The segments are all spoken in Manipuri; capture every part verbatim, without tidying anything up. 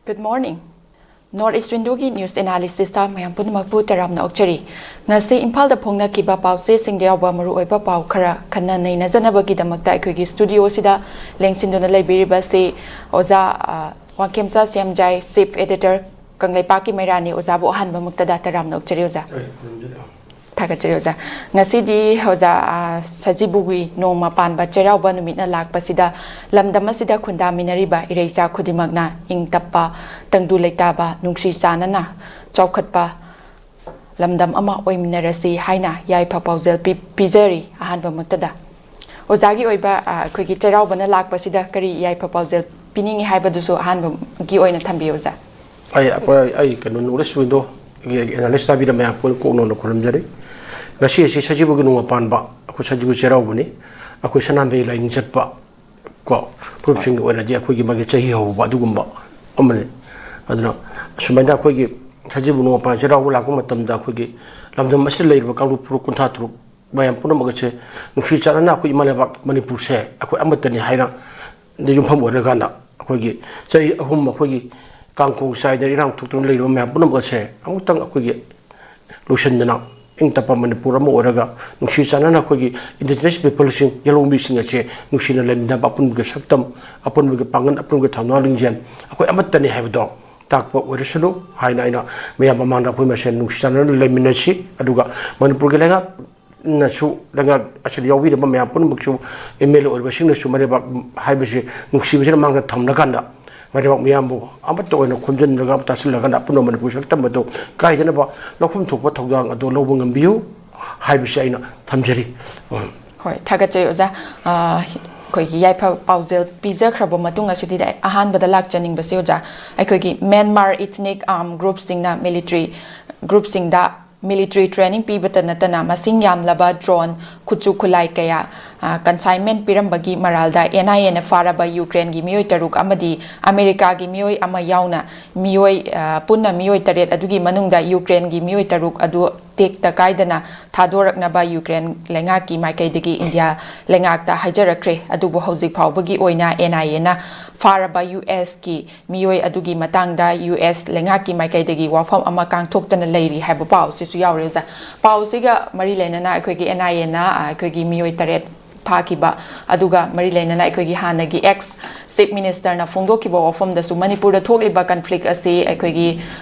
Good morning. North East Windowꯒꯤ news analysisꯇ ꯃꯌꯥꯝ ꯄꯨꯝꯅꯃꯛꯄꯨ ꯇꯔꯥꯝꯅ ꯑꯣꯛꯆꯔꯤ꯫ ꯉꯁꯤ ꯏꯝꯐꯥꯜꯗ ꯐꯣꯡꯅꯈꯤꯕ ꯄꯥꯎꯆꯦꯁꯤꯡꯗ ꯌꯥꯎꯕ ꯃꯔꯨꯑꯣꯏꯕ ꯄꯥꯎ ꯈꯔ ꯈꯟꯅ ꯅꯩꯅꯖꯅꯕꯒꯤꯗꯃꯛꯇ ꯑꯩꯈꯣꯏꯒꯤ studioꯁꯤꯗ ꯂꯦꯡꯁꯤꯟꯗꯨꯅ ꯂꯩꯕꯤꯔꯤꯕꯁꯤ ꯑꯣꯖꯥ, ꯑ, ꯋꯥꯡꯈꯦꯝꯆꯥ ꯁꯦꯝꯖꯥꯏ, chief editor ꯀꯪꯂꯩꯄꯥꯛꯀꯤ ꯃꯩꯔꯥꯅꯤ꯫ ꯑꯣꯖꯥꯕꯨ ꯑꯍꯥꯟꯕ ꯃꯛꯇꯗ ꯇꯔꯥꯝꯅ ꯑꯣꯛꯆꯔꯤ ꯑꯣꯖꯥ꯫ ꯊꯥꯒꯠꯆꯔꯤ ꯑꯣꯖꯥ꯫ ꯉꯁꯤꯗꯤ ꯑꯣꯖꯥ, ꯑ, ꯁꯖꯤꯕꯨꯒꯤ ꯅꯣꯡꯃ ꯄꯥꯟꯕ ꯆꯩꯔꯥꯎꯕ ꯅꯨꯃꯤꯠꯅ ꯂꯥꯛꯄꯁꯤꯗ ꯂꯝꯗꯝ ꯑꯁꯤꯗ ꯈꯨꯟꯗꯥꯃꯤꯟꯅꯔꯤꯕ ꯏꯔꯩꯆꯥ ꯈꯨꯗꯤꯡꯃꯛꯅ ꯏꯪ ꯇꯞꯄ, ꯇꯪꯗꯨ ꯂꯩꯇꯥꯕ, ꯅꯨꯡꯁꯤ ꯆꯥꯟꯅꯅ ꯆꯥꯎꯈꯠꯄ ꯂꯝꯗꯝ ꯑꯃ ꯑꯣꯏꯃꯤꯟꯅꯔꯁꯤ ꯍꯥꯏꯅ ꯌꯥꯏꯐ ꯄꯥꯎꯖꯦꯜ ꯄꯤ-, ꯄꯤꯖꯔꯤ ꯑꯍꯥꯟꯕ ꯃꯛꯇꯗ꯫ ꯑꯣꯖꯥꯒꯤ ꯑꯣꯏꯕ, ꯑ, ꯑꯩꯈꯣꯏꯒꯤ ꯆꯩꯔꯥꯎꯕꯅ ꯂꯥꯛꯄꯁꯤꯗ ꯀꯔꯤ ꯌꯥꯏꯐ ꯄꯥꯎꯖꯦꯜ ꯄꯤꯅꯤꯡꯉꯤ ꯍꯥꯏꯕꯗꯨꯁꯨ ꯑꯍꯥꯟꯕꯒꯤ ꯑꯣꯏꯅ ꯊꯝꯕꯤꯌꯨ ꯑꯣꯖꯥ꯫ ꯑꯩ, ꯑꯩꯈꯣꯏ, ꯑꯩ ꯀꯩꯅꯣ, North East Windowꯒꯤ analyst ꯇꯥꯕꯤꯔ ꯃꯌꯥꯝ ꯄꯨꯝꯅ ꯀꯣꯛꯅꯣꯅ ꯈꯨꯔꯨꯝꯖꯔꯤ꯫ ꯉꯁꯤ ꯑꯁꯤ ꯁꯖꯤꯕꯨꯒꯤ ꯅꯣꯡꯃ ꯄꯥꯟꯕ, ꯑꯩꯈꯣꯏ ꯁꯖꯤꯕꯨ ꯆꯩꯔꯥꯎꯕꯅꯤ꯫ ꯑꯩꯈꯣꯏ ꯁꯅꯥꯃꯍꯤ ꯂꯥꯏꯅꯤꯡ ꯆꯠꯄ ꯀꯣ, ꯐꯨꯔꯨꯞꯁꯤꯡꯒꯤ ꯑꯣꯏꯅꯗꯤ ꯑꯩꯈꯣꯏꯒꯤ ꯃꯥꯒꯤ ꯆꯍꯤ ꯍꯧꯕ ꯑꯗꯨꯒꯨꯝꯕ ꯑꯃꯅꯤ꯫ ꯑꯗꯨꯅ ꯑꯁꯨꯃꯥꯏꯅ ꯑꯩꯈꯣꯏꯒꯤ ꯁꯖꯤꯕꯨ ꯅꯣꯡꯃ ꯄꯥꯟꯕ ꯆꯩꯔꯥꯎꯕ ꯂꯥꯛꯄ ꯃꯇꯝꯗ ꯑꯩꯈꯣꯏꯒꯤ ꯂꯝꯗꯝ ꯑꯁꯤꯗ ꯂꯩꯔꯤꯕ ꯀꯥꯡꯂꯨꯞ ꯐꯨꯔꯨꯞ ꯀꯨꯟꯊ꯭ꯔꯥ ꯇꯔꯨꯛ ꯃꯌꯥꯝ ꯄꯨꯝꯅꯃꯛ ꯑꯁꯦ ꯅꯨꯡꯁꯤ ꯆꯥꯟꯅꯅ ꯑꯩꯈꯣꯏ ꯏꯃꯥ ꯂꯩꯕꯥꯛ ꯃꯅꯤꯄꯨꯔꯁꯦ ꯑꯩꯈꯣꯏ ꯑꯃꯠꯇꯅꯤ ꯍꯥꯏꯅ ꯗ ꯌꯨꯝꯐꯝ ꯑꯣꯏꯔꯀꯥꯟꯗ ꯑꯩꯈꯣꯏꯒꯤ ꯆꯍꯤ ꯑꯍꯨꯝ ꯑꯩꯈꯣꯏꯒꯤ ꯀꯥꯡꯈꯣꯡ ꯆꯥꯏꯗꯅ ꯏꯔꯥꯡ ꯊꯣꯛꯇꯨꯅ ꯂꯩꯔꯤꯕ ꯃꯌꯥꯝ ꯄꯨꯝꯅꯃꯛ ꯑꯁꯦ ꯑꯃꯨꯛꯇꯪ ꯑꯩꯈꯣꯏꯒꯤ ꯂꯣꯏꯁꯤꯟꯗꯅ ꯏꯪ ꯇꯞꯄ ꯃꯅꯤꯄꯨꯔ ꯑꯃ ꯑꯣꯏꯔꯒ ꯅꯨꯡꯁꯤ ꯆꯥꯟꯅꯅ ꯑꯩꯈꯣꯏꯒꯤ indigenous peopleꯁꯤꯡ, ꯌꯦꯜꯍꯧꯃꯤꯁꯤꯡ ꯑꯁꯦ ꯅꯨꯡꯁꯤꯅ ꯂꯩꯃꯤꯟꯅꯕ, ꯑꯄꯨꯟꯕꯒꯤ ꯁꯛꯇꯝ, ꯑꯄꯨꯟꯕꯒꯤ ꯄꯥꯡꯒꯜ, ꯑꯄꯨꯟꯕꯒꯤ ꯊꯧꯅꯥ ꯂꯤꯡꯖꯦꯜ, ꯑꯩꯈꯣꯏ ꯑꯃꯠꯇꯅꯤ ꯍꯥꯏꯕꯗꯣ ꯇꯥꯛꯄ ꯑꯣꯏꯔꯁꯅꯨ ꯍꯥꯏꯅ ꯑꯩꯅ ꯃꯌꯥꯝ ꯃꯃꯥꯡꯗ ꯑꯩꯈꯣꯏ ꯃꯁꯦꯟ ꯅꯨꯡꯁꯤ ꯆꯥꯟꯅꯅ ꯂꯩꯃꯤꯟꯅꯁꯤ꯫ ꯑꯗꯨꯒ ꯃꯅꯤꯄꯨꯔꯒꯤ ꯂꯩꯉꯥꯛ ꯅꯁꯨ ꯂꯩꯉꯥꯛ ꯑꯁꯤꯗ ꯌꯥꯎꯕꯤꯔꯕ ꯃꯌꯥꯝ ꯄꯨꯝꯅꯃꯛꯁꯨ, MLA ꯑꯣꯏꯔꯤꯕꯁꯤꯡꯅꯁꯨ ꯃꯔꯩꯕꯥꯛ ꯍꯥꯏꯕꯁꯤ ꯅꯨꯡꯁꯤꯕꯁꯤꯅ ꯃꯥꯡꯗ ꯊꯝꯂꯀꯥꯟꯗ ꯃꯔꯩꯕꯥꯛ ꯃꯤꯌꯥꯝꯕꯨ ꯑꯃꯠꯇ ꯑꯣꯏꯅ ꯈꯣꯝꯖꯤꯟꯂꯒ ꯑꯃ ꯇꯥꯁꯤꯜꯂꯒ ꯑꯄꯨꯟꯕ ꯃꯅꯤꯄꯨꯔ ꯁꯛꯇꯝ ꯑꯗꯨ ꯀꯥꯏꯗꯅꯕ ꯂꯧꯐꯝ ꯊꯣꯛꯄ ꯊꯧꯗꯥꯡ ꯑꯗꯨ ꯂꯧꯕ ꯉꯝꯕꯤꯌꯨ ꯍꯥꯏꯕꯁꯤ ꯑꯩꯅ ꯊꯝꯖꯔꯤ꯫ ꯎꯝ꯫ ꯍꯣꯏ, ꯊꯥꯒꯠꯆꯔꯤ ꯑꯣꯖꯥ꯫ ꯑ, ꯑꯩꯈꯣꯏꯒꯤ ꯌꯥꯏꯐ ꯄꯥꯎꯖꯦꯜ ꯄꯤꯖꯈ꯭ꯔꯕ ꯃꯇꯨꯡ ꯑꯁꯤꯗ ꯑꯍꯥꯟꯕꯗ ꯂꯥꯛꯆꯅꯤꯡꯕꯁꯤ ꯑꯣꯖꯥ, ꯑꯩꯈꯣꯏꯒꯤ Myanmar ethnic armed groupꯁꯤꯡꯅ military groupꯁꯤꯡꯗ military training ꯄꯤꯕꯇ ꯅꯠꯇꯅ ꯃꯁꯤꯡ ꯌꯥꯝꯂꯕ drone, ꯈꯨꯠꯁꯨ ꯈꯨꯠꯂꯥꯏ ꯀꯌꯥ, ꯑ, consignment ꯄꯤꯔꯝꯕꯒꯤ ꯃꯔꯥꯜꯗ NIAꯅ ꯐꯥꯔꯕ ꯌꯨꯀ꯭ꯔꯦꯟꯒꯤ ꯃꯤꯑꯣꯏ ꯇꯔꯨꯛ ꯑꯃꯗꯤ ꯑꯃꯦꯔꯤꯀꯥꯒꯤ ꯃꯤꯑꯣꯏ ꯑꯃ ꯌꯥꯎꯅ ꯃꯤꯑꯣꯏ, ꯑ, ꯄꯨꯟꯅ ꯃꯤꯑꯣꯏ ꯇꯔꯦꯠ ꯑꯗꯨꯒꯤ ꯃꯅꯨꯡꯗ ꯌꯨꯀ꯭ꯔꯦꯟꯒꯤ ꯃꯤꯑꯣꯏ ꯇꯔꯨꯛ ꯑꯗꯨ ꯇꯦꯛꯇ ꯀꯥꯏꯗꯅ ꯊꯥꯗꯣꯔꯛꯅꯕ ꯌꯨꯀ꯭ꯔꯦꯟ ꯂꯩꯉꯥꯛꯀꯤ ꯃꯥꯏꯀꯩꯗꯒꯤ ꯏꯟꯗꯤꯌꯥ ꯂꯩꯉꯥꯛꯇ ꯍꯥꯏꯖꯔꯛꯈ꯭ꯔꯦ꯫ ꯑꯗꯨꯕꯨ ꯍꯧꯖꯤꯛ ꯐꯥꯎꯕꯒꯤ ꯑꯣꯏꯅ NIAꯅ ꯐꯥꯔꯕ ꯌꯨ ꯑꯦꯁꯀꯤ ꯃꯤꯑꯣꯏ ꯑꯗꯨꯒꯤ ꯃꯇꯥꯡꯗ ꯌꯨ ꯑꯦꯁ ꯂꯩꯉꯥꯛꯀꯤ ꯃꯥꯏꯀꯩꯗꯒꯤ ꯋꯥꯐꯝ ꯑꯃ ꯀꯥꯡꯊꯣꯛꯇꯅ ꯂꯩꯔꯤ ꯍꯥꯏꯕ ꯄꯥꯎꯁꯤꯁꯨ ꯌꯥꯎꯔꯦ ꯑꯣꯖꯥ꯫ ꯄꯥꯎꯁꯤꯒ ꯃꯔꯤ ꯂꯩꯅꯅ ꯑꯩꯈꯣꯏꯒꯤ ꯑꯦꯟ ꯑꯥꯏ ꯑꯦꯅ ꯑꯩꯈꯣꯏꯒꯤ ꯃꯤꯑꯣꯏ ꯇꯔꯦꯠ ꯐꯥꯈꯤꯕ, ꯑꯗꯨꯒ ꯃꯔꯤ ꯂꯩꯅꯅ ꯑꯩꯈꯣꯏꯒꯤ ꯍꯥꯟꯅꯒꯤ ꯑꯦꯛꯁ ꯆꯤꯐ ꯃꯤꯅꯤꯁꯇꯔꯅ ꯐꯣꯡꯗꯣꯛꯈꯤꯕ ꯋꯥꯐꯝꯗꯁꯨ ꯃꯅꯤꯄꯨꯔꯗ ꯊꯣꯛꯂꯤꯕ ꯀꯟꯐ꯭ꯂꯤꯛ ꯑꯁꯤ ꯑꯩꯈꯣꯏꯒꯤ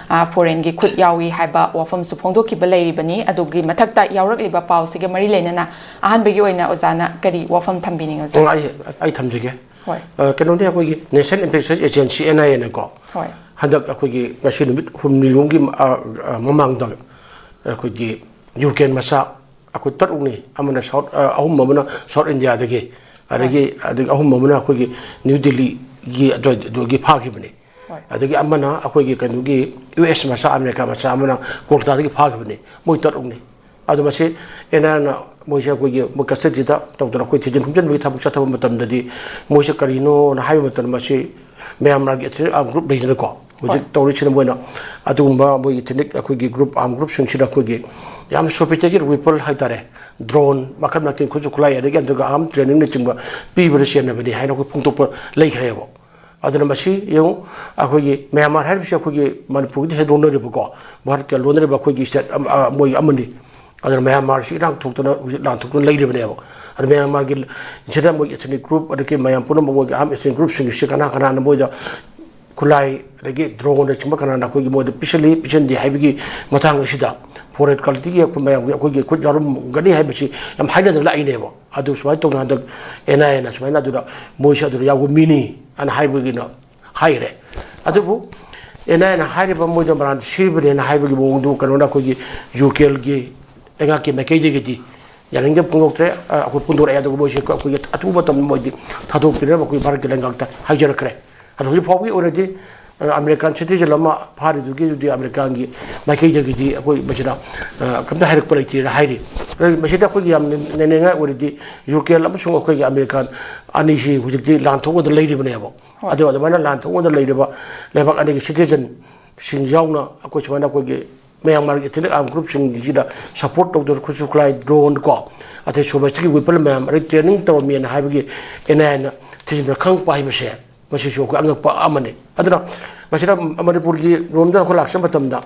ꯐꯣꯔꯦꯟꯒꯤ ꯈꯨꯠ ꯌꯥꯎꯏ ꯍꯥꯏꯕ ꯋꯥꯐꯝꯁꯨ ꯐꯣꯡꯗꯣꯛꯈꯤꯕ ꯂꯩꯔꯤꯕꯅꯤ꯫ ꯑꯗꯨꯒꯤ ꯃꯊꯛꯇ ꯌꯥꯎꯔꯛꯂꯤꯕ ꯄꯥꯎꯁꯤꯒ ꯃꯔꯤ ꯂꯩꯅꯅ ꯑꯍꯥꯟꯕꯒꯤ ꯑꯣꯏꯅ ꯑꯣꯖꯥꯅ ꯀꯔꯤ ꯋꯥꯐꯝ ꯊꯝꯕꯤꯅꯤꯡꯉꯤ ꯑꯣꯖꯥ? ꯑꯣ, ꯑꯩ ꯑꯩ ꯊꯝꯖꯒꯦ꯫ ꯍꯣꯏ꯫ ꯑ, ꯀꯩꯅꯣꯅꯤ, ꯑꯩꯈꯣꯏꯒꯤ National Intelligence Agency, ꯑꯦꯟ ꯑꯥꯏ ꯑꯦꯅꯀꯣ, ꯍꯣꯏ꯫ ꯍꯟꯗꯛ ꯑꯩꯈꯣꯏꯒꯤ ꯉꯁꯤ ꯅꯨꯃꯤꯠ ꯍꯨꯝꯅꯤꯔꯣꯝꯒꯤ ꯑ, ꯑ, ꯃꯃꯥꯡꯗ ꯑꯩꯈꯣꯏꯒꯤ ꯌꯨ ꯀꯦꯟ ꯃꯆꯥ ꯑꯩꯈꯣꯏ ꯇꯔꯨꯛꯅꯤ, ꯑꯃꯅ ꯁꯥꯎꯠ ꯑ, ꯑꯍꯨꯝ ꯑꯃꯅ ꯁꯥꯎꯠ ꯏꯟꯗꯤꯌꯥꯗꯒꯤ, ꯑꯗꯒꯤ ꯑꯗꯒꯤ ꯑꯍꯨꯝ ꯑꯃꯅ ꯑꯩꯈꯣꯏꯒꯤ ꯅ꯭ꯌꯨ ꯗꯤꯜꯂꯤꯒꯤ ꯑꯗꯨꯋꯥꯏꯗꯨꯒꯤ ꯐꯥꯈꯤꯕꯅꯤ꯫ ꯍꯣꯏ꯫ ꯑꯗꯒꯤ ꯑꯃꯅ ꯑꯩꯈꯣꯏꯒꯤ ꯀꯩꯅꯣꯒꯤ ꯌꯨ ꯑꯦꯁ ꯃꯆꯥ, ꯑꯃꯦꯔꯤꯀꯥ ꯃꯆꯥ ꯑꯃꯅ ꯀꯣꯜꯀꯇꯥꯗꯒꯤ ꯐꯥꯈꯤꯕꯅꯤ꯫ ꯃꯣꯏ ꯇꯔꯨꯛꯅꯤ꯫ ꯑꯗꯣ ꯃꯁꯤ ꯑꯦꯟ ꯑꯥꯏ ꯑꯦꯅ ꯃꯣꯏꯁꯦ ꯑꯩꯈꯣꯏꯒꯤ ꯃꯣꯏ ꯀꯁꯇꯗꯤꯗ ꯇꯧꯗꯅ ꯑꯩꯈꯣꯏ ꯊꯤꯖꯤꯟ ꯍꯨꯝꯖꯤꯟꯕꯒꯤ ꯊꯕꯛ ꯆꯠꯊꯕ ꯃꯇꯝꯗꯗꯤ ꯃꯣꯏꯁꯦ ꯀꯔꯤꯅꯣꯅ ꯍꯥꯏꯕ ꯃꯇꯝꯗ, ꯃꯁꯤ ꯃ꯭ꯌꯥꯟꯃꯥꯔꯒꯤ ꯏꯊꯅꯤꯛ ꯑꯥꯔꯝ ꯒ꯭ꯔꯨꯞ ꯂꯩꯗꯅꯀꯣ, ꯍꯧꯖꯤꯛ ꯍꯣꯏ꯫ ꯇꯧꯔꯤꯁꯤꯅ ꯃꯣꯏꯅ ꯑꯗꯨꯒꯨꯝꯕ ꯃꯣꯏꯒꯤ ꯏꯊꯅꯤꯛ ꯑꯩꯈꯣꯏꯒꯤ ꯒ꯭ꯔꯨꯞ, ꯑꯥꯔꯝ ꯒ꯭ꯔꯨꯞꯁꯤꯡꯁꯤꯗ ꯑꯩꯈꯣꯏꯒꯤ ꯌꯥꯝꯅ ꯁꯣꯐꯤꯁꯇꯤꯀꯦꯇꯦꯠ ꯋꯦꯄꯟ ꯍꯥꯏꯇꯥꯔꯦ, ꯗ꯭ꯔꯣꯟ ꯃꯈꯜ ꯃꯈꯜ, ꯈꯨꯠꯁꯨ ꯈꯨꯠꯂꯥꯏ, ꯑꯗꯒꯤ ꯑꯗꯨꯒ ꯑꯥꯔꯝ ꯇ꯭ꯔꯦꯅꯤꯡꯅꯆꯤꯡꯕ ꯄꯤꯕꯗ ꯆꯦꯟꯅꯕꯅꯤ ꯍꯥꯏꯅ ꯑꯩꯈꯣꯏ ꯐꯣꯡꯗꯣꯛꯄ ꯂꯩꯈ꯭ꯔꯦꯕ꯫ ꯑꯗꯨꯅ ꯃꯁꯤ ꯌꯦꯡꯉꯨ, ꯑꯩꯈꯣꯏꯒꯤ ꯃ꯭ꯌꯥꯟꯃꯥꯔ ꯍꯥꯏꯔꯤꯕꯁꯤ ꯑꯩꯈꯣꯏꯒꯤ ꯃꯅꯤꯄꯨꯔꯒꯤꯗꯤ ꯍꯦꯟꯗꯣꯛꯅꯔꯤꯕꯀꯣ, ꯚꯥꯔꯠꯀ ꯂꯣꯟꯅꯔꯤꯕ ꯑꯩꯈꯣꯏꯒꯤ ꯁ꯭ꯇꯦꯠ ꯑꯃ, ꯑ, ꯃꯣꯏ ꯑꯃꯅꯤ꯫ ꯑꯗꯨꯅ ꯃ꯭ꯌꯥꯟꯃꯥꯔꯁꯤ ꯏꯔꯥꯡ ꯊꯣꯛꯇꯅ ꯍꯧꯖꯤꯛ ꯂꯥꯟꯊꯣꯛꯇꯨꯅ ꯂꯩꯔꯤꯕꯅꯦꯕ꯫ ꯑꯗꯨ ꯃ꯭ꯌꯥꯟꯃꯥꯔꯒꯤ ꯁꯤꯗ ꯃꯣꯏꯒꯤ ꯏꯊꯅꯤꯛ ꯒ꯭ꯔꯨꯞ, ꯑꯗꯒꯤ ꯃꯌꯥꯝ ꯄꯨꯝꯅꯃꯛ ꯃꯣꯏꯒꯤ ꯑꯥꯔꯝ ꯏꯊꯅꯤꯛ ꯒ꯭ꯔꯨꯞꯁꯤꯡꯁꯤ ꯀꯅꯥ ꯀꯅꯥꯅ ꯃꯣꯏꯗ ꯈꯨꯠꯂꯥꯏ, ꯑꯗꯒꯤ ꯗ꯭ꯔꯣꯟꯅꯆꯤꯡꯕ ꯀꯅꯥꯅ ꯑꯩꯈꯣꯏꯒꯤ ꯃꯣꯏꯗ ꯄꯤꯁꯜꯂꯤ, ꯄꯤꯁꯟꯗꯦ ꯍꯥꯏꯕꯒꯤ ꯃꯇꯥꯡ ꯑꯁꯤꯗ ꯐꯣꯔꯦꯟ ꯀꯜꯇꯤꯒꯤ ꯑꯩꯈꯣꯏ ꯃꯌꯥꯝꯒꯤ, ꯑꯩꯈꯣꯏꯒꯤ ꯈꯨꯠ ꯌꯥꯎꯔꯝꯒꯅꯤ ꯍꯥꯏꯕꯁꯤ ꯌꯥꯝ ꯍꯥꯏꯅꯗꯅ ꯂꯥꯛꯏꯅꯦꯕ꯫ ꯑꯗꯨ ꯁꯨꯃꯥꯏꯅ ꯇꯧꯗꯅ ꯍꯟꯗꯛ ꯑꯦꯟ ꯑꯥꯏ ꯑꯦꯅ ꯁꯨꯃꯥꯏꯅ ꯑꯗꯨꯗ ꯃꯣꯏꯁꯦ ꯑꯗꯨꯗ ꯌꯥꯎꯕ ꯃꯤꯅꯤ ꯑꯅ ꯍꯥꯏꯕꯒꯤꯅ ꯍꯥꯏꯈ꯭ꯔꯦ꯫ ꯑꯗꯨꯕꯨ ꯑꯦꯟ ꯑꯥꯏ ꯑꯦꯅ ꯍꯥꯏꯔꯤꯕ ꯃꯣꯏꯗ ꯃꯔꯥꯟ ꯁꯤꯔꯤꯕꯅꯦꯅ ꯍꯥꯏꯕꯒꯤ ꯃꯑꯣꯡꯗꯨ ꯀꯩꯅꯣꯅ ꯑꯩꯈꯣꯏꯒꯤ ꯌꯨ ꯀꯦꯟꯒꯤ ꯂꯩꯉꯥꯛꯀꯤ ꯃꯥꯏꯀꯩꯗꯒꯤꯗꯤ ꯌꯥꯅꯤꯡꯗꯕ ꯐꯣꯡꯗꯣꯛꯇ꯭ꯔꯦ꯫ ꯑ, ꯑꯩꯈꯣꯏ ꯐꯣꯡꯗꯣꯔꯛꯑꯦ, ꯑꯗꯨꯒ ꯃꯣꯏꯁꯦ ꯑꯩꯈꯣꯏꯒꯤ ꯑꯊꯨꯕ ꯃꯇꯝꯗ ꯃꯣꯏꯗꯤ ꯊꯥꯗꯣꯛꯄꯤꯅꯕ ꯑꯩꯈꯣꯏ ꯚꯥꯔꯠꯀꯤ ꯂꯩꯉꯥꯛꯇ ꯍꯥꯏꯖꯔꯛꯈ꯭ꯔꯦ꯫ ꯑꯗꯣ ꯍꯧꯖꯤꯛ ꯐꯥꯎꯕꯒꯤ ꯑꯣꯏꯅꯗꯤ, ꯑ, ꯑꯃꯦꯔꯤꯀꯥꯟ ꯁꯤꯇꯤꯖꯦꯟ ꯑꯃ ꯐꯥꯔꯤꯗꯨꯒꯤꯗꯨꯗꯤ ꯑꯃꯦꯔꯤꯀꯥꯟꯒꯤ ꯃꯥꯏꯀꯩꯗꯒꯤꯗꯤ ꯑꯩꯈꯣꯏ ꯃꯁꯤꯗ, ꯑ, ꯀꯝꯇ ꯍꯥꯏꯔꯛꯄ ꯂꯩꯇꯦꯅ ꯍꯥꯏꯔꯤ꯫ ꯑꯗꯣ ꯃꯁꯤꯗ ꯑꯩꯈꯣꯏꯒꯤ ꯌꯥꯝ ꯅꯩꯅꯅꯤꯡꯉꯥꯏ ꯑꯣꯏꯔꯤꯗꯤ ꯌꯨ ꯀꯦꯟ ꯑꯃꯁꯨꯡ ꯑꯩꯈꯣꯏꯒꯤ ꯑꯃꯦꯔꯤꯀꯥꯟ ꯑꯅꯤꯁꯤ ꯍꯧꯖꯤꯛꯇꯤ ꯂꯥꯟ ꯊꯣꯛꯅꯗꯅ ꯂꯩꯔꯤꯕꯅꯦꯕ꯫ ꯍꯣꯏ꯫ ꯑꯗꯣ ꯑꯗꯨꯃꯥꯏꯅ ꯂꯥꯟ ꯊꯣꯛꯅꯗꯅ ꯂꯩꯔꯤꯕ ꯂꯩꯕꯥꯛ ꯑꯅꯤꯒꯤ ꯁꯤꯇꯤꯖꯦꯟꯁꯤꯡ ꯌꯥꯎꯅ ꯑꯩꯈꯣꯏ ꯁꯨꯃꯥꯏꯅ ꯑꯩꯈꯣꯏꯒꯤ ꯃ꯭ꯌꯥꯟꯃꯥꯔꯒꯤ ꯏꯊꯅꯤꯛ ꯑꯥꯔꯝ ꯒ꯭ꯔꯨꯞꯁꯤꯡꯁꯤꯗ ꯁꯄꯣꯔꯠ ꯇꯧꯗꯅ ꯈꯨꯠꯁꯨ ꯈꯨꯠꯂꯥꯏ, ꯗ꯭ꯔꯣꯟ ꯀꯣ, ꯑꯗꯩ ꯁꯣꯚꯥꯏꯁꯤꯒꯤ ꯋꯦꯄꯟ ꯃꯌꯥꯝ, ꯑꯗꯩ ꯇ꯭ꯔꯦꯅꯤꯡ ꯇꯧꯔꯝꯃꯦꯅ ꯍꯥꯏꯕꯒꯤ ꯑꯦꯟ ꯑꯥꯏ ꯑꯦꯅ ꯊꯤꯖꯤꯟꯕ ꯈꯪꯉꯛꯄ ꯍꯥꯏꯕꯁꯦ ꯃꯁꯤꯁꯨ ꯑꯩꯈꯣꯏ ꯑꯉꯛꯄ ꯑꯃꯅꯤ꯫ ꯑꯗꯨꯅ ꯃꯁꯤꯗ ꯃꯅꯤꯄꯨꯔꯒꯤ ꯔꯣꯝꯗ ꯑꯩꯈꯣꯏ ꯂꯥꯛꯆꯕ ꯃꯇꯝꯗ,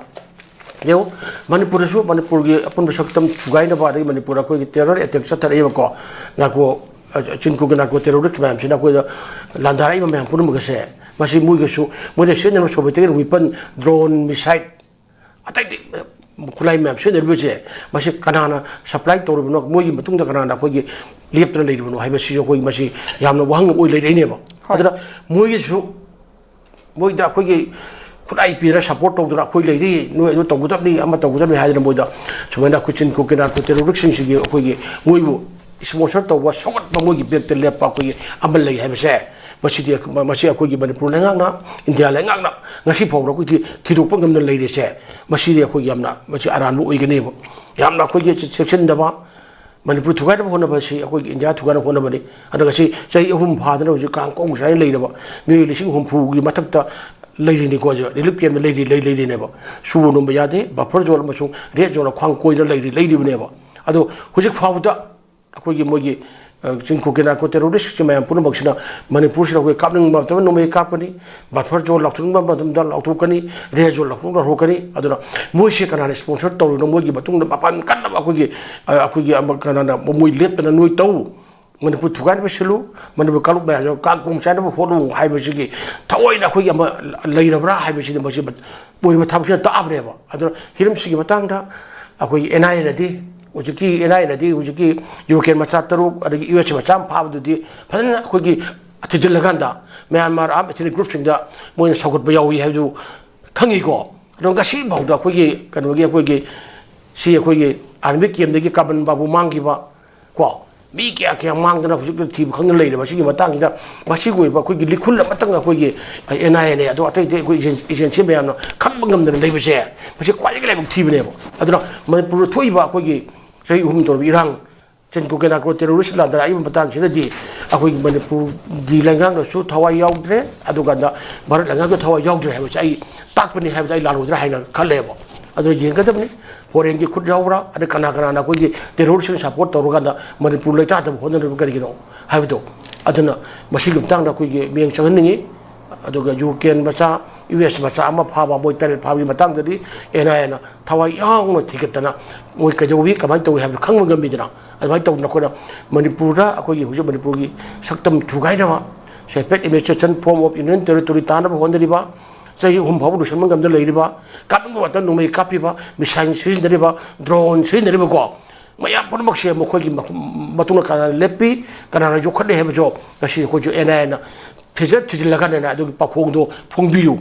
ꯌꯦꯡꯉꯨ, ꯃꯅꯤꯄꯨꯔꯗꯁꯨ ꯃꯅꯤꯄꯨꯔꯒꯤ ꯑꯄꯨꯟꯕ ꯁꯛꯇꯝ ꯊꯨꯒꯥꯏꯅꯕ, ꯑꯗꯒꯤ ꯃꯅꯤꯄꯨꯔ ꯑꯩꯈꯣꯏꯒꯤ ꯇꯦꯔꯣꯔ ꯑꯦꯇꯦꯛ ꯆꯠꯊꯔꯛꯏꯕꯀꯣ, ꯅꯥꯔꯀꯣ, ꯆꯤꯟꯀꯨꯀꯤ ꯅꯥꯔꯀꯣ ꯇꯦꯔꯣꯔꯤꯁ ꯃꯌꯥꯝꯁꯤꯅ ꯑꯩꯈꯣꯏꯗ ꯂꯥꯟꯗꯥꯔꯛꯏꯕ ꯃꯌꯥꯝ ꯄꯨꯝꯅꯃꯛ ꯑꯁꯦ, ꯃꯁꯤ ꯃꯣꯏꯒꯁꯨ, ꯃꯣꯏꯅ ꯁꯤꯖꯤꯟꯅꯔꯤꯕ ꯁꯣꯚꯤꯌꯦꯠꯇꯒꯤ ꯋꯤꯄꯟ, ꯗ꯭ꯔꯣꯟ, ꯃꯤꯁꯥꯏꯠ, ꯑꯇꯩ ꯑꯇꯩ ꯈꯨꯠꯂꯥꯏ ꯃꯌꯥꯝ ꯁꯤꯖꯤꯟꯅꯔꯤꯕꯁꯦ, ꯃꯁꯤ ꯀꯅꯥꯅ ꯁꯄ꯭ꯂꯥꯏ ꯇꯧꯔꯤꯕꯅꯣ, ꯃꯣꯏꯒꯤ ꯃꯇꯨꯡꯗ ꯀꯅꯥꯅ ꯑꯩꯈꯣꯏꯒꯤ ꯂꯦꯞꯇꯅ ꯂꯩꯔꯤꯕꯅꯣ ꯍꯥꯏꯕꯁꯤꯁꯨ ꯑꯩꯈꯣꯏ ꯃꯁꯤ ꯌꯥꯝꯅ ꯋꯥꯍꯪ ꯑꯃ ꯑꯣꯏ ꯂꯩꯔꯛꯏꯅꯦꯕ꯫ ꯍꯣꯏ꯫ ꯑꯗꯨꯅ ꯃꯣꯏꯒꯤꯁꯨ, ꯃꯣꯏꯗ ꯑꯩꯈꯣꯏꯒꯤ ꯈꯨꯠꯂꯥꯏ ꯄꯤꯔ ꯁꯞꯄꯣꯔꯠ ꯇꯧꯗꯅ ꯑꯩꯈꯣꯏ ꯂꯩꯔꯤ, ꯅꯣꯏ ꯑꯗꯨ ꯇꯧꯒꯗꯕꯅꯤ, ꯑꯃ ꯇꯧꯒꯗꯕꯅꯤ ꯍꯥꯏꯗꯅ ꯃꯣꯏꯗ ꯁꯨꯃꯥꯏꯅ ꯑꯩꯈꯣꯏ ꯆꯤꯟ ꯀꯣꯀꯦ ꯅꯥꯔꯀꯣ ꯇꯦꯔꯣꯔꯤꯁꯁꯤꯡꯁꯤꯒꯤ ꯑꯩꯈꯣꯏꯒꯤ ꯃꯣꯏꯕꯨ ꯏꯁꯄꯣꯟꯁꯔ ꯇꯧꯕ, ꯁꯧꯒꯠꯄ, ꯃꯣꯏꯒꯤ ꯕꯦꯛꯇ ꯂꯦꯞꯄ ꯑꯩꯈꯣꯏꯒꯤ ꯑꯃ ꯂꯩ ꯍꯥꯏꯕꯁꯦ, ꯃꯁꯤꯗꯤ, ꯃꯁꯤ ꯑꯩꯈꯣꯏꯒꯤ ꯃꯅꯤꯄꯨꯔ ꯂꯩꯉꯥꯛꯅ, ꯏꯟꯗꯤꯌꯥ ꯂꯩꯉꯥꯛꯅ ꯉꯁꯤ ꯐꯥꯎꯕꯗ ꯑꯩꯈꯣꯏꯗꯤ ꯊꯤꯗꯣꯛꯄ ꯉꯝꯗꯅ ꯂꯩꯔꯤꯁꯦ, ꯃꯁꯤꯗꯤ ꯑꯩꯈꯣꯏꯒꯤ ꯌꯥꯝꯅ, ꯃꯁꯤ ꯑꯔꯥꯟꯕ ꯑꯣꯏꯒꯅꯦꯕ꯫ ꯌꯥꯝꯅ ꯑꯩꯈꯣꯏꯒꯤ ꯆꯦꯛꯁꯤꯟꯗꯕ, ꯃꯅꯤꯄꯨꯔ ꯊꯨꯒꯥꯏꯅꯕ ꯍꯣꯠꯅꯕ ꯑꯁꯤ ꯑꯩꯈꯣꯏꯒꯤ ꯏꯟꯗꯤꯌꯥ ꯊꯨꯒꯥꯏꯅꯕ ꯍꯣꯠꯅꯕꯅꯤ꯫ ꯑꯗꯨꯒ ꯁꯤ ꯆꯍꯤ ꯑꯍꯨꯝ ꯐꯥꯗꯅ ꯍꯧꯖꯤꯛ ꯀꯥꯡ ꯀꯣꯡ ꯁꯥꯏꯅ ꯂꯩꯔꯕ ꯃꯤꯑꯣꯏ ꯂꯤꯁꯤꯡ ꯍꯨꯝꯐꯨꯒꯤ ꯃꯊꯛꯇ ꯂꯩꯔꯤꯅꯤꯀꯣ, ꯍꯧꯖꯤꯛ ꯔꯤꯂꯤꯐ ꯀꯦꯝꯗ ꯂꯩꯔꯤ, ꯂꯩ-, ꯂꯩꯔꯤꯅꯦꯕ꯫ ꯁꯨꯕ ꯅꯣꯝꯕ ꯌꯥꯗꯦ, ꯕꯐꯔ ꯖꯣꯟ ꯑꯃꯁꯨꯡ ꯔꯦꯗ ꯖꯣꯟꯅ ꯈ꯭ꯋꯥꯡ ꯀꯣꯏꯅ ꯂꯩꯔꯤ, ꯂꯩꯔꯤꯕꯅꯦꯕ꯫ ꯑꯗꯣ ꯍꯧꯖꯤꯛ ꯐꯥꯎꯕꯗ ꯑꯩꯈꯣꯏꯒꯤ ꯃꯣꯏꯒꯤ, ꯑ, ꯆꯤꯡꯈꯣꯛꯀꯤ ꯅꯥꯔꯀꯣ ꯇꯦꯔꯣꯔꯤꯁꯁꯤꯡ ꯃꯌꯥꯝ ꯄꯨꯝꯅꯃꯛꯁꯤꯅ ꯃꯅꯤꯄꯨꯔꯁꯤꯗ ꯑꯩꯈꯣꯏ ꯀꯥꯞꯅꯤꯡꯕ ꯃꯇꯝꯗ ꯅꯣꯡꯃꯩ ꯀꯥꯞꯀꯅꯤ, ꯕꯐꯔ ꯖꯣꯟ ꯂꯥꯎꯊꯣꯛꯅꯤꯡꯕ ꯃꯇꯝꯗ ꯂꯥꯎꯊꯣꯛꯀꯅꯤ, ꯔꯦꯗ ꯖꯣꯟ ꯂꯥꯎꯊꯣꯛ-, ꯂꯥꯎꯊꯣꯛꯀꯅꯤ꯫ ꯑꯗꯨꯅ ꯃꯣꯏꯁꯦ ꯀꯅꯥꯅ ꯏꯁꯄꯣꯟꯁꯔ ꯇꯧꯔꯤꯅꯣ? ꯃꯣꯏꯒꯤ ꯃꯇꯨꯡꯗ ꯃꯄꯥꯟ ꯀꯟꯅꯕ ꯑꯩꯈꯣꯏꯒꯤ, ꯑ, ꯑꯩꯈꯣꯏꯒꯤ ꯑꯃ ꯀꯅꯥꯅ ꯃꯣꯏ ꯂꯦꯞꯇꯅ ꯅꯣꯏ ꯇꯧ, ꯃꯅꯤꯄꯨꯔ ꯊꯨꯒꯥꯏꯅꯕ ꯁꯤꯜꯂꯨ, ꯃꯅꯤꯄꯨꯔ ꯀꯥꯡꯂꯨꯞ ꯃꯌꯥꯝꯁꯦ ꯀꯥꯡ ꯀꯣꯡ ꯆꯥꯏꯅꯕ ꯍꯣꯠꯅꯧ ꯍꯥꯏꯕꯁꯤꯒꯤ ꯊꯑꯣꯏꯅ ꯑꯩꯈꯣꯏꯒꯤ ꯑꯃ ꯂꯩꯔꯕ꯭ꯔꯥ ꯍꯥꯏꯕꯁꯤꯗꯤ ꯃꯁꯤ ꯑꯣꯏꯔꯤꯕ ꯊꯕꯛꯁꯤꯅ ꯇꯥꯛꯑꯕꯅꯦꯕ꯫ ꯑꯗꯨꯅ ꯍꯤꯔꯝꯁꯤꯒꯤ ꯃꯇꯥꯡꯗ ꯑꯩꯈꯣꯏꯒꯤ ꯑꯦꯟ ꯑꯥꯏ ꯑꯦꯅꯗꯤ, ꯍꯧꯖꯤꯛꯀꯤ ꯑꯦꯟ ꯑꯥꯏ ꯑꯦꯅꯗꯤ ꯍꯧꯖꯤꯛꯀꯤ ꯌꯨꯔꯣꯀꯦꯟ ꯃꯆꯥ ꯇꯔꯨꯛ, ꯑꯗꯒꯤ ꯌꯨ ꯑꯦꯁ ꯑꯦ ꯃꯆꯥ ꯑꯃ ꯐꯥꯕꯗꯨꯗꯤ ꯐꯖꯅ ꯑꯩꯈꯣꯏꯒꯤ ꯊꯤꯖꯤꯜꯂꯀꯥꯟꯗ ꯃ꯭ꯌꯥꯟꯃꯥꯔ ꯑꯥꯔꯝ ꯑꯦꯊꯅꯤꯛ ꯒ꯭ꯔꯨꯞꯁꯤꯡꯗ ꯃꯣꯏꯅ ꯁꯧꯒꯠꯄ ꯌꯥꯎꯏ ꯍꯥꯏꯕꯗꯨ ꯈꯪꯉꯤꯀꯣ꯫ ꯑꯗꯣ ꯉꯁꯤ ꯐꯥꯎꯗ ꯑꯩꯈꯣꯏꯒꯤ ꯀꯩꯅꯣꯒꯤ, ꯑꯩꯈꯣꯏꯒꯤ ꯁꯤ ꯑꯩꯈꯣꯏꯒꯤ ꯑꯥꯔꯃꯤ ꯀꯦꯝꯗꯒꯤ ꯀꯥꯕꯟ ꯕꯥꯕꯨ ꯃꯥꯡꯈꯤꯕ ꯀꯣ, ꯃꯤ ꯀꯌꯥ ꯀꯌꯥ ꯃꯥꯡꯗꯅ ꯍꯧꯖꯤꯛ ꯊꯤꯕ ꯈꯪꯗꯅ ꯂꯩꯔꯕ ꯁꯤꯒꯤ ꯃꯇꯥꯡꯁꯤꯗ, ꯃꯁꯤꯒꯤ ꯑꯣꯏꯕ ꯑꯩꯈꯣꯏꯒꯤ ꯂꯤꯈꯨꯜ ꯑꯃꯇꯪ ꯑꯩꯈꯣꯏꯒꯤ ꯑꯦꯟ ꯑꯥꯏ ꯑꯦꯅꯦ, ꯑꯗꯣ ꯑꯇꯩ ꯑꯇꯩ ꯑꯩꯈꯣꯏ ꯑꯦꯖꯦꯟ-, ꯑꯦꯖꯦꯟꯁꯤ ꯃꯌꯥꯝꯅ ꯈꯪꯕ ꯉꯝꯗꯅ ꯂꯩꯕꯁꯦ, ꯃꯁꯤ ꯈ꯭ꯋꯥꯏꯗꯒꯤ ꯂꯥꯏꯕꯛ ꯊꯤꯕꯅꯦꯕ꯫ ꯑꯗꯨꯅ ꯃꯅꯤꯄꯨꯔꯗ ꯊꯣꯛꯏꯕ ꯑꯩꯈꯣꯏꯒꯤ ꯆꯍꯤ ꯑꯍꯨꯝ ꯇꯧꯔꯕ ꯏꯔꯥꯡ, ꯆꯤꯟ ꯀꯣꯀꯦ ꯅꯥꯔꯀꯣ ꯇꯦꯔꯣꯔꯤꯁ ꯂꯥꯟꯗꯥꯔꯛꯏꯕ ꯃꯇꯥꯡꯁꯤꯗꯗꯤ ꯑꯩꯈꯣꯏꯒꯤ ꯃꯅꯤꯄꯨꯔꯒꯤ ꯂꯩꯉꯥꯛꯅꯁꯨ ꯊꯋꯥꯏ ꯌꯥꯎꯗ꯭ꯔꯦ, ꯑꯗꯨꯀꯥꯟꯗ ꯚꯥꯔꯠ ꯂꯩꯉꯥꯛꯅ ꯊꯋꯥꯏ ꯌꯥꯎꯗ꯭ꯔꯦ ꯍꯥꯏꯕꯁꯦ ꯑꯩ ꯇꯥꯛꯄꯅꯤ ꯍꯥꯏꯕꯗ ꯑꯩ ꯂꯥꯜꯂꯣꯏꯗ꯭ꯔꯥ ꯍꯥꯏꯅ ꯈꯜꯂꯦꯕ꯫ ꯑꯗꯨꯅ ꯌꯦꯡꯒꯗꯕꯅꯤ, ꯐꯣꯔꯦꯟꯒꯤ ꯈꯨꯠ ꯌꯥꯎꯕ꯭ꯔꯥ, ꯑꯗꯩ ꯀꯅꯥ ꯀꯅꯥꯅ ꯑꯩꯈꯣꯏꯒꯤ ꯇꯦꯔꯣꯔꯤꯁꯁꯤꯡ ꯁꯄꯣꯔꯠ ꯇꯧꯔꯀꯥꯟꯗ ꯃꯅꯤꯄꯨꯔ ꯂꯩꯇꯥꯗꯕ ꯍꯣꯠꯅꯔꯤꯕ ꯀꯔꯤꯒꯤꯅꯣ ꯍꯥꯏꯕꯗꯣ꯫ ꯑꯗꯨꯅ ꯃꯁꯤꯒꯤ ꯃꯇꯥꯡꯗ ꯑꯩꯈꯣꯏꯒꯤ ꯃꯤꯠꯌꯦꯡ ꯆꯪꯍꯟꯅꯤꯡꯉꯤ꯫ ꯑꯗꯨꯒ ꯌꯨꯀ꯭ꯔꯦꯟ ꯃꯆꯥ, ꯌꯨ ꯑꯦꯁ ꯃꯆꯥ ꯑꯃ ꯐꯥꯕ, ꯃꯣꯏ ꯇꯔꯦꯠ ꯐꯥꯕꯒꯤ ꯃꯇꯥꯡꯗꯗꯤ ꯑꯦꯟ ꯑꯥꯏ ꯑꯦꯅ ꯊꯋꯥꯏ ꯌꯥꯎꯅ ꯊꯤꯒꯠꯇꯅ ꯃꯣꯏ ꯀꯩꯗꯧꯏ, ꯀꯃꯥꯏꯅ ꯇꯧꯏ ꯍꯥꯏꯕꯗꯨ ꯈꯪꯕ ꯉꯝꯃꯤꯗꯅ꯫ ꯑꯗꯨꯃꯥꯏꯅ ꯇꯧꯗꯅ ꯑꯩꯈꯣꯏꯅ ꯃꯅꯤꯄꯨꯔꯗ, ꯑꯩꯈꯣꯏꯒꯤ ꯍꯧꯖꯤꯛ ꯃꯅꯤꯄꯨꯔꯒꯤ ꯁꯛꯇꯝ ꯊꯨꯒꯥꯏꯅꯕ, separate administration form of union territory ꯇꯥꯅꯕ ꯍꯣꯠꯅꯔꯤꯕ, ꯆꯍꯤ ꯑꯍꯨꯝ ꯐꯥꯎꯕ ꯂꯣꯏꯁꯤꯟꯕ ꯉꯝꯗ ꯂꯩꯔꯤꯕ, ꯀꯥꯞꯅꯤꯡꯕ ꯃꯇꯝꯗ ꯅꯣꯡꯃꯩ ꯀꯥꯞꯄꯤꯕ, missile ꯁꯤꯖꯤꯟꯅꯔꯤꯕ, drone ꯁꯤꯖꯤꯟꯅꯔꯤꯕꯀꯣ, ꯃꯌꯥꯝ ꯄꯨꯝꯅꯃꯛꯁꯦ ꯃꯈꯣꯏꯒꯤ ꯃ-, ꯃꯇꯨꯡꯗ ꯀꯅꯥꯅ ꯂꯦꯞꯄꯤ, ꯀꯅꯥꯅ ꯌꯣꯛꯈꯠꯂꯤ ꯍꯥꯏꯕꯁꯨ ꯉꯁꯤ ꯑꯩꯈꯣꯏꯁꯨ ꯑꯦꯟ ꯑꯥꯏ ꯑꯦꯅ ꯊꯤꯖ-, ꯊꯤꯖꯤꯜꯂꯀꯥꯟꯗꯅꯦ ꯑꯗꯨꯒꯤ ꯄꯥꯎꯈꯣꯡꯗꯣ ꯐꯣꯡꯕꯤꯌꯨ꯫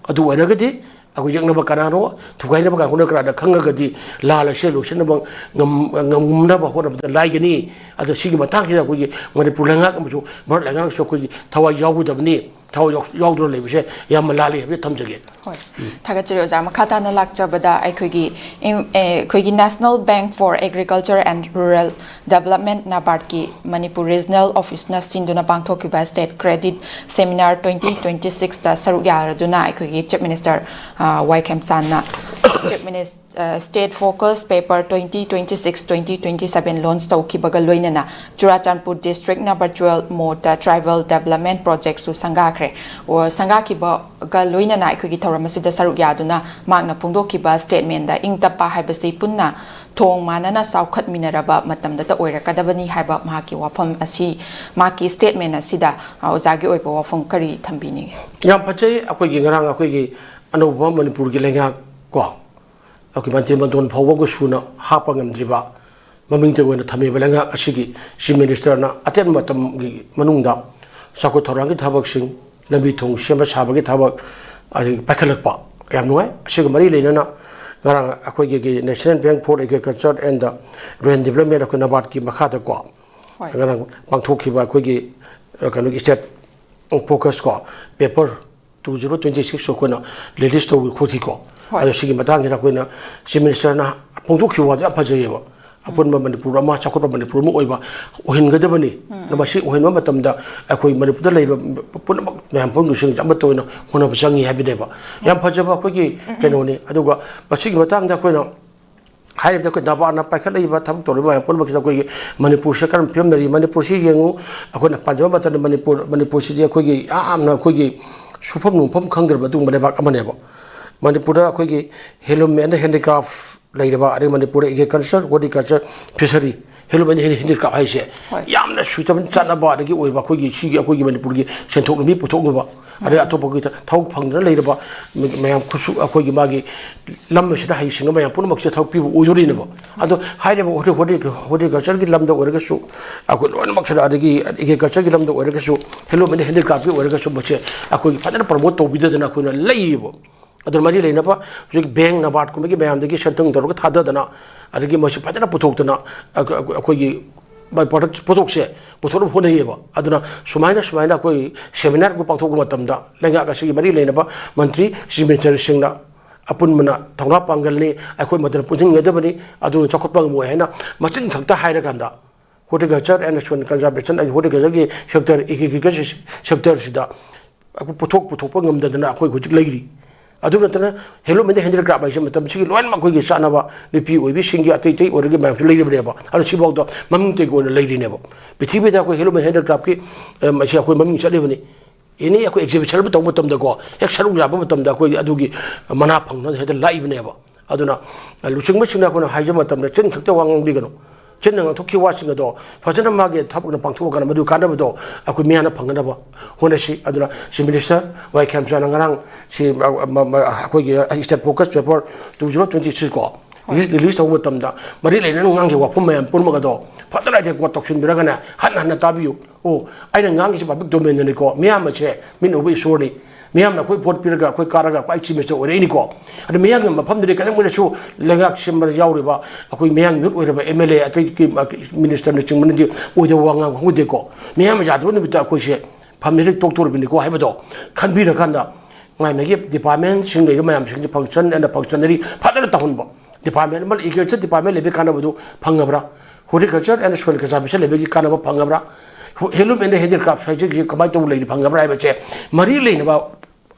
ꯑꯗꯨ ꯑꯣꯏꯔꯒꯗꯤ ꯑꯩꯈꯣꯏ ꯌꯦꯛꯅꯕ ꯀꯅꯥꯅꯣ, ꯊꯨꯒꯥꯏꯅꯕ ꯀꯅꯥꯅꯣ, ꯀꯅꯥꯅ ꯈꯪꯉꯒꯗꯤ ꯂꯥꯜ ꯑꯁꯤ ꯂꯣꯏꯁꯤꯟꯅꯕ ꯉꯝ-, ꯉꯝꯅꯕ ꯍꯣꯠꯅꯕꯗ ꯂꯥꯏꯒꯅꯤ꯫ ꯑꯗꯣ ꯁꯤꯒꯤ ꯃꯇꯥꯡꯁꯤꯗ ꯑꯩꯈꯣꯏꯒꯤ ꯃꯅꯤꯄꯨꯔ ꯂꯩꯉꯥꯛ ꯑꯃꯁꯨꯡ ꯚꯥꯔꯠ ꯂꯩꯉꯥꯛꯅꯁꯨ ꯑꯩꯈꯣꯏꯒꯤ ꯊꯋꯥꯏ ꯌꯥꯎꯒꯗꯕꯅꯤ꯫ ꯊꯋꯥꯏ ꯌꯥꯎ-, ꯌꯥꯎꯗꯨꯅ ꯂꯩꯕꯁꯦ ꯌꯥꯝꯅ ꯂꯥꯜꯂꯤ ꯍꯥꯏꯕꯁꯦ ꯊꯝꯖꯒꯦ꯫ ꯍꯣꯏ, ꯊꯥꯒꯠꯆꯔꯤ ꯑꯣꯖꯥ꯫ ꯃꯈꯥ ꯇꯥꯅ ꯂꯥꯛꯆꯕꯗ ꯑꯩꯈꯣꯏꯒꯤ ꯏꯝ-, ꯑꯦ, ꯑꯩꯈꯣꯏꯒꯤ National Bank for Agriculture and Rural Development, ꯅꯕꯥꯔꯠꯀꯤ ꯃꯅꯤꯄꯨꯔ ꯔꯤꯖꯅꯦꯜ ꯑꯣꯐꯤꯁꯅ ꯁꯤꯟꯗꯨꯅ ꯄꯥꯡꯊꯣꯛꯈꯤꯕ State Credit Seminar twenty twenty sixꯇ ꯁꯔꯨꯛ ꯌꯥꯔꯗꯨꯅ ꯑꯩꯈꯣꯏꯒꯤ Chief Minister, ꯑ, ꯋꯥꯏ ꯈꯦꯝꯆꯥꯟꯅ Chief Minister, ꯑ, State Focus Paper twenty twenty six twenty twenty seven launch ꯇꯧꯈꯤꯕꯒ ꯂꯣꯏꯅꯅ ꯆꯨꯔꯥꯆꯥꯟꯄꯨꯔ districtꯅ virtual modeꯇ tribal development projectꯁꯨ ꯁꯪꯒꯥꯈ꯭ꯔꯦ꯫ ꯑꯣ, ꯁꯪꯒꯥꯈꯤꯕꯒ ꯂꯣꯏꯅꯅ ꯑꯩꯈꯣꯏꯒꯤ ꯊꯧꯔꯝ ꯑꯁꯤꯗ ꯁꯔꯨꯛ ꯌꯥꯗꯨꯅ ꯃꯍꯥꯛꯅ ꯐꯣꯡꯗꯣꯛꯈꯤꯕ statementꯗ ꯏꯪ ꯇꯞꯄ ꯍꯥꯏꯕꯁꯤ ꯄꯨꯟꯅ ꯊꯣꯡ ꯃꯥꯟꯅꯅ ꯆꯥꯎꯈꯠꯃꯤꯟꯅꯔꯕ ꯃꯇꯝꯗꯇ ꯑꯣꯏꯔꯛꯀꯗꯕꯅꯤ ꯍꯥꯏꯕ ꯃꯍꯥꯛꯀꯤ ꯋꯥꯐꯝ ꯑꯁꯤ, ꯃꯍꯥꯛꯀꯤ statement ꯑꯁꯤꯗ, ꯑ, ꯑꯣꯖꯥꯒꯤ ꯑꯣꯏꯕ ꯋꯥꯐꯝ ꯀꯔꯤ ꯊꯝꯕꯤꯅꯤꯡꯉꯤ? ꯌꯥꯝ ꯐꯖꯩ꯫ ꯑꯩꯈꯣꯏꯒꯤ ꯉꯔꯥꯡ ꯑꯩꯈꯣꯏꯒꯤ ꯑꯅꯧꯕ ꯃꯅꯤꯄꯨꯔꯒꯤ ꯂꯩꯉꯥꯛ ꯀꯣ, ꯑꯩꯈꯣꯏ ꯃꯟꯇ꯭ꯔꯤ ꯃꯟꯗꯣꯟ ꯐꯥꯎꯕꯒ ꯁꯨꯅ ꯍꯥꯞꯄ ꯉꯝꯗ꯭ꯔꯤꯕ, ꯃꯃꯤꯡꯇ ꯑꯣꯏꯅ ꯊꯝꯃꯤꯕ ꯂꯩꯉꯥꯛ ꯑꯁꯤꯒꯤ Chief Ministerꯅ ꯑꯇꯦꯟꯕ ꯃꯇꯝꯒꯤ ꯃꯅꯨꯡꯗ ꯆꯥꯎꯈꯠ ꯊꯧꯔꯥꯡꯒꯤ ꯊꯕꯛꯁꯤꯡ, ꯂꯝꯕꯤ ꯊꯣꯡ ꯁꯦꯝꯕ ꯁꯥꯕꯒꯤ ꯊꯕꯛ, ꯑꯗꯒꯤ ꯄꯥꯏꯈꯠꯂꯛꯄ ꯌꯥꯝ ꯅꯨꯡꯉꯥꯏ꯫ ꯑꯁꯤꯒ ꯃꯔꯤ ꯂꯩꯅꯅ ꯉꯔꯥꯡ ꯑꯩꯈꯣꯏꯒꯤ National Bank for Agriculture and Rural Development, ꯑꯩꯈꯣꯏ ꯅꯕꯥꯔꯠꯀꯤ ꯃꯈꯥꯗꯀꯣ, ꯍꯣꯏ꯫ ꯉꯔꯥꯡ ꯄꯥꯡꯊꯣꯛꯈꯤꯕ ꯑꯩꯈꯣꯏꯒꯤ, ꯑ, ꯀꯩꯅꯣꯒꯤ State Focus ꯀꯣ, Paper two zero twenty six ꯑꯩꯈꯣꯏꯅ release ꯇꯧꯈꯤ ꯈꯣꯠꯈꯤꯀꯣ꯫ ꯍꯣꯏ꯫ ꯑꯗꯣ ꯁꯤꯒꯤ ꯃꯇꯥꯡꯁꯤꯗ ꯑꯩꯈꯣꯏꯅ Chief Ministerꯅ ꯐꯣꯡꯗꯣꯛꯈꯤꯕ ꯋꯥꯗꯣ ꯌꯥꯝ ꯐꯖꯩꯌꯦꯕ꯫ ꯑꯄꯨꯟꯕ ꯃꯅꯤꯄꯨꯔ ꯑꯃ, ꯆꯥꯎꯈꯠꯄ ꯃꯅꯤꯄꯨꯔ ꯑꯃ ꯑꯣꯏꯕ ꯑꯣꯏꯍꯟꯒꯗꯕꯅꯤ꯫ ꯎꯝ꯫ ꯃꯁꯤ ꯑꯣꯏꯍꯟꯕ ꯃꯇꯝꯗ ꯑꯩꯈꯣꯏ ꯃꯅꯤꯄꯨꯔꯗ ꯂꯩꯔꯤꯕ ꯄꯨꯝꯅꯃꯛ ꯃꯌꯥꯝ ꯄꯨꯝꯅꯃꯛꯁꯤꯡꯁꯦ ꯑꯃꯠꯇ ꯑꯣꯏꯅ ꯍꯣꯠꯅꯕ ꯆꯪꯉꯤ ꯍꯥꯏꯕꯅꯦꯕ꯫ ꯌꯥꯝ ꯐꯖꯕ ꯑꯩꯈꯣꯏꯒꯤ ꯀꯩꯅꯣꯅꯤ꯫ ꯑꯗꯨꯒ ꯃꯁꯤꯒꯤ ꯃꯇꯥꯡꯗ ꯑꯩꯈꯣꯏꯅ ꯍꯥꯏꯔꯤꯕꯗ ꯑꯩꯈꯣꯏ ꯅꯕꯥꯔꯠꯅ ꯄꯥꯏꯈꯠꯂꯛꯏꯕ ꯊꯕꯛ ꯇꯧꯔꯤꯕ ꯃꯌꯥꯝ ꯄꯨꯝꯅꯃꯛꯁꯤꯗ ꯑꯩꯈꯣꯏꯒꯤ ꯃꯅꯤꯄꯨꯔꯁꯦ ꯀꯔꯝꯕ ꯐꯤꯕꯝꯗ ꯂꯩꯔꯤ? ꯃꯅꯤꯄꯨꯔꯁꯤ ꯌꯦꯡꯉꯨ, ꯑꯩꯈꯣꯏꯅ ꯄꯟꯖꯕ ꯃꯇꯝꯗ ꯃꯅꯤꯄꯨꯔ, ꯃꯅꯤꯄꯨꯔꯁꯤꯗꯤ ꯑꯩꯈꯣꯏꯒꯤ ꯌꯥꯝꯅ ꯑꯩꯈꯣꯏꯒꯤ ꯁꯨꯐꯝ ꯅꯣꯝꯐꯝ ꯈꯪꯗ꯭ꯔꯕ ꯑꯗꯨꯒꯨꯝꯕ ꯂꯩꯕꯥꯛ ꯑꯃꯅꯦꯕ꯫ ꯃꯅꯤꯄꯨꯔꯗ ꯑꯩꯈꯣꯏꯒꯤ handloom and handicraft ꯂꯩꯔꯕ, ꯑꯗꯩ ꯃꯅꯤꯄꯨꯔꯗ agriculture, horticulture, fishery, handloom and handicraft ꯍꯥꯏꯁꯦ, ꯍꯣꯏ, ꯌꯥꯝꯅ ꯁꯨꯏꯇꯕ ꯆꯥꯅꯕ ꯑꯗꯒꯤ ꯑꯣꯏꯕ ꯑꯩꯈꯣꯏꯒꯤ ꯁꯤꯒꯤ ꯑꯩꯈꯣꯏꯒꯤ ꯃꯅꯤꯄꯨꯔꯒꯤ ꯁꯦꯟꯊꯣꯛ ꯂꯝꯕꯤ ꯄꯨꯊꯣꯛꯅꯕ, ꯑꯗꯩ ꯑꯇꯣꯞꯄꯒꯤ ꯊ-, ꯊꯕꯛ ꯐꯪꯗꯅ ꯂꯩꯔꯕ ꯃꯌꯥꯝ ꯈꯨꯠꯁꯨ ꯑꯩꯈꯣꯏꯒꯤ ꯃꯥꯒꯤ ꯂꯝ ꯑꯁꯤꯗ ꯍꯩꯁꯤꯡꯕ ꯃꯌꯥꯝ ꯄꯨꯝꯅꯃꯛꯁꯤꯗ ꯊꯕꯛ ꯄꯤꯕ ꯑꯣꯏꯗꯣꯔꯤꯅꯦꯕ꯫ ꯑꯗꯣ ꯍꯥꯏꯔꯤꯕ horti-, horti-, horticultureꯒꯤ ꯂꯝꯗ ꯑꯣꯏꯔꯒꯁꯨ, ꯑꯩꯈꯣꯏ ꯂꯣꯏꯅꯃꯛꯁꯤꯗ, ꯑꯗꯒꯤ agricultureꯒꯤ ꯂꯝꯗ ꯑꯣꯏꯔꯒꯁꯨ, handloom and handicraftꯀꯤ ꯑꯣꯏꯔꯒꯁꯨ, ꯃꯁꯦ ꯑꯩꯈꯣꯏꯒꯤ ꯐꯖꯅ promote ꯇꯧꯕꯤꯗꯗꯅ ꯑꯩꯈꯣꯏꯅ ꯂꯩꯌꯦꯕ꯫ ꯑꯗꯨꯅ ꯃꯔꯤ ꯂꯩꯅꯕ ꯍꯧꯖꯤꯛ bank, ꯅꯕꯥꯔꯠꯀꯨꯝꯕꯒꯤ ꯃꯌꯥꯝꯗꯒꯤ ꯁꯦꯟꯊꯪ ꯇꯧꯔꯒ ꯊꯥꯗꯗꯅ, ꯑꯗꯒꯤ ꯃꯁꯤ ꯐꯖꯅ ꯄꯨꯊꯣꯛꯇꯅ, ꯑꯩꯈꯣꯏ, ꯑꯩꯈꯣꯏꯒꯤ product, ꯄꯣꯠꯊꯣꯛꯁꯦ ꯄꯨꯊꯣꯛꯅꯕ ꯍꯣꯠꯅꯩꯌꯦꯕ꯫ ꯑꯗꯨꯅ ꯁꯨꯃꯥꯏꯅ, ꯁꯨꯃꯥꯏꯅ ꯑꯩꯈꯣꯏ seminarꯒꯨꯝꯕ ꯄꯥꯡꯊꯣꯛꯄ ꯃꯇꯝꯗ ꯂꯩꯉꯥꯛ ꯑꯁꯤꯒꯤ ꯃꯔꯤ ꯂꯩꯅꯕ ꯃꯟꯇ꯭ꯔꯤ, chief ministerꯁꯤꯡꯅ ꯑꯄꯨꯟꯕꯅ ꯊꯧꯅꯥ ꯄꯥꯡꯒꯜꯅꯤ, ꯑꯩꯈꯣꯏ ꯃꯗꯨꯅ ꯄꯨꯟꯁꯤꯟꯒꯗꯕꯅꯤ, ꯑꯗꯨꯅ ꯆꯥꯎꯈꯠꯄ ꯉꯝꯃꯣꯏ ꯍꯥꯏꯅ ꯃꯆꯤꯟ ꯈꯛꯇ ꯍꯥꯏꯔꯀꯥꯟꯗ, horticulture and soil conservation, ꯑꯩ horticultureꯒꯤ sector, agriculture sectorꯁꯤꯗ ꯑꯩꯈꯣꯏ ꯄꯣꯠꯊꯣꯛ ꯄꯨꯊꯣꯛꯄ ꯉꯝꯗꯗꯅ ꯑꯩꯈꯣꯏ ꯍꯧꯖꯤꯛ ꯂꯩꯔꯤ꯫ ꯑꯗꯨ ꯅꯠꯇꯅ handloom and handicraft ꯍꯥꯏꯁꯦ ꯃꯇꯝꯁꯤꯒꯤ ꯂꯣꯏꯅꯃꯛ ꯑꯩꯈꯣꯏꯒꯤ ꯆꯥꯅꯕ, ꯅꯨꯄꯤ ꯑꯣꯏꯕꯤꯁꯤꯡꯒꯤ ꯑꯇꯩ ꯑꯇꯩ ꯑꯣꯏꯔꯒ ꯃꯌꯥꯝꯁꯨ ꯂꯩꯔꯤꯕꯅꯦꯕ꯫ ꯑꯗꯣ ꯁꯤꯐꯥꯎꯗ ꯃꯃꯤꯡꯇꯒꯤ ꯑꯣꯏꯅ ꯂꯩꯔꯤꯅꯦꯕ꯫ ꯄ꯭ꯔꯤꯊꯤꯕꯤꯗ ꯑꯩꯈꯣꯏ handloom and handicraftꯀꯤ, ꯑ, ꯃꯁꯤ ꯑꯩꯈꯣꯏ ꯃꯃꯤꯡ ꯆꯠꯂꯤꯕꯅꯤ꯫ Any ꯑꯩꯈꯣꯏ exhibition ꯑꯃ ꯇꯧꯕ ꯃꯇꯝꯗꯀꯣ, ꯍꯦꯛ ꯁꯔꯨꯛ ꯌꯥꯕ ꯃꯇꯝꯗ ꯑꯩꯈꯣꯏ ꯑꯗꯨꯒꯤ ꯃꯅꯥ ꯐꯪꯅꯕ ꯍꯦꯛꯇ ꯂꯥꯛꯏꯕꯅꯦꯕ꯫ ꯑꯗꯨꯅ ꯂꯨꯆꯤꯡꯕꯁꯤꯡꯅ ꯑꯩꯈꯣꯏꯅ ꯍꯥꯏꯖꯕ ꯃꯇꯝꯗ ꯆꯤꯟ ꯈꯛꯇ ꯋꯥ ꯉꯥꯡꯕꯤꯒꯅꯨ꯫ ꯆꯤꯟꯅ ꯉꯥꯡꯊꯣꯛꯈꯤꯕ ꯋꯥꯁꯤꯡ ꯑꯗꯣ ꯐꯖꯅ ꯃꯥꯒꯤ ꯊꯕꯛꯅ ꯄꯥꯡꯊꯣꯛꯑꯀꯥꯟꯗ ꯃꯗꯨ ꯀꯥꯟꯅꯕꯗꯣ ꯑꯩꯈꯣꯏ ꯃꯤꯌꯥꯝꯅ ꯐꯪꯒꯅꯕ ꯍꯣꯠꯅꯁꯤ꯫ ꯑꯗꯨꯅ Chief Minister ꯋꯥꯏ ꯈꯦꯝꯆꯥꯅ ꯉꯔꯥꯡ ꯁꯤ, ꯑ, ꯃ-, ꯃ-, ꯑꯩꯈꯣꯏꯒꯤ State Focus Paper two zero twenty six ꯀꯣ, release, release ꯇꯧꯕ ꯃꯇꯝꯗ ꯃꯔꯤ ꯂꯩꯅꯅ ꯉꯥꯡꯈꯤꯕ ꯋꯥꯐꯝ ꯃꯌꯥꯝ ꯄꯨꯝꯅꯃꯛ ꯑꯗꯣ ꯐꯖꯅ record ꯇꯧꯁꯤꯟꯕꯤꯔꯒꯅꯦ, ꯍꯟꯅ ꯍꯟꯅ ꯇꯥꯕꯤꯌꯨ꯫ ꯑꯣ, ꯑꯩꯅ ꯉꯥꯡꯉꯤꯁꯤ public domainꯗꯅꯤꯀꯣ, ꯃꯤꯌꯥꯝ ꯑꯁꯦ ꯃꯤꯠ ꯎꯕ ꯏꯁꯣꯔꯅꯤ꯫ ꯃꯤꯌꯥꯝꯅ ꯑꯩꯈꯣꯏ vote ꯄꯤꯔꯒ ꯑꯩꯈꯣꯏ ꯀꯥꯔꯒ ꯑꯩꯈꯣꯏ Chief Minister ꯑꯣꯏꯔꯛꯏꯅꯤꯀꯣ꯫ ꯑꯗꯨ ꯃꯤꯌꯥꯝꯒꯤ ꯃꯐꯝꯗꯨꯗꯤ ꯀꯔꯤꯝ ꯑꯣꯏꯔꯁꯨ ꯂꯩꯉꯥꯛ ꯁꯦꯝꯕꯗ ꯌꯥꯎꯔꯤꯕ ꯑꯩꯈꯣꯏ ꯃꯤꯌꯥꯝ ꯌꯨꯠ ꯑꯣꯏꯔꯕ M L A ꯑꯇꯩ ministerꯅꯆꯤꯡꯕꯅꯗꯤ ꯑꯣꯏꯗꯕ ꯋꯥ ꯉꯥꯡꯕ ꯈꯪꯗꯦꯀꯣ꯫ ꯃꯤꯌꯥꯝꯅ ꯌꯥꯗꯕ ꯅꯨꯃꯤꯠꯇ ꯑꯩꯈꯣꯏꯁꯦ ꯐꯝꯃꯤꯁꯦ ꯇꯣꯛꯇꯣꯔꯤꯕꯅꯤꯀꯣ ꯍꯥꯏꯕꯗꯣ ꯈꯟꯕꯤꯔꯀꯥꯟꯗ, ꯃꯥꯏ ꯃꯥꯏꯒꯤ departmentꯁꯤꯡ ꯂꯩꯔꯤꯕ ꯃꯌꯥꯝꯁꯤꯡꯁꯦ function and functionary ꯐꯖꯅ ꯇꯧꯍꯟꯕ꯫ Department ꯑꯃ, agriculture department ꯂꯩꯕꯒꯤ ꯀꯥꯟꯅꯕꯗꯨ ꯐꯪꯉꯕ꯭ꯔꯥ? Horticulture and soil conservation ꯂꯩꯕꯒꯤ ꯀꯥꯟꯅꯕ ꯐꯪꯉꯕ꯭ꯔꯥ? Handloom and handicraft ꯍꯥꯏꯁꯤꯒꯤ ꯀꯃꯥꯏꯅ ꯇꯧꯕ ꯂꯩꯔꯤ, ꯐꯪꯉꯕ꯭ꯔꯥ ꯍꯥꯏꯕꯁꯦ ꯃꯔꯤ ꯂꯩꯅꯕ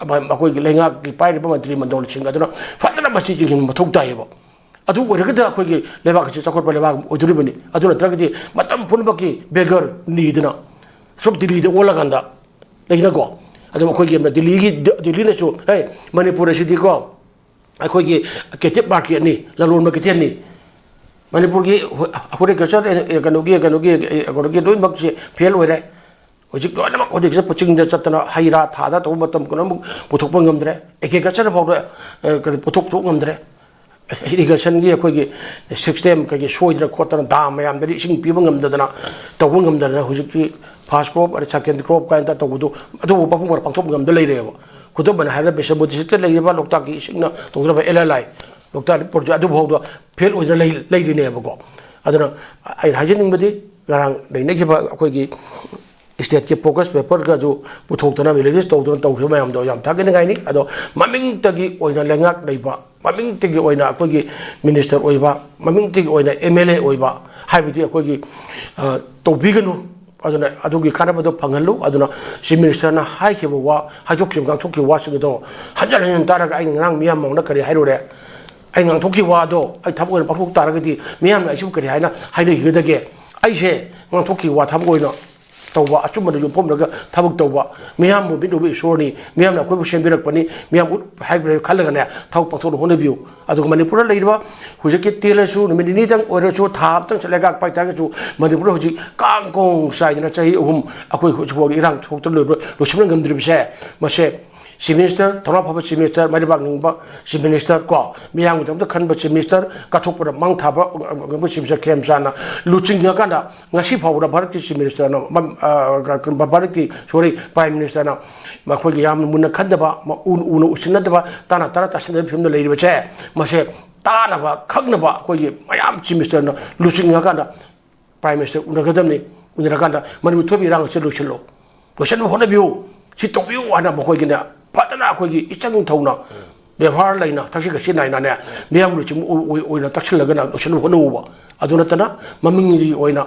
ꯑꯩꯈꯣꯏꯒꯤ ꯂꯩꯉꯥꯛꯀꯤ ꯄꯥꯏꯔꯤꯕ ꯃꯟꯇ꯭ꯔꯤ ꯃꯟꯗꯣꯜꯁꯤꯡ ꯑꯗꯨꯅ ꯐꯖꯅ ꯃꯁꯤ ꯌꯦꯡꯁꯤꯟꯕ ꯃꯊꯧ ꯇꯥꯏꯌꯦꯕ꯫ ꯑꯗꯨ ꯑꯣꯏꯔꯒꯗꯤ ꯑꯩꯈꯣꯏꯒꯤ ꯂꯩꯕꯥꯛ ꯑꯁꯤ ꯆꯥꯎꯈꯠꯄ ꯂꯩꯕꯥꯛ ꯑꯃ ꯑꯣꯏꯗꯣꯔꯤꯕꯅꯤ꯫ ꯑꯗꯨ ꯅꯠꯇ꯭ꯔꯒꯗꯤ ꯃꯇꯝ ꯄꯨꯝꯅꯃꯛꯀꯤ ꯕꯦꯒꯔ ꯅꯤꯗꯅ ꯁꯨꯝ ꯗꯤꯜꯂꯤꯗ ꯑꯣꯜꯂꯀꯥꯟꯗ ꯂꯩꯅꯀꯣ꯫ ꯑꯗꯨꯝ ꯑꯩꯈꯣꯏꯒꯤ ꯑꯃꯅ ꯗꯤꯜꯂꯤꯒꯤ, ꯗꯤꯜꯂꯤꯅꯁꯨ, "ꯍꯦ, ꯃꯅꯤꯄꯨꯔ ꯑꯁꯤꯗꯤꯀꯣ ꯑꯩꯈꯣꯏꯒꯤ ꯀꯦꯇꯤꯞ ꯃꯥꯔꯀꯦꯠꯅꯤ, ꯂꯂꯣꯟꯕ ꯀꯩꯊꯦꯜꯅꯤ, ꯃꯅꯤꯄꯨꯔꯒꯤ ꯍꯣꯔꯇꯤꯀꯜꯆꯔ, ꯀꯩꯅꯣꯒꯤ, ꯀꯩꯅꯣꯒꯤ, ꯀꯩꯅꯣꯒꯤ ꯂꯣꯏꯅꯃꯛꯁꯦ ꯐꯦꯜ ꯑꯣꯏꯔꯦ꯫ ꯍꯧꯖꯤꯛ ꯂꯣꯏꯅꯃꯛ ꯍꯧꯖꯤꯛꯁꯦ ꯆꯤꯡꯗ ꯆꯠꯇꯅ ꯍꯩ ꯔꯥ ꯊꯥꯗ ꯇꯧꯕ ꯃꯇꯝ ꯄꯨꯝꯅꯃꯛ ꯄꯨꯊꯣꯛꯄ ꯉꯝꯗ꯭ꯔꯦ꯫ ꯑꯦꯒ꯭ꯔꯤꯀꯜꯆꯔ ꯐꯥꯎꯗ, ꯑ, ꯀꯩꯅꯣ, ꯄꯨꯊꯣꯛ ꯄꯨꯊꯣꯛ ꯉꯝꯗ꯭ꯔꯦ꯫ ꯏꯔꯤꯒꯦꯁꯟꯒꯤ ꯑꯩꯈꯣꯏꯒꯤ ꯁꯤꯁꯇꯦꯝ ꯀꯩꯒꯤ ꯁꯣꯏꯗꯅ ꯈꯣꯠꯇꯅ ꯗꯥꯝ ꯃꯌꯥꯝꯗꯒꯤ ꯏꯁꯤꯡ ꯄꯤꯕ ꯉꯝꯗꯗꯅ ꯇꯧꯕ ꯉꯝꯗꯗꯅ ꯍꯧꯖꯤꯛꯀꯤ ꯐꯥꯔꯁ ꯀ꯭ꯔꯣꯞ ꯑꯗꯩ ꯁꯦꯀꯦꯟ ꯀ꯭ꯔꯣꯞ ꯀꯥꯏꯅ ꯇꯧꯕꯗꯣ ꯑꯗꯨꯕꯨ ꯃꯄꯨꯡ ꯐꯥꯅ ꯄꯥꯡꯊꯣꯛꯄ ꯉꯝꯗ ꯂꯩꯔꯦꯕ꯫ ꯈꯨꯗꯝ ꯑꯣꯏꯅ ꯍꯥꯏꯔꯕꯗ ꯕꯤꯁꯅꯨꯄꯨꯔ ꯗꯤꯁꯇ꯭ꯔꯤꯛꯇ ꯂꯩꯔꯤꯕ ꯂꯣꯛꯇꯥꯛꯀꯤ ꯏꯁꯤꯡꯅ ꯇꯧꯖꯔꯕ ꯑꯦꯜ ꯑꯦꯜ ꯑꯥꯏ, ꯂꯣꯛꯇꯥꯛ ꯄ꯭ꯔꯣꯖꯦꯛ ꯑꯗꯨꯐꯥꯎꯗ ꯐꯦꯜ ꯑꯣꯏꯗꯅ ꯂꯩ-, ꯂꯩꯔꯤꯅꯦꯕꯀꯣ꯫ ꯑꯗꯨꯅ ꯑꯩꯅ ꯍꯥꯏꯖꯅꯤꯡꯕꯗꯤ ꯉꯔꯥꯡ ꯅꯩꯅꯈꯤꯕ ꯑꯩꯈꯣꯏꯒꯤ ꯁ꯭ꯇꯦꯠꯀꯤ ꯐꯣꯀꯁ ꯄꯦꯄꯔꯒꯁꯨ ꯄꯨꯊꯣꯛꯇꯅ ꯔꯤꯂꯤꯖ ꯇꯧꯗꯅ ꯇꯧꯈꯤꯕ ꯃꯌꯥꯝꯗꯣ ꯌꯥꯝ ꯊꯥꯒꯠꯅꯤꯡꯉꯥꯏꯅꯤ꯫ ꯑꯗꯣ ꯃꯃꯤꯡꯇꯒꯤ ꯑꯣꯏꯅ ꯂꯩꯉꯥꯛ ꯂꯩꯕ, ꯃꯃꯤꯡꯇꯒꯤ ꯑꯣꯏꯅ ꯑꯩꯈꯣꯏꯒꯤ ꯃꯤꯅꯤꯁꯇꯔ ꯑꯣꯏꯕ, ꯃꯃꯤꯡꯇꯒꯤ ꯑꯣꯏꯅ ꯑꯦꯝ ꯑꯦꯜ ꯑꯦ ꯑꯣꯏꯕ ꯍꯥꯏꯕꯗꯤ ꯑꯩꯈꯣꯏꯒꯤ, ꯑ, ꯇꯧꯕꯤꯒꯅꯨ꯫ ꯑꯗꯨꯅ ꯑꯗꯨꯒꯤ ꯀꯥꯟꯅꯕꯗꯣ ꯐꯪꯍꯜꯂꯨ꯫ ꯑꯗꯨꯅ ꯆꯤꯐ ꯃꯤꯅꯤꯁꯇꯔꯅ ꯍꯥꯏꯈꯤꯕ ꯋꯥ, ꯍꯥꯏꯗꯣꯛꯈꯤꯕ, ꯉꯥꯡꯊꯣꯛꯈꯤꯕ ꯋꯥꯁꯤꯡ ꯑꯗꯣ ꯍꯟꯖꯤꯟ ꯍꯟꯖꯤꯟ ꯇꯥꯔꯒ ꯑꯩꯅ ꯉꯔꯥꯡ ꯃꯤꯌꯥꯝ ꯃꯥꯡꯗ ꯀꯔꯤ ꯍꯥꯏꯔꯨꯔꯦ? ꯑꯩ ꯉꯥꯡꯊꯣꯛꯈꯤꯕ ꯋꯥ ꯑꯗꯣ ꯑꯩ ꯊꯕꯛ ꯑꯣꯏꯅ ꯄꯥꯡꯊꯣꯛ ꯇꯥꯔꯒꯗꯤ ꯃꯤꯌꯥꯝꯅ ꯑꯩꯁꯤꯕꯨ ꯀꯔꯤ ꯍꯥꯏꯅ ꯍꯥꯏꯅꯈꯤꯒꯗꯒꯦ? ꯑꯩꯁꯦ ꯉꯥꯡꯊꯣꯛꯈꯤꯕ ꯋꯥ ꯊꯕꯛ ꯑꯣꯏꯅ ꯇꯧꯕ, ꯑꯆꯨꯝꯕꯗ ꯌꯨꯝꯐꯝꯂꯒ ꯊꯕꯛ ꯇꯧꯕ, ꯃꯤꯌꯥꯝꯕꯨ ꯃꯤꯠ ꯎꯕ ꯏꯁꯣꯔꯅꯤ, ꯃꯤꯌꯥꯝꯅ ꯑꯩꯈꯣꯏꯕꯨ ꯁꯦꯝꯕꯤꯔꯛꯄꯅꯤ, ꯃꯤꯌꯥꯝ ꯎꯠ ꯍꯥꯏꯕ ꯈꯜꯂꯒꯅꯦ ꯊꯕꯛ ꯄꯥꯡꯊꯣꯛꯅ ꯍꯣꯠꯅꯕꯤꯌꯨ꯫ ꯑꯗꯨꯒ ꯃꯅꯤꯄꯨꯔꯗ ꯂꯩꯔꯤꯕ ꯍꯧꯖꯤꯛꯀꯤ ꯇꯦꯜꯂꯁꯨ ꯅꯨꯃꯤꯠ ꯅꯤꯅꯤꯗꯪ ꯑꯣꯏꯔꯁꯨ, ꯊꯥ ꯑꯃꯇꯪ ꯂꯩꯉꯥꯛ ꯄꯥꯏ ꯇꯥꯔꯒꯁꯨ ꯃꯅꯤꯄꯨꯔꯗ ꯍꯧꯖꯤꯛ ꯀꯥꯡ ꯀꯣꯡ ꯆꯥꯏꯗꯅ ꯆꯍꯤ ꯑꯍꯨꯝ ꯑꯩꯈꯣꯏ ꯍꯧꯖꯤꯛꯐꯥꯎꯗ ꯏꯔꯥꯡ ꯊꯣꯛꯇꯅ ꯂꯣꯏꯕ ꯂꯣꯏꯁꯤꯟꯕ ꯉꯝꯗ꯭ꯔꯤꯕꯁꯦ, ꯃꯁꯦ ꯆꯤꯐ ꯃꯤꯅꯤꯁꯇꯔ, ꯊꯧꯅꯥ ꯐꯕ ꯆꯤꯐ ꯃꯤꯅꯤꯁꯇꯔ, ꯃꯥꯏꯕꯥꯛ ꯅꯤꯡꯕ ꯆꯤꯐ ꯃꯤꯅꯤꯁꯇꯔ ꯀꯣ, ꯃꯤꯌꯥꯝꯒꯤꯗꯃꯛꯇ ꯈꯟꯕ ꯆꯤꯐ ꯃꯤꯅꯤꯁꯇꯔ, ꯀꯠꯊꯣꯛꯄꯗ ꯃꯥꯡ ꯊꯥꯕ ꯉꯝꯕ ꯆꯤꯐ ꯃꯤꯅꯤꯁꯇꯔ ꯈꯦꯝꯆꯥꯟꯅ ꯂꯨꯆꯤꯡꯉꯀꯥꯟꯗ ꯉꯁꯤ ꯐꯥꯎꯕꯗ ꯚꯥꯔꯠꯀꯤ ꯆꯤꯐ ꯃꯤꯅꯤꯁꯇꯔꯅ, ꯃ-, ꯑ, ꯚꯥꯔꯠꯀꯤ, ꯁꯣꯔꯤ, ꯄ꯭ꯔꯥꯏꯝ ꯃꯤꯅꯤꯁꯇꯔꯅ ꯃꯈꯣꯏꯒꯤ ꯌꯥꯝꯅ ꯃꯨꯟꯅ ꯈꯟꯗꯕ, ꯃ-, ꯎꯅ ꯎꯅ ꯎꯁꯤꯟꯅꯗꯕ, ꯇꯥꯅ ꯇꯥꯅ ꯇꯥꯁꯤꯟꯅꯕꯒꯤ ꯐꯤꯕꯝꯗ ꯂꯩꯔꯤꯕꯁꯦ, ꯃꯁꯦ ꯇꯥꯅꯕ, ꯈꯪꯅꯕ ꯑꯩꯈꯣꯏꯒꯤ ꯃꯌꯥꯝ ꯆꯤꯐ ꯃꯤꯅꯤꯁꯇꯔꯅ ꯂꯨꯆꯤꯡꯉꯀꯥꯟꯗ ꯄ꯭ꯔꯥꯏꯝ ꯃꯤꯅꯤꯁꯇꯔ ꯎꯅꯒꯗꯕꯅꯤ꯫ ꯎꯅꯔꯀꯥꯟꯗ ꯃꯅꯤꯄꯨꯔ ꯊꯣꯛꯏꯕ ꯏꯔꯥꯡ ꯑꯁꯤ ꯂꯣꯏꯁꯤꯜꯂꯣ, ꯂꯣꯏꯁꯤꯟꯅꯕ ꯍꯣꯠꯅꯕꯤꯌꯨ, ꯁꯤ ꯇꯧꯕꯤꯌꯨ ꯍꯥꯏꯅ ꯃꯈꯣꯏꯒꯤꯅꯦ ꯐꯖꯅ ꯑꯩꯈꯣꯏꯒꯤ ꯏꯆꯪ ꯊꯧꯅ, ꯕꯦꯕꯥꯔ ꯂꯩꯅ, ꯊꯛꯁꯤ ꯈꯥꯁꯤ ꯅꯥꯏꯅꯅꯦ ꯃꯤꯌꯥꯝ ꯂꯨꯆꯤꯡꯕ ꯑꯣꯏ-, ꯑꯣꯏ-, ꯑꯣꯏꯅ ꯇꯛꯁꯤꯜꯂꯒꯅ ꯂꯣꯏꯁꯤꯟꯅꯕ ꯍꯣꯠꯅꯧꯕ꯫ ꯑꯗꯨ ꯅꯠꯇꯅ ꯃꯃꯤꯡꯒꯤ ꯑꯣꯏꯅ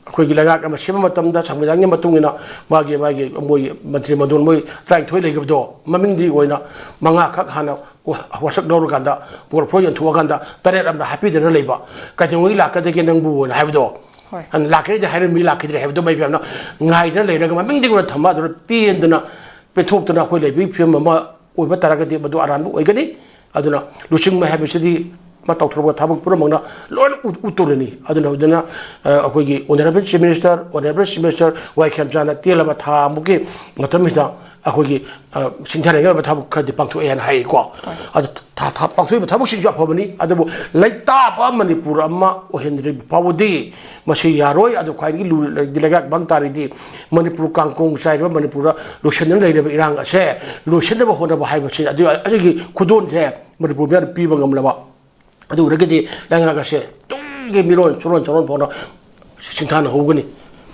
ꯑꯩꯈꯣꯏꯒꯤ ꯂꯩꯉꯥꯛ ꯑꯃ ꯁꯦꯝꯕ ꯃꯇꯝꯗ ꯁꯪꯕꯤꯙꯥꯟꯒꯤ ꯃꯇꯨꯡ ꯏꯟꯅ ꯃꯥꯒꯤ, ꯃꯥꯒꯤ ꯃꯣꯏꯒꯤ ꯃꯟꯇ꯭ꯔꯤ ꯃꯟꯗꯣꯟ ꯃꯣꯏ ꯇꯔꯥꯅꯤꯊꯣꯏ ꯂꯩꯈꯤꯕꯗꯣ ꯃꯃꯤꯡꯗꯤ ꯑꯣꯏꯅ ꯃꯉꯥꯈꯛ ꯍꯥꯟꯅ ꯋꯥꯁꯛ ꯂꯧꯔꯀꯥꯟꯗ ꯄꯣꯔꯐ꯭ꯂꯣꯔ ꯌꯣꯟꯊꯣꯛꯑꯀꯥꯟꯗ ꯇꯔꯦꯠ ꯑꯃꯅ ꯍꯥꯞꯄꯤꯗꯅ ꯂꯩꯕ꯫ "ꯀꯩꯗꯧꯉꯩ ꯂꯥꯛꯀꯗꯒꯦ ꯅꯪꯕꯨ?" ꯍꯥꯏꯅ ꯍꯥꯏꯕꯗꯣ꯫ ꯍꯣꯏ꯫ ꯂꯥꯛꯀꯅꯤꯗꯤ ꯍꯥꯏꯔꯝꯃꯤ, ꯂꯥꯛꯈꯤꯗ꯭ꯔꯦ ꯍꯥꯏꯕꯗꯣ ꯃꯌꯥꯝꯅ ꯉꯥꯏꯗꯅ ꯂꯩꯔꯒ ꯃꯃꯤꯡꯗꯒꯤ ꯑꯣꯏꯅ ꯊꯝꯕ ꯑꯗꯨꯅ ꯄꯦꯟꯗꯅ ꯄꯦꯟꯊꯣꯛꯇꯅ ꯑꯩꯈꯣꯏ ꯂꯩꯕꯒꯤ ꯐꯤꯕꯝ ꯑꯃ ꯑꯣꯏꯕ ꯇꯥꯔꯒꯗꯤ ꯃꯗꯨ ꯑꯔꯥꯟꯕ ꯑꯣꯏꯒꯅꯤ꯫ ꯑꯗꯨꯅ ꯂꯨꯆꯤꯡꯕ ꯍꯥꯏꯕꯁꯤꯗꯤ ꯃꯇꯧ ꯊꯣꯛꯄ ꯊꯕꯛ ꯄꯨꯝꯅꯃꯛꯅ ꯂꯣꯏꯅ ꯎꯠ-, ꯎꯠꯇꯣꯔꯤꯅꯤ꯫ ꯑꯗꯨꯅ ꯍꯧꯖꯤꯛꯅ, ꯑ, ꯑꯩꯈꯣꯏꯒꯤ Honourable Chief Minister, Honourable Chief Minister ꯋꯥꯏ ꯈꯦꯝꯆꯥꯟꯅ ꯇꯦꯜꯂꯕ ꯊꯥ ꯑꯃꯨꯛꯀꯤ ꯃꯇꯝꯁꯤꯗ ꯑꯩꯈꯣꯏꯒꯤ, ꯑ, ꯁꯤꯡꯊꯥꯅꯤꯡꯉꯥꯏ ꯑꯣꯏꯕ ꯊꯕꯛ ꯈꯔꯗꯤ ꯄꯥꯡꯊꯣꯛꯑꯦ ꯍꯥꯏꯅ ꯍꯥꯏꯀꯣ꯫ ꯍꯣꯏ꯫ ꯑꯗꯨ ꯊꯥ-, ꯊꯥ-, ꯄꯥꯡꯊꯣꯛꯏꯕ ꯊꯕꯛꯁꯤꯡꯁꯨ ꯑꯐꯕꯅꯤ꯫ ꯑꯗꯨꯕꯨ ꯂꯩꯇꯥꯕ ꯃꯅꯤꯄꯨꯔ ꯑꯃ ꯑꯣꯏꯍꯟꯗ꯭ꯔꯤꯕ ꯐꯥꯎꯕꯗꯤ ꯃꯁꯤ ꯌꯥꯔꯣꯏ꯫ ꯑꯗꯨ ꯈ꯭ꯋꯥꯏꯗꯒꯤ ꯂꯨꯔꯤꯕ ꯂꯩꯉꯥꯛ ꯃꯥꯡ ꯇꯥꯔꯤꯗꯤ ꯃꯅꯤꯄꯨꯔ ꯀꯥꯡꯀꯣꯡ ꯆꯥꯏꯔꯤꯕ, ꯃꯅꯤꯄꯨꯔꯗ ꯂꯣꯏꯁꯤꯟꯗꯅ ꯂꯩꯔꯤꯕ ꯏꯔꯥꯡ ꯑꯁꯦ ꯂꯣꯏꯁꯤꯟꯅꯕ ꯍꯣꯠꯅꯕ ꯍꯥꯏꯕꯁꯤ, ꯑꯗꯨ, ꯑꯗꯨꯒꯤ ꯈꯨꯗꯣꯜꯁꯦ ꯃꯅꯤꯄꯨꯔ ꯃꯤꯌꯥꯝꯅ ꯄꯤꯕ ꯉꯝꯂꯕ, ꯑꯗꯨ ꯑꯣꯏꯔꯒꯗꯤ ꯂꯩꯉꯥꯛ ꯑꯁꯦ ꯇꯨꯡꯒꯤ ꯃꯤꯔꯣꯟ ꯁꯨꯔꯣꯟ ꯆꯥꯔꯣꯟ ꯐꯥꯎꯅ ꯁꯤꯡꯊꯥꯅꯍꯧꯒꯅꯤ꯫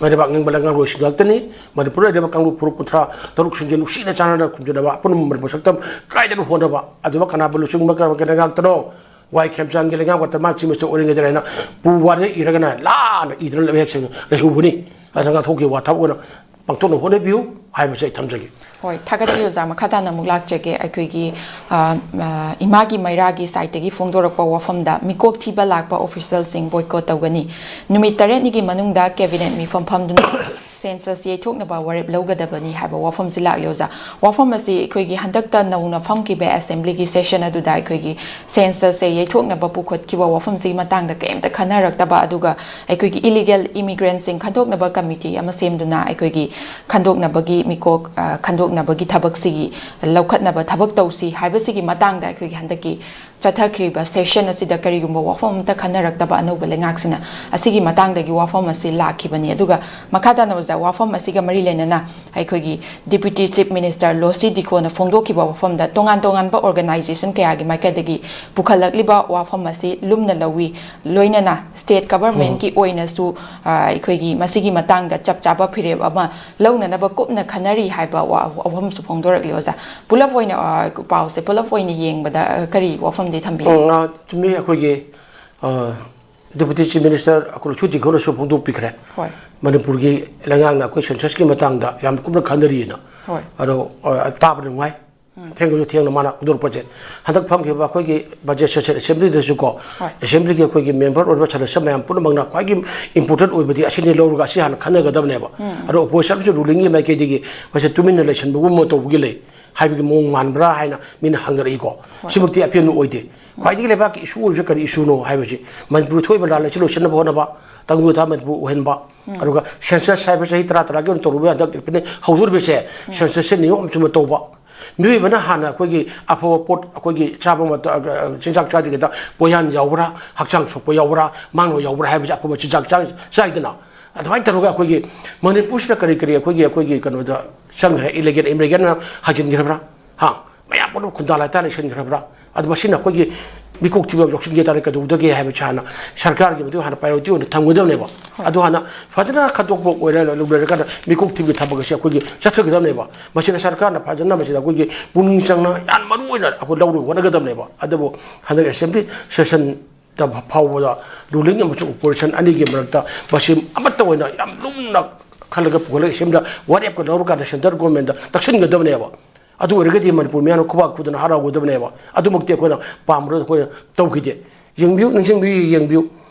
ꯃꯥꯏꯕꯥꯛ ꯅꯤꯡꯕ ꯂꯩꯉꯥꯛꯂꯣꯏꯁꯤꯡ ꯉꯥꯛꯇꯅꯤ꯫ ꯃꯅꯤꯄꯨꯔꯗ ꯂꯩꯔꯤꯕ ꯀꯥꯡꯂꯨꯞ ꯐꯨꯔꯨꯞ ꯀꯨꯟꯊ꯭ꯔꯥ ꯇꯔꯨꯛꯁꯤꯡꯁꯦ ꯅꯨꯡꯁꯤꯅ ꯆꯥꯟꯅꯅ ꯈꯨꯝꯖꯟꯅꯕ, ꯑꯄꯨꯟꯕ ꯃꯅꯤꯄꯨꯔ ꯁꯛꯇꯝ ꯀꯥꯏꯗꯅ ꯍꯣꯠꯅꯕ, ꯑꯗꯨꯒ ꯀꯅꯥꯕꯨ ꯂꯨꯆꯤꯡꯕ ꯀꯔꯝꯕ ꯂꯩꯉꯥꯛꯇꯅꯣ, ꯋꯥꯏ ꯈꯦꯝꯆꯥꯟꯒꯤ ꯂꯩꯉꯥꯛ ꯃꯇꯝ ꯃꯥ ꯆꯤꯡꯕꯁꯨ ꯑꯣꯏꯔꯤꯉꯩꯗ ꯍꯥꯏꯅ ꯄꯨ ꯋꯥꯗ ꯏꯔꯒꯅ ꯂꯥꯟꯅ ꯏꯗꯨꯅ ꯂꯩꯕ ꯍꯦꯛꯁꯤꯡ ꯂꯩꯍꯧꯕꯅꯤ꯫ ꯑꯗꯨꯅ ꯉꯥꯛꯊꯣꯛꯈꯤꯕ ꯋꯥ ꯊꯕꯛ ꯑꯣꯏꯅ ꯄꯥꯡꯊꯣꯛꯅ ꯍꯣꯠꯅꯕꯤꯌꯨ ꯍꯥꯏꯕꯁꯦ ꯑꯩ ꯊꯝꯖꯒꯦ꯫ ꯍꯣꯏ, ꯊꯥꯒꯠꯆꯔꯤ ꯑꯣꯖꯥ꯫ ꯃꯈꯥ ꯇꯥꯅ ꯑꯃꯨꯛ ꯂꯥꯛꯆꯒꯦ꯫ ꯑꯩꯈꯣꯏꯒꯤ, ꯑ, ꯑ, ꯏꯃꯥꯒꯤ ꯃꯩꯔꯥꯒꯤ ꯁꯥꯏꯠꯇꯒꯤ ꯐꯣꯡꯗꯣꯔꯛꯄ ꯋꯥꯐꯝꯗ ꯃꯤꯀꯣꯛ ꯊꯤꯕ ꯂꯥꯛꯄ ꯑꯣꯐꯤꯁꯦꯜꯁꯤꯡ ꯕꯣꯏꯀꯣꯠ ꯇꯧꯒꯅꯤ꯫ ꯅꯨꯃꯤꯠ ꯇꯔꯦꯠꯅꯤꯒꯤ ꯃꯅꯨꯡꯗ ꯀꯦꯕꯤꯅꯦꯠ ꯃꯤꯐꯝ ꯐꯝꯗꯨꯅ ꯁꯦꯟꯁꯁ ꯌꯩꯊꯣꯛꯅꯕ ꯋꯥꯔꯦꯞ ꯂꯧꯒꯗꯕꯅꯤ ꯍꯥꯏꯕ ꯋꯥꯐꯝꯁꯤ ꯂꯥꯛꯂꯤ ꯑꯣꯖꯥ꯫ ꯋꯥꯐꯝ ꯑꯁꯤ ꯑꯩꯈꯣꯏꯒꯤ ꯍꯟꯗꯛꯇ ꯅꯧꯅ ꯐꯝꯈꯤꯕ ꯑꯦꯁꯦꯝꯕ꯭ꯂꯤꯒꯤ ꯁꯦꯁꯟ ꯑꯗꯨꯗ ꯑꯩꯈꯣꯏꯒꯤ ꯁꯦꯟꯁꯁꯁꯦ ꯌꯩꯊꯣꯛꯅꯕ ꯄꯨꯈꯠꯈꯤꯕ ꯋꯥꯐꯝꯁꯤꯒꯤ ꯃꯇꯥꯡꯗ ꯀꯔꯤꯝꯇ ꯈꯟꯅꯔꯛꯇꯕ, ꯑꯗꯨꯒ ꯑꯩꯈꯣꯏꯒꯤ ꯏꯂꯤꯒꯦꯜ ꯏꯃꯤꯒ꯭ꯔꯦꯟꯠꯁꯤꯡ ꯈꯟꯗꯣꯛꯅꯕ ꯀꯃꯤꯇꯤ ꯑꯃ ꯁꯦꯝꯗꯨꯅ ꯑꯩꯈꯣꯏꯒꯤ ꯈꯟꯗꯣꯛꯅꯕꯒꯤ ꯃꯤꯀꯣꯛ, ꯑ, ꯈꯟꯗꯣꯛꯅꯕꯒꯤ ꯊꯕꯛꯁꯤꯒꯤ ꯂꯧꯈꯠꯅꯕ ꯊꯕꯛ ꯇꯧꯁꯤ ꯍꯥꯏꯕꯁꯤꯒꯤ ꯃꯇꯥꯡꯗ ꯑꯩꯈꯣꯏꯒꯤ ꯍꯟꯗꯛꯀꯤ ꯆꯠꯊꯈ꯭ꯔꯤꯕ ꯁꯦꯁꯟ ꯑꯁꯤꯗ ꯀꯔꯤꯒꯨꯝꯕ ꯋꯥꯐꯝ ꯑꯃꯠꯇ ꯈꯟꯅꯔꯛꯇꯕ ꯑꯅꯧꯕ ꯂꯩꯉꯥꯛꯁꯤꯅ ꯑꯁꯤꯒꯤ ꯃꯇꯥꯡꯗꯒꯤ ꯋꯥꯐꯝ ꯑꯁꯤ ꯂꯥꯛꯈꯤꯕꯅꯤ꯫ ꯑꯗꯨꯒ ꯃꯈꯥ ꯇꯥꯅ ꯑꯣꯖꯥ, ꯋꯥꯐꯝ ꯑꯁꯤꯒ ꯃꯔꯤ ꯂꯩꯅꯅ ꯑꯩꯈꯣꯏꯒꯤ Deputy Chief Minister ꯂꯣꯁꯤ ꯗꯤꯀꯣꯅ ꯐꯣꯡꯗꯣꯛꯈꯤꯕ ꯋꯥꯐꯝꯗ ꯇꯣꯉꯥꯟ ꯇꯣꯉꯥꯟꯕ organization ꯀꯌꯥꯒꯤ ꯃꯥꯏꯀꯩꯗꯒꯤ ꯄꯨꯈꯠꯂꯛꯂꯤꯕ ꯋꯥꯐꯝ ꯑꯁꯤ ꯂꯨꯝꯅ ꯂꯧꯏ, ꯂꯣꯏꯅꯅ state governmentꯀꯤ ꯑꯣꯏꯅꯁꯨ, ꯑ, ꯑꯩꯈꯣꯏꯒꯤ ꯃꯁꯤꯒꯤ ꯃꯇꯥꯡꯗ ꯆꯞ ꯆꯥꯕ ꯐꯤꯔꯦꯞ ꯑꯃ ꯂꯧꯅꯅꯕ ꯀꯨꯞꯅ ꯈꯟꯅꯔꯤ ꯍꯥꯏꯕ ꯋꯥ-, ꯋꯥꯐꯝꯁꯨ ꯐꯣꯡꯗꯣꯔꯛꯂꯤ ꯑꯣꯖꯥ꯫ ꯄꯨꯂꯞ ꯑꯣꯏꯅ, ꯑ, ꯄꯥꯎꯁꯦ ꯄꯨꯂꯞ ꯑꯣꯏꯅ ꯌꯦꯡꯕꯗ, ꯑ, ꯀꯔꯤ ꯋꯥꯐꯝꯗꯤ ꯊꯝꯕꯤꯒꯦ? ꯎꯝ, ꯑ, ꯆꯨꯝꯃꯤ꯫ ꯑꯩꯈꯣꯏꯒꯤ, ꯑ, Deputy Chief Minister ꯑꯩꯈꯣꯏ ꯂꯣꯁꯤ ꯗꯤꯀꯣꯅꯁꯨ ꯐꯣꯡꯗꯣꯛꯄꯤꯈ꯭ꯔꯦ꯫ ꯍꯣꯏ꯫ ꯃꯅꯤꯄꯨꯔꯒꯤ ꯂꯩꯉꯥꯛꯅ ꯑꯩꯈꯣꯏ ꯁꯦꯟꯁꯁꯀꯤ ꯃꯇꯥꯡꯗ ꯌꯥꯝ ꯀꯨꯞꯅ ꯈꯟꯅꯔꯤꯑꯅ꯫ ꯍꯣꯏ꯫ ꯑꯗꯣ, ꯑ, ꯇꯥꯕ ꯅꯨꯡꯉꯥꯏ꯫ ꯊꯦꯡꯉꯁꯨ ꯊꯦꯡꯅ ꯃꯥꯅ ꯍꯧꯗꯣꯔꯛꯄꯁꯦ꯫ ꯍꯟꯗꯛ ꯐꯝꯈꯤꯕ ꯑꯩꯈꯣꯏꯒꯤ ꯕꯖꯦꯠ ꯁꯦꯁꯟ ꯑꯦꯁꯦꯝꯕ꯭ꯂꯤꯗꯁꯨ ꯀꯣ, ꯍꯣꯏ꯫ ꯑꯦꯁꯦꯝꯕ꯭ꯂꯤꯒꯤ ꯑꯩꯈꯣꯏꯒꯤ ꯃꯦꯝꯕꯔ ꯑꯣꯏꯔꯤꯕ ꯁꯗꯁ꯭ꯌ ꯃꯌꯥꯝ ꯄꯨꯝꯅꯃꯛꯅ ꯈ꯭ꯋꯥꯏꯒꯤ ꯏꯝꯄꯣꯔꯇꯦꯟ ꯑꯣꯏꯕꯗꯤ ꯑꯁꯤꯅꯤ ꯂꯧꯔꯒ ꯑꯁꯤ ꯍꯥꯟꯅ ꯈꯟꯅꯒꯗꯕꯅꯦꯕ꯫ ꯑꯗꯣ ꯑꯣꯄꯣꯖꯤꯁꯟꯁꯨ ꯔꯨꯂꯤꯡꯒꯤ ꯃꯥꯏꯀꯩꯗꯒꯤ ꯃꯁꯤ ꯇꯨꯃꯤꯟꯅ ꯂꯩꯁꯟꯕꯒꯨꯝꯕ ꯇꯧꯕꯒꯤ ꯂꯩ ꯍꯥꯏꯕꯒꯤ ꯃꯑꯣꯡ ꯃꯥꯟꯕ꯭ꯔꯥ ꯍꯥꯏꯅ ꯃꯤꯅ ꯍꯪꯅꯔꯛꯏꯀꯣ꯫ ꯁꯤꯃꯛꯇꯤ ꯑꯄꯦꯟꯕ ꯑꯣꯏꯗꯦ꯫ ꯈ꯭ꯋꯥꯏꯗꯒꯤ ꯂꯩꯕꯥꯛꯀꯤ ꯏꯁꯨ ꯑꯣꯏꯕꯁꯦ ꯀꯔꯤ ꯏꯁꯨꯅꯣ ꯍꯥꯏꯕꯁꯤ, ꯃꯅꯤꯄꯨꯔ ꯊꯣꯛꯏꯕ ꯂꯥꯟ ꯑꯁꯤ ꯂꯣꯏꯁꯤꯟꯅꯕ ꯍꯣꯠꯅꯕ, ꯇꯪꯗꯨ ꯊꯥ ꯃꯅꯤꯄꯨꯔ ꯑꯣꯏꯍꯟꯕ, ꯑꯗꯨꯒ ꯁꯦꯟꯁꯁ ꯍꯥꯏꯕꯁꯦ ꯆꯍꯤ ꯇꯔꯥ ꯇꯔꯥꯒꯤ ꯑꯣꯏꯅ ꯇꯧꯔꯨꯕ ꯌꯥꯗ ꯍꯧꯗꯣꯔꯤꯕꯁꯦ, ꯁꯦꯟꯁꯁꯁꯦ ꯅꯤꯌꯣꯝ ꯆꯨꯝꯅ ꯇꯧꯕ꯫ ꯃꯤꯑꯣꯏꯕꯅ ꯍꯥꯟꯅ ꯑꯩꯈꯣꯏꯒꯤ ꯑꯐꯕ ꯄꯣꯠ, ꯑꯩꯈꯣꯏꯒꯤ ꯆꯥꯕ ꯃꯇꯝ, ꯆꯤꯟꯖꯥꯛ ꯆꯥꯗ꯭ꯔꯤꯉꯩꯗ ꯄꯣꯌꯥꯟ ꯌꯥꯎꯕ꯭ꯔꯥ, ꯍꯛꯆꯥꯡ ꯁꯣꯛꯄ ꯌꯥꯎꯕ꯭ꯔꯥ, ꯃꯥꯡꯕ ꯌꯥꯎꯕ꯭ꯔꯥ ꯍꯥꯏꯕꯁꯦ ꯑꯐꯕ ꯆꯤꯟꯖꯥꯛ ꯆꯥ-, ꯆꯥꯏꯗꯅ꯫ ꯑꯗꯨꯃꯥꯏꯅ ꯇꯧꯔꯒ ꯑꯩꯈꯣꯏꯒꯤ ꯃꯅꯤꯄꯨꯔꯁꯤꯗ ꯀꯔꯤ ꯀꯔꯤ ꯑꯩꯈꯣꯏꯒꯤ, ꯑꯩꯈꯣꯏꯒꯤ ꯀꯩꯅꯣꯗ ꯆꯪꯈ꯭ꯔꯦ, ꯏꯂꯤꯒꯦꯜ ꯏꯃꯤꯒ꯭ꯔꯦꯟꯅ ꯍꯥꯏꯖꯤꯟꯈ꯭ꯔꯕ꯭ꯔꯥ? ꯍꯥ? ꯃꯌꯥꯝ ꯄꯨꯝꯅꯃꯛ ꯈꯨꯟꯗꯥ ꯂꯥꯏꯇꯥ ꯂꯩꯁꯤꯟꯈ꯭ꯔꯕ꯭ꯔꯥ? ꯑꯗꯨ ꯃꯁꯤꯅ ꯑꯩꯈꯣꯏꯒꯤ ꯃꯤꯀꯣꯛ ꯊꯤꯕ ꯌꯥꯎꯁꯤꯟꯒꯦ ꯇꯥꯔꯦ ꯀꯩꯗꯧꯗꯒꯦ ꯍꯥꯏꯕꯁꯤ ꯍꯥꯟꯅ ꯁꯔꯀꯥꯔꯒꯤ ꯃꯗꯨ ꯍꯥꯟꯅ ꯄ꯭ꯔꯥꯏꯌꯣꯔꯤꯇꯤ ꯑꯣꯏꯅ ꯊꯝꯒꯗꯕꯅꯦꯕ꯫ ꯑꯗꯨ ꯍꯥꯟꯅ ꯐꯖꯅ ꯈꯟꯗꯣꯛꯄ ꯑꯣꯏꯔ ꯂꯩꯔꯀꯥꯟꯗ ꯃꯤꯀꯣꯛ ꯊꯤꯕꯒꯤ ꯊꯕꯛ ꯑꯁꯤ ꯑꯩꯈꯣꯏꯒꯤ ꯆꯠꯊꯒꯗꯕꯅꯦꯕ꯫ ꯃꯁꯤꯗ ꯁꯔꯀꯥꯔꯅ ꯐꯖꯅ ꯃꯁꯤꯗ ꯑꯩꯈꯣꯏꯒꯤ ꯄꯨꯛꯅꯤꯡ ꯆꯪꯅ ꯌꯥꯝ ꯃꯔꯨ ꯑꯣꯏꯅ ꯑꯩꯈꯣꯏ ꯂꯧꯔꯒ ꯍꯣꯠꯅꯒꯗꯕꯅꯦꯕ꯫ ꯑꯗꯨꯕꯨ ꯍꯟꯗꯛ ꯑꯦꯁꯦꯝꯕ꯭ꯂꯤ ꯁꯦꯁꯟ ꯐꯥꯎꯕꯗ ꯔꯨꯂꯤꯡ ꯑꯃꯁꯨꯡ ꯑꯣꯄꯣꯖꯤꯁꯟ ꯑꯅꯤꯒꯤ ꯃꯔꯛꯇ ꯃꯁꯤ ꯑꯃꯠꯇ ꯑꯣꯏꯅ ꯌꯥꯝ ꯂꯨꯝꯅ ꯈꯜꯂꯒ ꯄꯨꯈꯠꯂꯒ ꯑꯦꯁꯦꯝꯕ꯭ꯂꯤꯗ ꯋꯥꯔꯦꯞꯀ ꯂꯧꯔꯀꯥꯟꯗ ꯁꯦꯟꯇ꯭ꯔ ꯒꯣꯔꯃꯦꯟꯗ ꯇꯛꯁꯤꯟꯒꯗꯕꯅꯦꯕ꯫ ꯑꯗꯨ ꯑꯣꯏꯔꯒꯗꯤ ꯃꯅꯤꯄꯨꯔ ꯃꯤꯌꯥꯝꯅ ꯈꯨꯕꯥꯛ ꯈꯨꯗꯅ ꯍꯔꯥꯎꯒꯗꯕꯅꯦꯕ꯫ ꯑꯗꯨꯃꯛꯇꯤ ꯑꯩꯈꯣꯏꯅ ꯄꯥꯝꯕ꯭ꯔꯥ ꯑꯩꯈꯣꯏꯅ ꯇꯧꯈꯤꯗꯦ꯫ ꯌꯦꯡꯕꯤꯌꯨ, ꯅꯤꯡꯁꯤꯡꯕꯤꯌꯨ, ꯌꯦꯡꯕꯤꯌꯨ꯫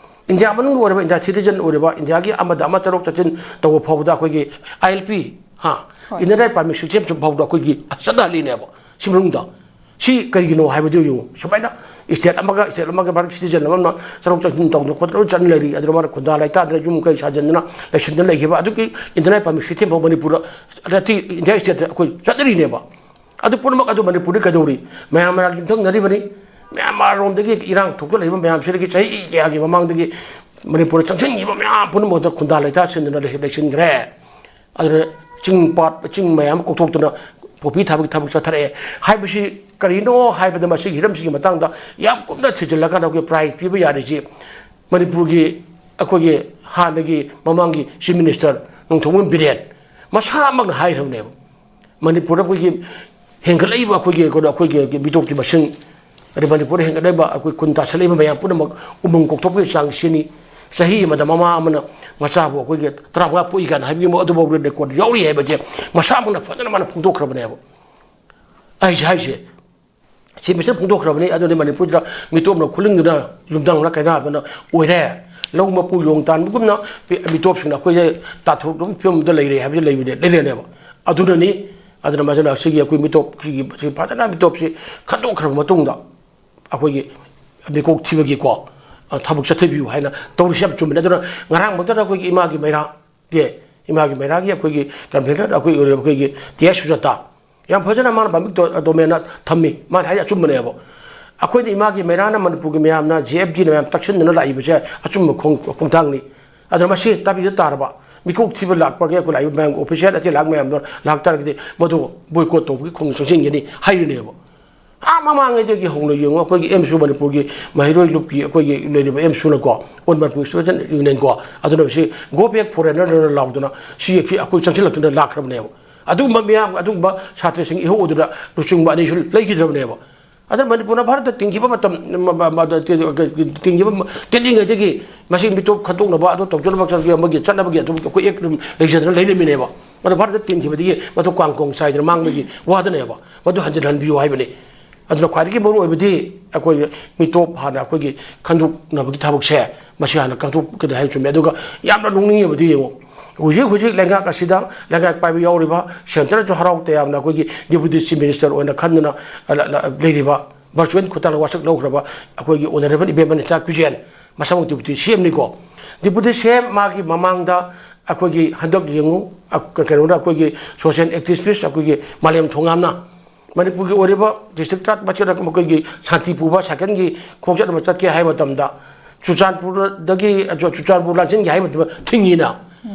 ꯏꯟꯗꯤꯌꯥ ꯃꯅꯨꯡꯗ ꯑꯣꯏꯔꯕ, ꯏꯟꯗꯤꯌꯥ ꯁꯤꯇꯤꯖꯟ ꯑꯣꯏꯔꯕ, ꯏꯟꯗꯤꯌꯥꯒꯤ ꯑꯃꯗ ꯑꯃ ꯆꯠꯊꯣꯛ ꯆꯠꯁꯤꯟ ꯇꯧꯕ ꯐꯥꯎꯕꯗ ꯑꯩꯈꯣꯏꯒꯤ ꯑꯥꯏ ꯑꯦꯜ ꯄꯤ, ꯍꯥ, ꯍꯣꯏ꯫ ꯏꯟꯗꯤꯌꯟ ꯔꯥꯏꯠ ꯄꯥꯔꯃꯤꯠ ꯁꯤꯁꯇꯦꯝ ꯐꯥꯎꯕꯗ ꯑꯩꯈꯣꯏꯒꯤ ꯆꯠꯅꯍꯜꯂꯤꯅꯦꯕ꯫ ꯁꯤ ꯃꯅꯨꯡꯗ ꯁꯤ ꯀꯔꯤꯒꯤꯅꯣ ꯍꯥꯏꯕꯗꯨ ꯌꯦꯡꯉꯨ꯫ ꯁꯨꯃꯥꯏꯅ ꯏꯁꯇꯦꯠ ꯑꯃꯒ ꯏꯁꯇꯦꯠ ꯑꯃꯒ ꯃꯔꯛ ꯁꯤꯇꯤꯖꯟ ꯑꯃꯅ ꯆꯠꯊꯣꯛ ꯆꯠꯁꯤꯟ ꯇꯧꯗꯅ ꯈꯣꯠꯇꯅ ꯂꯣꯏ ꯆꯠꯅ ꯂꯩꯔꯤ꯫ ꯑꯗꯨꯅ ꯃꯥꯅ ꯈꯨꯟꯗꯥ ꯂꯩꯇꯥꯗꯅ ꯌꯨꯝ ꯀꯩ ꯁꯥꯖꯟꯗꯅ ꯂꯩꯁꯤꯟꯗꯅ ꯂꯩꯈꯤꯕ꯫ ꯑꯗꯨꯒꯤ ꯏꯟꯗꯤꯌꯟ ꯔꯥꯏꯠ ꯄꯥꯔꯃꯤꯠ ꯁꯤꯁꯇꯦꯝ ꯐꯥꯎ ꯃꯅꯤꯄꯨꯔꯗ ꯅꯠꯇꯦ, ꯏꯟꯗꯤꯌꯥ ꯏꯁꯇꯦꯠꯇ ꯑꯩꯈꯣꯏ ꯆꯠꯅꯔꯤꯅꯦꯕ꯫ ꯑꯗꯨ ꯄꯨꯝꯅꯃꯛ ꯑꯗꯨ ꯃꯅꯤꯄꯨꯔꯗ ꯀꯩꯗꯧꯔꯤ? ꯃꯌꯥꯝ ꯃꯔꯛ ꯌꯨꯝꯊꯪꯅꯔꯤꯕꯅꯤ꯫ ꯃꯌꯥꯝ ꯃꯔꯣꯝꯗꯒꯤ ꯏꯔꯥꯡ ꯊꯣꯛꯆꯜꯂꯛꯏꯕ ꯃꯌꯥꯝꯁꯤꯗꯒꯤ ꯆꯍꯤ ꯀꯌꯥꯒꯤ ꯃꯃꯥꯡꯗꯒꯤ ꯃꯅꯤꯄꯨꯔꯗ ꯆꯪꯁꯤꯟꯈꯤꯕ ꯃꯌꯥꯝ ꯄꯨꯝꯅꯃꯛꯇ ꯈꯨꯟꯗꯥ ꯂꯩꯇꯥ ꯁꯤꯟꯗꯨꯅ ꯂꯩ-, ꯂꯩꯁꯤꯟꯈ꯭ꯔꯦ꯫ ꯑꯗꯨꯅ ꯆꯤꯡ ꯄꯥꯠ, ꯆꯤꯡ ꯃꯌꯥꯝ ꯀꯣꯛꯊꯣꯛꯇꯨꯅ ꯄꯣꯄꯤ ꯊꯥꯕꯒꯤ ꯊꯕꯛ ꯆꯠꯊꯔꯛꯑꯦ ꯍꯥꯏꯕꯁꯤ ꯀꯔꯤꯅꯣ ꯍꯥꯏꯕꯗ, ꯃꯁꯤꯒꯤ ꯍꯤꯔꯝꯁꯤꯒꯤ ꯃꯇꯥꯡꯗ ꯌꯥꯝ ꯀꯨꯞꯅ ꯊꯤꯖꯤꯜꯂꯀꯥꯟꯗ ꯑꯩꯈꯣꯏ ꯄ꯭ꯔꯥꯏꯖ ꯄꯤꯕ ꯌꯥꯔꯤꯁꯤ ꯃꯅꯤꯄꯨꯔꯒꯤ ꯑꯩꯈꯣꯏꯒꯤ ꯍꯥꯟꯅꯒꯤ ꯃꯃꯥꯡꯒꯤ ꯆꯤꯐ ꯃꯤꯅꯤꯁꯇꯔ ꯅꯣꯡꯊꯣꯝꯕꯝ ꯕꯤꯔꯦꯟ ꯃꯁꯥꯃꯛꯅ ꯍꯥꯏꯈ꯭ꯔꯕꯅꯦꯕ꯫ ꯃꯅꯤꯄꯨꯔꯗ ꯑꯩꯈꯣꯏꯒꯤ ꯍꯦꯟꯒꯠꯂꯛꯏꯕ ꯑꯩꯈꯣꯏꯒꯤ ꯀꯩꯅꯣ, ꯑꯩꯈꯣꯏꯒꯤ ꯃꯤꯇꯣꯞꯀꯤ ꯃꯁꯤꯡ, ꯑꯗꯩ ꯃꯅꯤꯄꯨꯔꯗ ꯍꯦꯟꯒꯠꯂꯛꯏꯕ ꯑꯩꯈꯣꯏ ꯈꯨꯟ ꯇꯥꯁꯜꯂꯛꯏꯕ ꯃꯌꯥꯝ ꯄꯨꯝꯅꯃꯛ ꯎꯃꯪ ꯀꯣꯛꯊꯣꯛꯄꯒꯤ ꯆꯥꯡ ꯁꯤꯅꯤ꯫ ꯆꯍꯤ ꯑꯃꯗ ꯃꯃꯥ ꯑꯃꯅ ꯃꯆꯥꯕꯨ ꯑꯩꯈꯣꯏꯒꯤ ꯇꯔꯥꯃꯉꯥ ꯄꯣꯛꯏ ꯀꯥꯏꯅ ꯍꯥꯏꯕꯒꯤ ꯑꯗꯨꯐꯥꯎꯗ ꯔꯦꯀꯣꯔꯗ ꯌꯥꯎꯔꯤ ꯍꯥꯏꯕꯁꯦ ꯃꯁꯥꯃꯛꯅ ꯐꯖꯅ ꯃꯥꯅ ꯐꯣꯡꯗꯣꯛꯈ꯭ꯔꯕꯅꯦꯕ꯫ ꯑꯩꯁꯦ ꯍꯥꯏꯁꯦ꯫ ꯁꯤ ꯃꯤꯁꯅ ꯐꯣꯡꯗꯣꯛꯈ꯭ꯔꯕꯅꯤ꯫ ꯑꯗꯨꯅꯤ ꯃꯅꯤꯄꯨꯔꯗ ꯃꯤꯇꯣꯞꯅ ꯈꯨꯂꯤꯡꯗꯨꯅ ꯌꯨꯝꯊꯪꯅ ꯀꯥꯏꯅꯕꯅ ꯑꯣꯏꯔꯦ꯫ ꯂꯧ ꯃꯄꯨ ꯌꯣꯡ ꯇꯥꯟꯕꯒꯨꯝꯅ ꯃꯤ-, ꯃꯤꯇꯣꯞꯁꯤꯡꯅ ꯑꯩꯈꯣꯏꯁꯦ ꯇꯥꯊꯣꯛꯂꯕ ꯐꯤꯕꯝꯗ ꯂꯩꯔꯦ ꯍꯥꯏꯕꯁꯤ ꯂꯩꯕꯅꯦ, ꯂꯩꯔꯦꯅꯦꯕ꯫ ꯑꯗꯨꯅꯅꯤ꯫ ꯑꯗꯨꯅ ꯃꯁꯤꯅ ꯁꯤꯒꯤ ꯑꯩꯈꯣꯏ ꯃꯤꯇꯣꯞ, ꯁꯤꯒꯤ, ꯁꯤ ꯐꯖꯅ ꯃꯤꯇꯣꯞꯁꯤ ꯈꯟꯗꯣꯛꯈ꯭ꯔꯕ ꯃꯇꯨꯡꯗ ꯑꯩꯈꯣꯏꯒꯤ ꯃꯤꯀꯣꯛ ꯊꯤꯕꯒꯤꯀꯣ, ꯑ, ꯊꯕꯛ ꯆꯠꯊꯕꯤꯌꯨ ꯍꯥꯏꯅ ꯇꯧꯔꯤꯁꯤ ꯌꯥꯝ ꯆꯨꯝꯕꯅꯤ꯫ ꯑꯗꯨꯅ ꯉꯔꯥꯡꯃꯛꯇꯗ ꯑꯩꯈꯣꯏꯒꯤ ꯏꯃꯥꯒꯤ ꯃꯩꯔꯥ, ꯑꯦ, ꯏꯃꯥꯒꯤ ꯃꯩꯔꯥꯒꯤ ꯑꯩꯈꯣꯏꯒꯤ ꯀꯟꯚꯦꯅꯔ ꯑꯩꯈꯣꯏ ꯑꯣꯏꯔꯤꯕ ꯑꯩꯈꯣꯏꯒꯤ ꯇꯤ ꯑꯦꯁ ꯁꯨꯖꯥꯇꯥ, ꯌꯥꯝ ꯐꯖꯅ ꯃꯥꯅ ꯄꯕ꯭ꯂꯤꯛ ꯗꯣ-, ꯗꯣꯃꯦꯟꯗ ꯊꯝꯃꯤ꯫ ꯃꯥꯅ ꯍꯥꯏ ꯑꯆꯨꯝꯕꯅꯦꯕ꯫ ꯑꯩꯈꯣꯏꯅ ꯏꯃꯥꯒꯤ ꯃꯩꯔꯥꯅ ꯃꯅꯤꯄꯨꯔꯒꯤ ꯃꯌꯥꯝꯅ, ꯖꯦ ꯑꯦꯐ ꯗꯤꯅ ꯃꯌꯥꯝ ꯇꯛꯁꯤꯟꯗꯨꯅ ꯂꯥꯛꯏꯕꯁꯦ ꯑꯆꯨꯝꯕ ꯈꯣꯡ-, ꯈꯣꯡꯊꯥꯡꯅꯤ꯫ ꯑꯗꯨꯅ ꯃꯁꯤ ꯇꯥꯕꯤꯗ ꯇꯥꯔꯕ ꯃꯤꯀꯣꯛ ꯊꯤꯕ ꯂꯥꯛꯄꯒꯤ ꯑꯩꯈꯣꯏ ꯂꯥꯛꯏꯕ ꯃꯌꯥꯝ, ꯑꯣꯐꯤꯁꯤꯌꯦꯜ ꯑꯇꯩ ꯂꯥꯛ ꯃꯌꯥꯝꯗꯣ ꯂꯥꯛꯇꯥꯔꯒꯗꯤ ꯃꯗꯨ ꯕꯣꯏꯀꯣꯠ ꯇꯧꯕꯒꯤ ꯈꯣꯡ ꯆꯪꯁꯤꯟꯒꯅꯤ ꯍꯥꯏꯔꯤꯅꯦꯕ꯫ ꯑꯥ ꯃꯃꯥꯡꯉꯩꯗꯒꯤ ꯍꯧꯅ ꯌꯦꯡꯉꯨ, ꯑꯩꯈꯣꯏꯒꯤ ꯑꯦꯝꯁꯨ ꯃꯅꯤꯄꯨꯔꯒꯤ ꯃꯍꯩꯔꯣꯏ ꯂꯨꯞꯀꯤ ꯑꯩꯈꯣꯏꯒꯤ ꯂꯩꯔꯤꯕ ꯑꯦꯝꯁꯨꯅꯀꯣ, ꯑꯣꯜ ꯃꯅꯤꯄꯨꯔ ꯁ꯭ꯇꯨꯗꯦꯟꯠ ꯌꯨꯅꯤꯌꯟꯀꯣ, ꯑꯗꯨꯅ ꯁꯤ "Go back foreigner" ꯂꯥꯎꯗꯅ ꯁꯤ ꯑꯩꯈꯣꯏ ꯆꯪꯁꯤꯜꯂꯛꯇꯨꯅ ꯂꯥꯛꯈ꯭ꯔꯕꯅꯦꯕ꯫ ꯑꯗꯨꯒꯨꯝꯕ ꯃꯤꯌꯥꯝ, ꯑꯗꯨꯒꯨꯝꯕ ꯁꯥꯇ꯭ꯔꯁꯤꯡ ꯏꯍꯧ ꯑꯗꯨꯗ ꯂꯨꯆꯤꯡꯕ ꯑꯅꯤꯁꯨ ꯂꯩꯈꯤꯗ꯭ꯔꯕꯅꯦꯕ꯫ ꯑꯗꯨꯅ ꯃꯅꯤꯄꯨꯔꯅ ꯚꯥꯔꯠꯇ ꯇꯤꯟꯈꯤꯕ ꯃꯇꯝ, ꯃ-, ꯃ-, ꯃ-, ꯇꯤꯟꯈꯤꯕ ꯃ-, ꯇꯤꯟꯂꯤꯉꯩꯗꯒꯤ ꯃꯁꯤ ꯃꯤꯇꯣꯞ ꯈꯟꯗꯣꯛꯅꯕ, ꯑꯗꯨ ꯇꯧꯖꯅꯕ ꯆꯠꯅꯕꯒꯤ ꯑꯗꯨꯝ ꯑꯩꯈꯣꯏ ꯑꯦꯛ ꯑꯗꯨꯝ ꯂꯩꯖꯗꯅ ꯂꯩꯔꯝꯃꯤꯅꯦꯕ꯫ ꯑꯗꯣ ꯚꯥꯔꯠꯇ ꯇꯤꯟꯈꯤꯕꯗꯒꯤ ꯃꯗꯨ ꯀꯥꯡ ꯀꯣꯡ ꯆꯥꯏꯗꯅ ꯃꯥꯡꯕꯒꯤ ꯋꯥꯗꯅꯦꯕ꯫ ꯃꯗꯨ ꯍꯟꯖꯤꯟꯍꯟꯕꯤꯌꯨ ꯍꯥꯏꯕꯅꯤ꯫ ꯑꯗꯨꯅ ꯈ꯭ꯋꯥꯏꯗꯒꯤ ꯃꯔꯨ ꯑꯣꯏꯕꯗꯤ ꯑꯩꯈꯣꯏ ꯃꯤꯇꯣꯞ ꯍꯥꯟꯅ ꯑꯩꯈꯣꯏꯒꯤ ꯈꯟꯗꯣꯛꯅꯕꯒꯤ ꯊꯕꯛꯁꯦ ꯃꯁꯤ ꯍꯥꯟꯅ ꯀꯟꯊꯣꯛꯀꯅꯤ ꯍꯥꯏꯕ ꯆꯨꯝꯃꯦ꯫ ꯑꯗꯨꯒ ꯌꯥꯝꯅ ꯅꯣꯛꯅꯤꯡꯉꯤꯕꯗꯤ ꯌꯦꯡꯉꯨ, ꯍꯧꯖꯤꯛ ꯍꯧꯖꯤꯛ ꯂꯩꯉꯥꯛ ꯑꯁꯤꯗ ꯂꯩꯉꯥꯛ ꯄꯥꯏꯕ ꯌꯥꯎꯔꯤꯕ ꯁꯦꯟꯇꯔꯅꯁꯨ ꯍꯔꯥꯎ ꯇꯌꯥꯝꯅ ꯑꯩꯈꯣꯏꯒꯤ ꯗꯤꯄꯨꯇꯤ ꯆꯤꯐ ꯃꯤꯅꯤꯁꯇꯔ ꯑꯣꯏꯅ ꯈꯟꯗꯨꯅ, ꯑ, ꯂ-, ꯂ-, ꯂꯩꯔꯤꯕ, ꯚꯔꯆꯨꯋꯦꯜ ꯈꯨꯠꯊꯥꯡꯗ ꯋꯥꯁꯛ ꯂꯧꯈ꯭ꯔꯕ ꯑꯩꯈꯣꯏꯒꯤ ꯑꯣꯅꯔꯦꯕꯜ ꯏꯕꯦꯝꯃ ꯅꯤꯇꯥ ꯀꯨꯏꯖꯦꯟ, ꯃꯁꯥꯃꯛ ꯗꯤꯄꯨꯇꯤ ꯁꯤ ꯑꯦꯝꯅꯤꯀꯣ꯫ ꯗꯤꯄꯨꯇꯤ ꯁꯤ ꯑꯦꯝ ꯃꯥꯒꯤ ꯃꯃꯥꯡꯗ ꯑꯩꯈꯣꯏꯒꯤ ꯍꯟꯗꯛ ꯌꯦꯡꯉꯨ, ꯑ, ꯀꯩꯅꯣꯅ ꯑꯩꯈꯣꯏꯒꯤ ꯁꯣꯁꯤꯌꯦꯜ ꯑꯦꯛꯇꯤꯚꯤꯁ ꯑꯩꯈꯣꯏꯒꯤ ꯃꯥꯂꯦꯝ ꯊꯣꯉꯥꯝꯅ ꯃꯅꯤꯄꯨꯔꯒꯤ ꯑꯣꯏꯔꯤꯕ ꯗꯤꯁꯇ꯭ꯔꯤꯛ ꯇꯔꯥꯃꯥꯄꯜꯗ ꯃꯈꯣꯏꯒꯤ ꯁꯥꯟꯇꯤ ꯄꯨꯕ ꯁꯥꯏꯀꯜꯒꯤ ꯈꯣꯡꯆꯠ ꯑꯃ ꯆꯠꯀꯦ ꯍꯥꯏꯕ ꯃꯇꯝꯗ ꯆꯨꯔꯆꯥꯟꯄꯨꯔꯗꯒꯤ, ꯆꯨ-, ꯆꯨꯔꯆꯥꯟꯄꯨꯔ ꯂꯥꯟꯁꯤꯟꯒꯦ ꯍꯥꯏꯕ ꯃꯇꯝꯗ ꯊꯤꯡꯉꯤꯅ꯫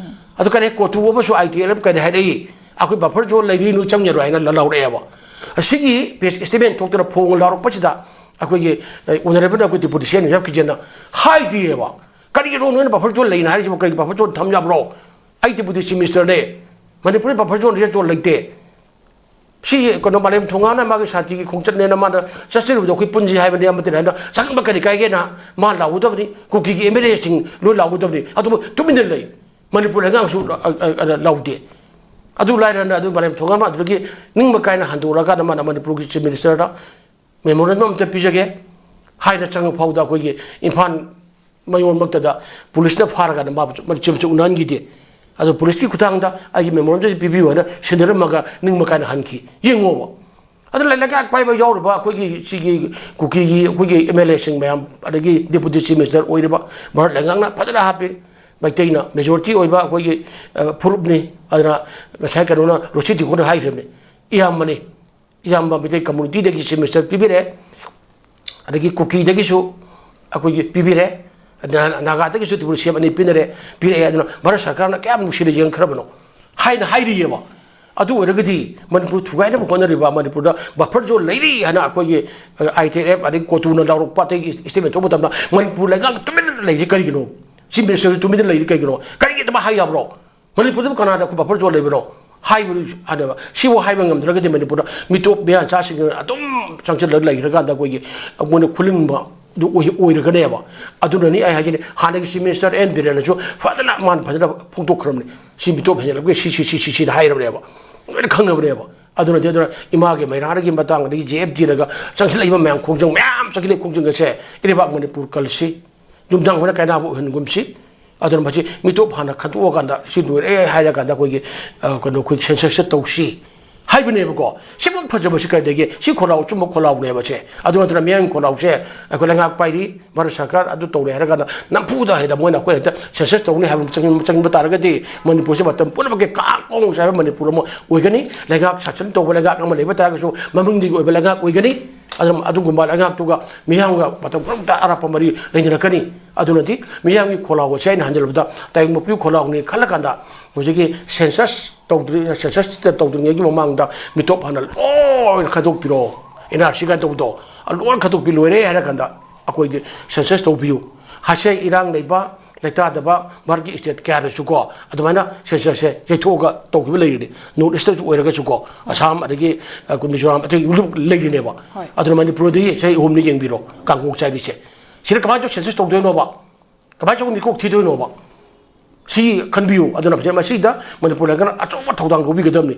ꯑꯗꯨ ꯀꯔꯤ ꯀꯣꯊꯨ ꯑꯃꯁꯨ ꯑꯥꯏ ꯇꯤ ꯑꯦꯜ ꯑꯦꯐ ꯀꯔꯤ ꯍꯥꯏꯔꯛꯏ, "ꯑꯩꯈꯣꯏ ꯕꯐꯔ ꯖꯣꯟ ꯂꯩꯔꯤ, ꯅꯣꯏ ꯆꯪ ꯌꯥꯔꯣꯏ" ꯍꯥꯏꯅ ꯂ-, ꯂꯧꯔꯛꯑꯦꯕ꯫ ꯑꯁꯤꯒꯤ ꯄ꯭ꯔꯦꯁ ꯁ꯭ꯇꯦꯠꯃꯦꯟ ꯊꯣꯛꯇꯅ ꯐꯣꯡ ꯂꯥꯎꯔꯛꯄꯁꯤꯗ ꯑꯩꯈꯣꯏꯒꯤ, ꯑꯦ, ꯑꯣꯅꯔꯦꯕꯜ ꯑꯩꯈꯣꯏ ꯗꯤꯄꯨꯇꯤ ꯁꯤ ꯑꯦꯝ ꯌꯥꯝ ꯀꯤꯖꯦꯟꯅ ꯍꯥꯏꯗꯦꯕ꯫ "ꯀꯔꯤꯒꯤꯅꯣ ꯅꯣꯏꯅ ꯕꯐꯔ ꯖꯣꯟ ꯂꯩꯅ ꯍꯥꯏꯔꯤꯁꯤꯕꯨ? ꯀꯔꯤꯒꯤ ꯕꯐꯔ ꯖꯣꯟ ꯊꯝ ꯌꯥꯕ꯭ꯔꯣ? ꯑꯩ ꯗꯤꯄꯨꯇꯤ ꯆꯤꯐ ꯃꯤꯅꯤꯁꯇꯔꯅꯦ꯫ ꯃꯅꯤꯄꯨꯔꯗ ꯕꯐꯔ ꯖꯣꯟ ꯔꯦꯠ ꯖꯣꯟ ꯂꯩꯇꯦ꯫ ꯁꯤ ꯀꯩꯅꯣ ꯃꯥꯂꯦꯝ ꯊꯣꯡꯒꯥꯟꯅ ꯃꯥꯒꯤ ꯁꯥꯟꯇꯤꯒꯤ ꯈꯣꯡꯆꯠꯅꯦꯅ ꯃꯥꯅ ꯆꯠꯆꯔꯨꯕꯗꯣ ꯑꯩꯈꯣꯏ ꯄꯨꯟꯁꯤ ꯍꯥꯏꯕꯅꯤ ꯑꯃꯠꯇꯅꯤ" ꯍꯥꯏꯅ ꯆꯪꯕ ꯀꯔꯤ ꯀꯥꯏꯒꯦꯅ ꯃꯥ ꯂꯥꯎꯒꯗꯕꯅꯤ, ꯀꯨꯀꯤꯒꯤ ꯑꯦꯝ ꯑꯦꯜ ꯑꯦꯁꯤꯡ ꯂꯣꯏ ꯂꯥꯎꯒꯗꯕꯅꯤ꯫ ꯑꯗꯨꯕꯨ ꯇꯨꯃꯤꯟꯅ ꯂꯩ꯫ ꯃꯅꯤꯄꯨꯔ ꯂꯩꯉꯥꯛꯁꯨ, ꯑ, ꯑ, ꯑ, ꯂꯥꯎꯗꯦ꯫ ꯑꯗꯨ ꯂꯥꯏꯔꯅ ꯑꯗꯨ ꯃꯥꯂꯦꯝ ꯊꯣꯡꯉꯥꯟꯕ ꯑꯗꯨꯗꯒꯤ ꯅꯤꯡꯕ ꯀꯥꯏꯅ ꯍꯟꯗꯣꯔꯛꯑꯀꯥꯟꯗ ꯃꯥꯅ ꯃꯅꯤꯄꯨꯔꯒꯤ ꯆꯤꯐ ꯃꯤꯅꯤꯁꯇꯔꯗ ꯃꯦꯃꯣꯔꯦꯟꯗꯝ ꯑꯝꯇ ꯄꯤꯖꯒꯦ ꯍꯥꯏꯅ ꯆꯪꯉ ꯐꯥꯎꯗ ꯑꯩꯈꯣꯏꯒꯤ ꯏꯝꯐꯥꯜ ꯃꯌꯣꯟꯃꯛꯇꯗ ꯄꯨꯂꯤꯁꯅ ꯐꯥꯔꯀꯥꯟꯗ ꯃꯥꯕꯨ ꯃꯔꯤꯆꯦꯝꯁꯨ ꯎꯅꯍꯟꯈꯤꯗꯦ꯫ ꯑꯗꯣ ꯄꯨꯂꯤꯁꯀꯤ ꯈꯨꯊꯥꯡꯗ ꯑꯩꯒꯤ ꯃꯦꯃꯣꯔꯦꯟꯗꯝꯁꯤ ꯄꯤꯕꯤꯌꯨ ꯍꯥꯏꯅ ꯁꯤꯟꯅꯔꯝꯃꯒ ꯅꯤꯡꯕ ꯀꯥꯏꯅ ꯍꯟꯈꯤ꯫ ꯌꯦꯡꯉꯣꯕ꯫ ꯑꯗꯨ ꯂꯩ-, ꯂꯩꯉꯥꯛ ꯄꯥꯏꯕ ꯌꯥꯎꯔꯤꯕ ꯑꯩꯈꯣꯏꯒꯤ ꯁꯤꯒꯤ ꯀꯨꯀꯤꯒꯤ ꯑꯩꯈꯣꯏꯒꯤ ꯑꯦꯝ ꯑꯦꯜ ꯑꯦꯁꯤꯡ ꯃꯌꯥꯝ, ꯑꯗꯒꯤ ꯗꯦꯄꯨꯇꯤ ꯆꯤꯐ ꯃꯤꯅꯤꯁꯇꯔ ꯑꯣꯏꯔꯤꯕ ꯚꯥꯔꯠ ꯂꯩꯉꯥꯛꯅ ꯐꯖꯅ ꯍꯥꯞꯄꯤ꯫ ꯃꯩꯇꯩꯅ ꯃꯦꯖꯣꯔꯤꯇꯤ ꯑꯣꯏꯕ ꯑꯩꯈꯣꯏꯒꯤ, ꯑ, ꯐꯨꯔꯨꯞꯅꯤ꯫ ꯑꯗꯨꯅ ꯉꯁꯥꯏ ꯀꯩꯅꯣꯅ, ꯔꯣꯁꯤ ꯇꯤꯈꯣꯅ ꯍꯥꯏꯈ꯭ꯔꯕꯅꯤ, ꯏꯌꯥꯝꯕꯅꯤ, ꯏꯌꯥꯝꯕ ꯃꯩꯇꯩ ꯀꯝꯃꯨꯅꯤꯇꯤꯗꯒꯤ ꯆꯤꯐ ꯃꯤꯅꯤꯁꯇꯔ ꯄꯤꯕꯤꯔꯛꯑꯦ, ꯑꯗꯒꯤ ꯀꯨꯀꯤꯗꯒꯤꯁꯨ ꯑꯩꯈꯣꯏꯒꯤ ꯄꯤꯕꯤꯔꯦ, ꯑꯗꯨꯅ ꯅꯥꯒꯥꯗꯒꯤꯁꯨ ꯇ꯭ꯔꯤꯄꯨꯔꯥ ꯁꯤ ꯑꯦꯝ ꯑꯅꯤ ꯄꯤꯅꯔꯦ, ꯄꯤꯔꯛꯑꯦ꯫ ꯑꯗꯨꯅ ꯚꯥꯔꯠ ꯁꯔꯀꯥꯔꯅ ꯀꯌꯥꯝ ꯅꯨꯡꯁꯤꯅ ꯌꯦꯡꯈ꯭ꯔꯕꯅꯣ ꯍꯥꯏꯅ ꯍꯥꯏꯔꯤꯑꯕ꯫ ꯑꯗꯨ ꯑꯣꯏꯔꯒꯗꯤ ꯃꯅꯤꯄꯨꯔ ꯊꯨꯒꯥꯏꯅꯕ ꯍꯣꯠꯅꯔꯤꯕ, ꯃꯅꯤꯄꯨꯔꯗ ꯕꯐꯔ ꯖꯣꯟ ꯂꯩꯔꯤ ꯍꯥꯏꯅ ꯑꯩꯈꯣꯏꯒꯤ, ꯑ, ꯑꯥꯏ ꯇꯤ ꯑꯦꯐ ꯑꯗꯒꯤ ꯀꯣꯇꯨꯅ ꯂꯥꯎꯔꯛꯄ, ꯑꯇꯩꯒꯤ ꯁ꯭ꯇꯦꯠꯃꯦꯟ ꯊꯣꯛꯄ ꯃꯇꯝꯗ ꯃꯅꯤꯄꯨꯔ ꯂꯩꯉꯥꯛ ꯇꯨꯃꯤꯟꯅ ꯂꯩꯔꯤ ꯀꯔꯤꯒꯤꯅꯣ? ꯆꯤꯐ ꯃꯤꯅꯤꯁꯇꯔꯁꯨ ꯇꯨꯃꯤꯟꯅ ꯂꯩꯔꯤ ꯀꯩꯒꯤꯅꯣ? ꯀꯔꯤꯒꯤꯗꯃꯛ ꯍꯥꯏ ꯌꯥꯕ꯭ꯔꯣ? ꯃꯅꯤꯄꯨꯔꯗꯕꯨ ꯀꯅꯥꯗ ꯑꯩꯈꯣꯏ ꯕꯐꯔ ꯖꯣꯟ ꯂꯩꯕꯅꯣ? ꯍꯥꯏꯕ, ꯍꯥꯏꯅꯦꯕ꯫ ꯁꯤꯕꯨ ꯍꯥꯏꯕ ꯉꯝꯗ꯭ꯔꯒꯗꯤ ꯃꯅꯤꯄꯨꯔꯗ ꯃꯤꯇꯣꯞ ꯃꯤꯌꯥꯟꯆꯥꯁꯤꯡꯅ ꯑꯗꯨꯝ ꯆꯪꯁꯤꯜꯂꯒ ꯂꯩꯈ꯭ꯔꯀꯥꯟꯗ ꯑꯩꯈꯣꯏꯒꯤ ꯃꯣꯏꯅ ꯈꯨꯂꯤꯡꯕ ꯑꯗꯨ ꯑꯣꯏ-, ꯑꯣꯏꯔꯒꯅꯦꯕ꯫ ꯑꯗꯨꯅꯅꯤ ꯑꯩ ꯍꯥꯏꯖꯤꯅꯤ, ꯍꯥꯟꯅꯒꯤ ꯆꯤꯐ ꯃꯤꯅꯤꯁꯇꯔ ꯑꯦꯟ ꯕꯤꯔꯦꯟꯅꯁꯨ ꯐꯖꯅ, ꯃꯥꯅ ꯐꯖꯅ ꯐꯣꯡꯗꯣꯛꯈ꯭ꯔꯕꯅꯤ꯫ ꯁꯤ ꯃꯤꯇꯣꯞ ꯍꯦꯟꯖꯜꯂꯛꯄꯒꯤ ꯁꯤ, ꯁꯤ, ꯁꯤ, ꯁꯤ, ꯁꯤꯅ ꯍꯥꯏꯔꯕꯅꯦꯕ꯫ ꯂꯣꯏꯅ ꯈꯪꯉꯕꯅꯦꯕ꯫ ꯑꯗꯨꯅꯗꯤ, ꯑꯗꯨꯅ ꯏꯃꯥꯒꯤ ꯃꯩꯔꯥꯒꯤ ꯃꯇꯥꯡ, ꯑꯗꯒꯤ ꯖꯦ ꯑꯦꯐ ꯇꯤꯅꯒ ꯆꯪꯁꯤꯜꯂꯛꯏꯕ ꯃꯌꯥꯝ, ꯈꯣꯡꯖꯪ ꯃꯌꯥꯝ ꯆꯪꯁꯤꯜꯂꯛꯏ, ꯈꯣꯡꯖꯪ ꯑꯁꯦ ꯏꯔꯩꯕꯥꯛ ꯃꯅꯤꯄꯨꯔ ꯀꯜꯁꯤ, ꯌꯨꯝꯊꯪ ꯍꯣꯏꯅ ꯀꯥꯏꯅꯕ ꯑꯣꯏꯍꯟꯒꯨꯝꯁꯤ꯫ ꯑꯗꯨꯅ ꯃꯁꯤ ꯃꯤꯇꯣꯞ ꯍꯥꯟꯅ ꯈꯟꯗꯣꯛꯑꯀꯥꯟꯗ ꯁꯤ ꯂꯣꯏꯔꯦ ꯍꯥꯏꯔꯀꯥꯟꯗ ꯑꯩꯈꯣꯏꯒꯤ, ꯑ, ꯀꯩꯅꯣ, ꯑꯩꯈꯣꯏ ꯁꯦꯟꯁꯁꯁꯦ ꯇꯧꯁꯤ ꯍꯥꯏꯕꯅꯦꯕꯀꯣ꯫ ꯁꯤꯃꯨꯛ ꯐꯖꯕꯁꯤ ꯀꯥꯏꯗꯒꯤ? ꯁꯤ ꯈꯣꯜꯂꯥꯎ ꯑꯆꯨꯝꯕ ꯈꯣꯜꯂꯥꯎꯅꯦꯕ ꯁꯦ꯫ ꯑꯗꯨ ꯅꯠꯇꯅ ꯃꯤꯌꯥꯝꯒꯤ ꯈꯣꯜꯂꯥꯎꯁꯦ ꯑꯩꯈꯣꯏ ꯂꯩꯉꯥꯛ ꯄꯥꯏꯔꯤ, ꯚꯥꯔꯠ ꯁꯔꯀꯥꯔ ꯑꯗꯨ ꯇꯧꯔꯦ ꯍꯥꯏꯔꯀꯥꯟꯗ ꯅꯝꯐꯨꯗ ꯍꯦꯛꯇ ꯃꯣꯏꯅ ꯑꯩꯈꯣꯏ ꯍꯦꯛꯇ ꯁꯦꯟꯁꯁ ꯇꯧꯅꯤ ꯍꯥꯏꯕ ꯑꯃ ꯆꯪ-, ꯆꯪꯕ ꯇꯥꯔꯒꯗꯤ ꯃꯅꯤꯄꯨꯔꯁꯦ ꯃꯇꯝ ꯄꯨꯝꯅꯃꯛꯀꯤ ꯀꯥ ꯀꯣꯡ ꯆꯥꯏꯕ ꯃꯅꯤꯄꯨꯔ ꯑꯃ ꯑꯣꯏꯒꯅꯤ꯫ ꯂꯩꯉꯥꯛ ꯁꯥꯁꯟ ꯇꯧꯕ ꯂꯩꯉꯥꯛ ꯑꯃ ꯂꯩꯕ ꯇꯥꯔꯒꯁꯨ ꯃꯃꯤꯡꯗꯒꯤ ꯑꯣꯏꯕ ꯂꯩꯉꯥꯛ ꯑꯣꯏꯒꯅꯤ꯫ ꯑꯗꯨꯅ ꯑꯗꯨꯒꯨꯝꯕ ꯂꯩꯉꯥꯛꯇꯨꯒ ꯃꯤꯌꯥꯝꯒ ꯃꯇꯝ ꯄꯨꯝꯅꯃꯛꯇ ꯑꯔꯥꯞꯄ ꯃꯔꯤ ꯂꯩꯅꯔꯛꯀꯅꯤ꯫ ꯑꯗꯨꯅꯗꯤ ꯃꯤꯌꯥꯝꯒꯤ ꯈꯣꯜꯂꯥꯎ ꯑꯁꯦ ꯑꯩꯅ ꯍꯟꯖꯤꯜꯂꯕꯗ ꯇꯥꯏꯕꯪ ꯃꯄꯨꯒꯤ ꯈꯣꯜꯂꯥꯎꯅꯤ ꯈꯜꯂꯀꯥꯟꯗ ꯍꯧꯖꯤꯛꯀꯤ ꯁꯦꯟꯁꯁ ꯇꯧꯗ꯭ꯔꯤ-, ꯁꯦꯟꯁꯁ ꯇꯧꯗ꯭ꯔꯤꯉꯩꯒꯤ ꯃꯃꯥꯡꯗ ꯃꯤꯇꯣꯞ ꯍꯥꯟꯅ ꯂꯣꯏꯅ ꯈꯟꯗꯣꯛꯄꯤꯔꯣ꯫ ꯑꯦꯟ ꯑꯥꯔ ꯁꯤ ꯀꯥꯏꯅ ꯇꯧꯕꯗꯣ, ꯑ, ꯂꯣꯏꯅ ꯈꯟꯗꯣꯛꯄꯤ ꯂꯣꯏꯔꯦ ꯍꯥꯏꯔ ꯀꯥꯟꯗ ꯑꯩꯈꯣꯏꯗꯤ ꯁꯦꯟꯁꯁ ꯇꯧꯕꯤꯌꯨ꯫ ꯍꯥꯏꯁꯦ ꯏꯔꯥꯡ ꯂꯩꯕ, ꯂꯩꯇꯥꯗꯕ ꯃꯥꯒꯤ ꯁ꯭ꯇꯦꯠ ꯀꯌꯥꯗꯁꯨꯀꯣ ꯑꯗꯨꯃꯥꯏꯅ ꯁꯦꯟꯁꯁꯁꯦ ꯌꯩꯊꯣꯛꯑꯒ ꯇꯧꯈꯤꯕ ꯂꯩꯔꯤꯅꯤ꯫ ꯅꯣꯔꯠ ꯏꯁꯇꯁꯨ ꯑꯣꯏꯔꯒꯁꯨꯀꯣ, ꯑꯁꯥꯝ ꯑꯗꯒꯤ, ꯑ, ꯃꯤꯖꯣꯔꯥꯝ ꯑꯇꯩ ꯂꯩꯔꯤꯅꯦꯕ꯫ ꯍꯣꯏ꯫ ꯑꯗꯨꯅ ꯃꯅꯤꯄꯨꯔꯗꯤ ꯆꯍꯤ ꯑꯍꯨꯝꯅꯤ ꯌꯦꯡꯕꯤꯔꯣ ꯀꯥꯡꯈꯣꯡ ꯆꯥꯏꯔꯤꯁꯦ꯫ ꯁꯤꯗ ꯀꯃꯥꯏꯅ ꯇꯧ ꯁꯦꯟꯁꯁ ꯇꯧꯗꯣꯏꯅꯣꯕ? ꯀꯃꯥꯏꯅ ꯇꯧ ꯃꯤꯀꯣꯛ ꯊꯤꯗꯣꯏꯅꯣꯕ? ꯁꯤ ꯈꯟꯕꯤꯌꯨ꯫ ꯑꯗꯨꯅ ꯐꯖꯅ ꯃꯁꯤꯗ ꯃꯅꯤꯄꯨꯔ ꯂꯩꯉꯥꯛꯅ ꯑꯆꯧꯕ ꯊꯧꯗꯥꯡ ꯂꯧꯕꯤꯒꯗꯕꯅꯤ꯫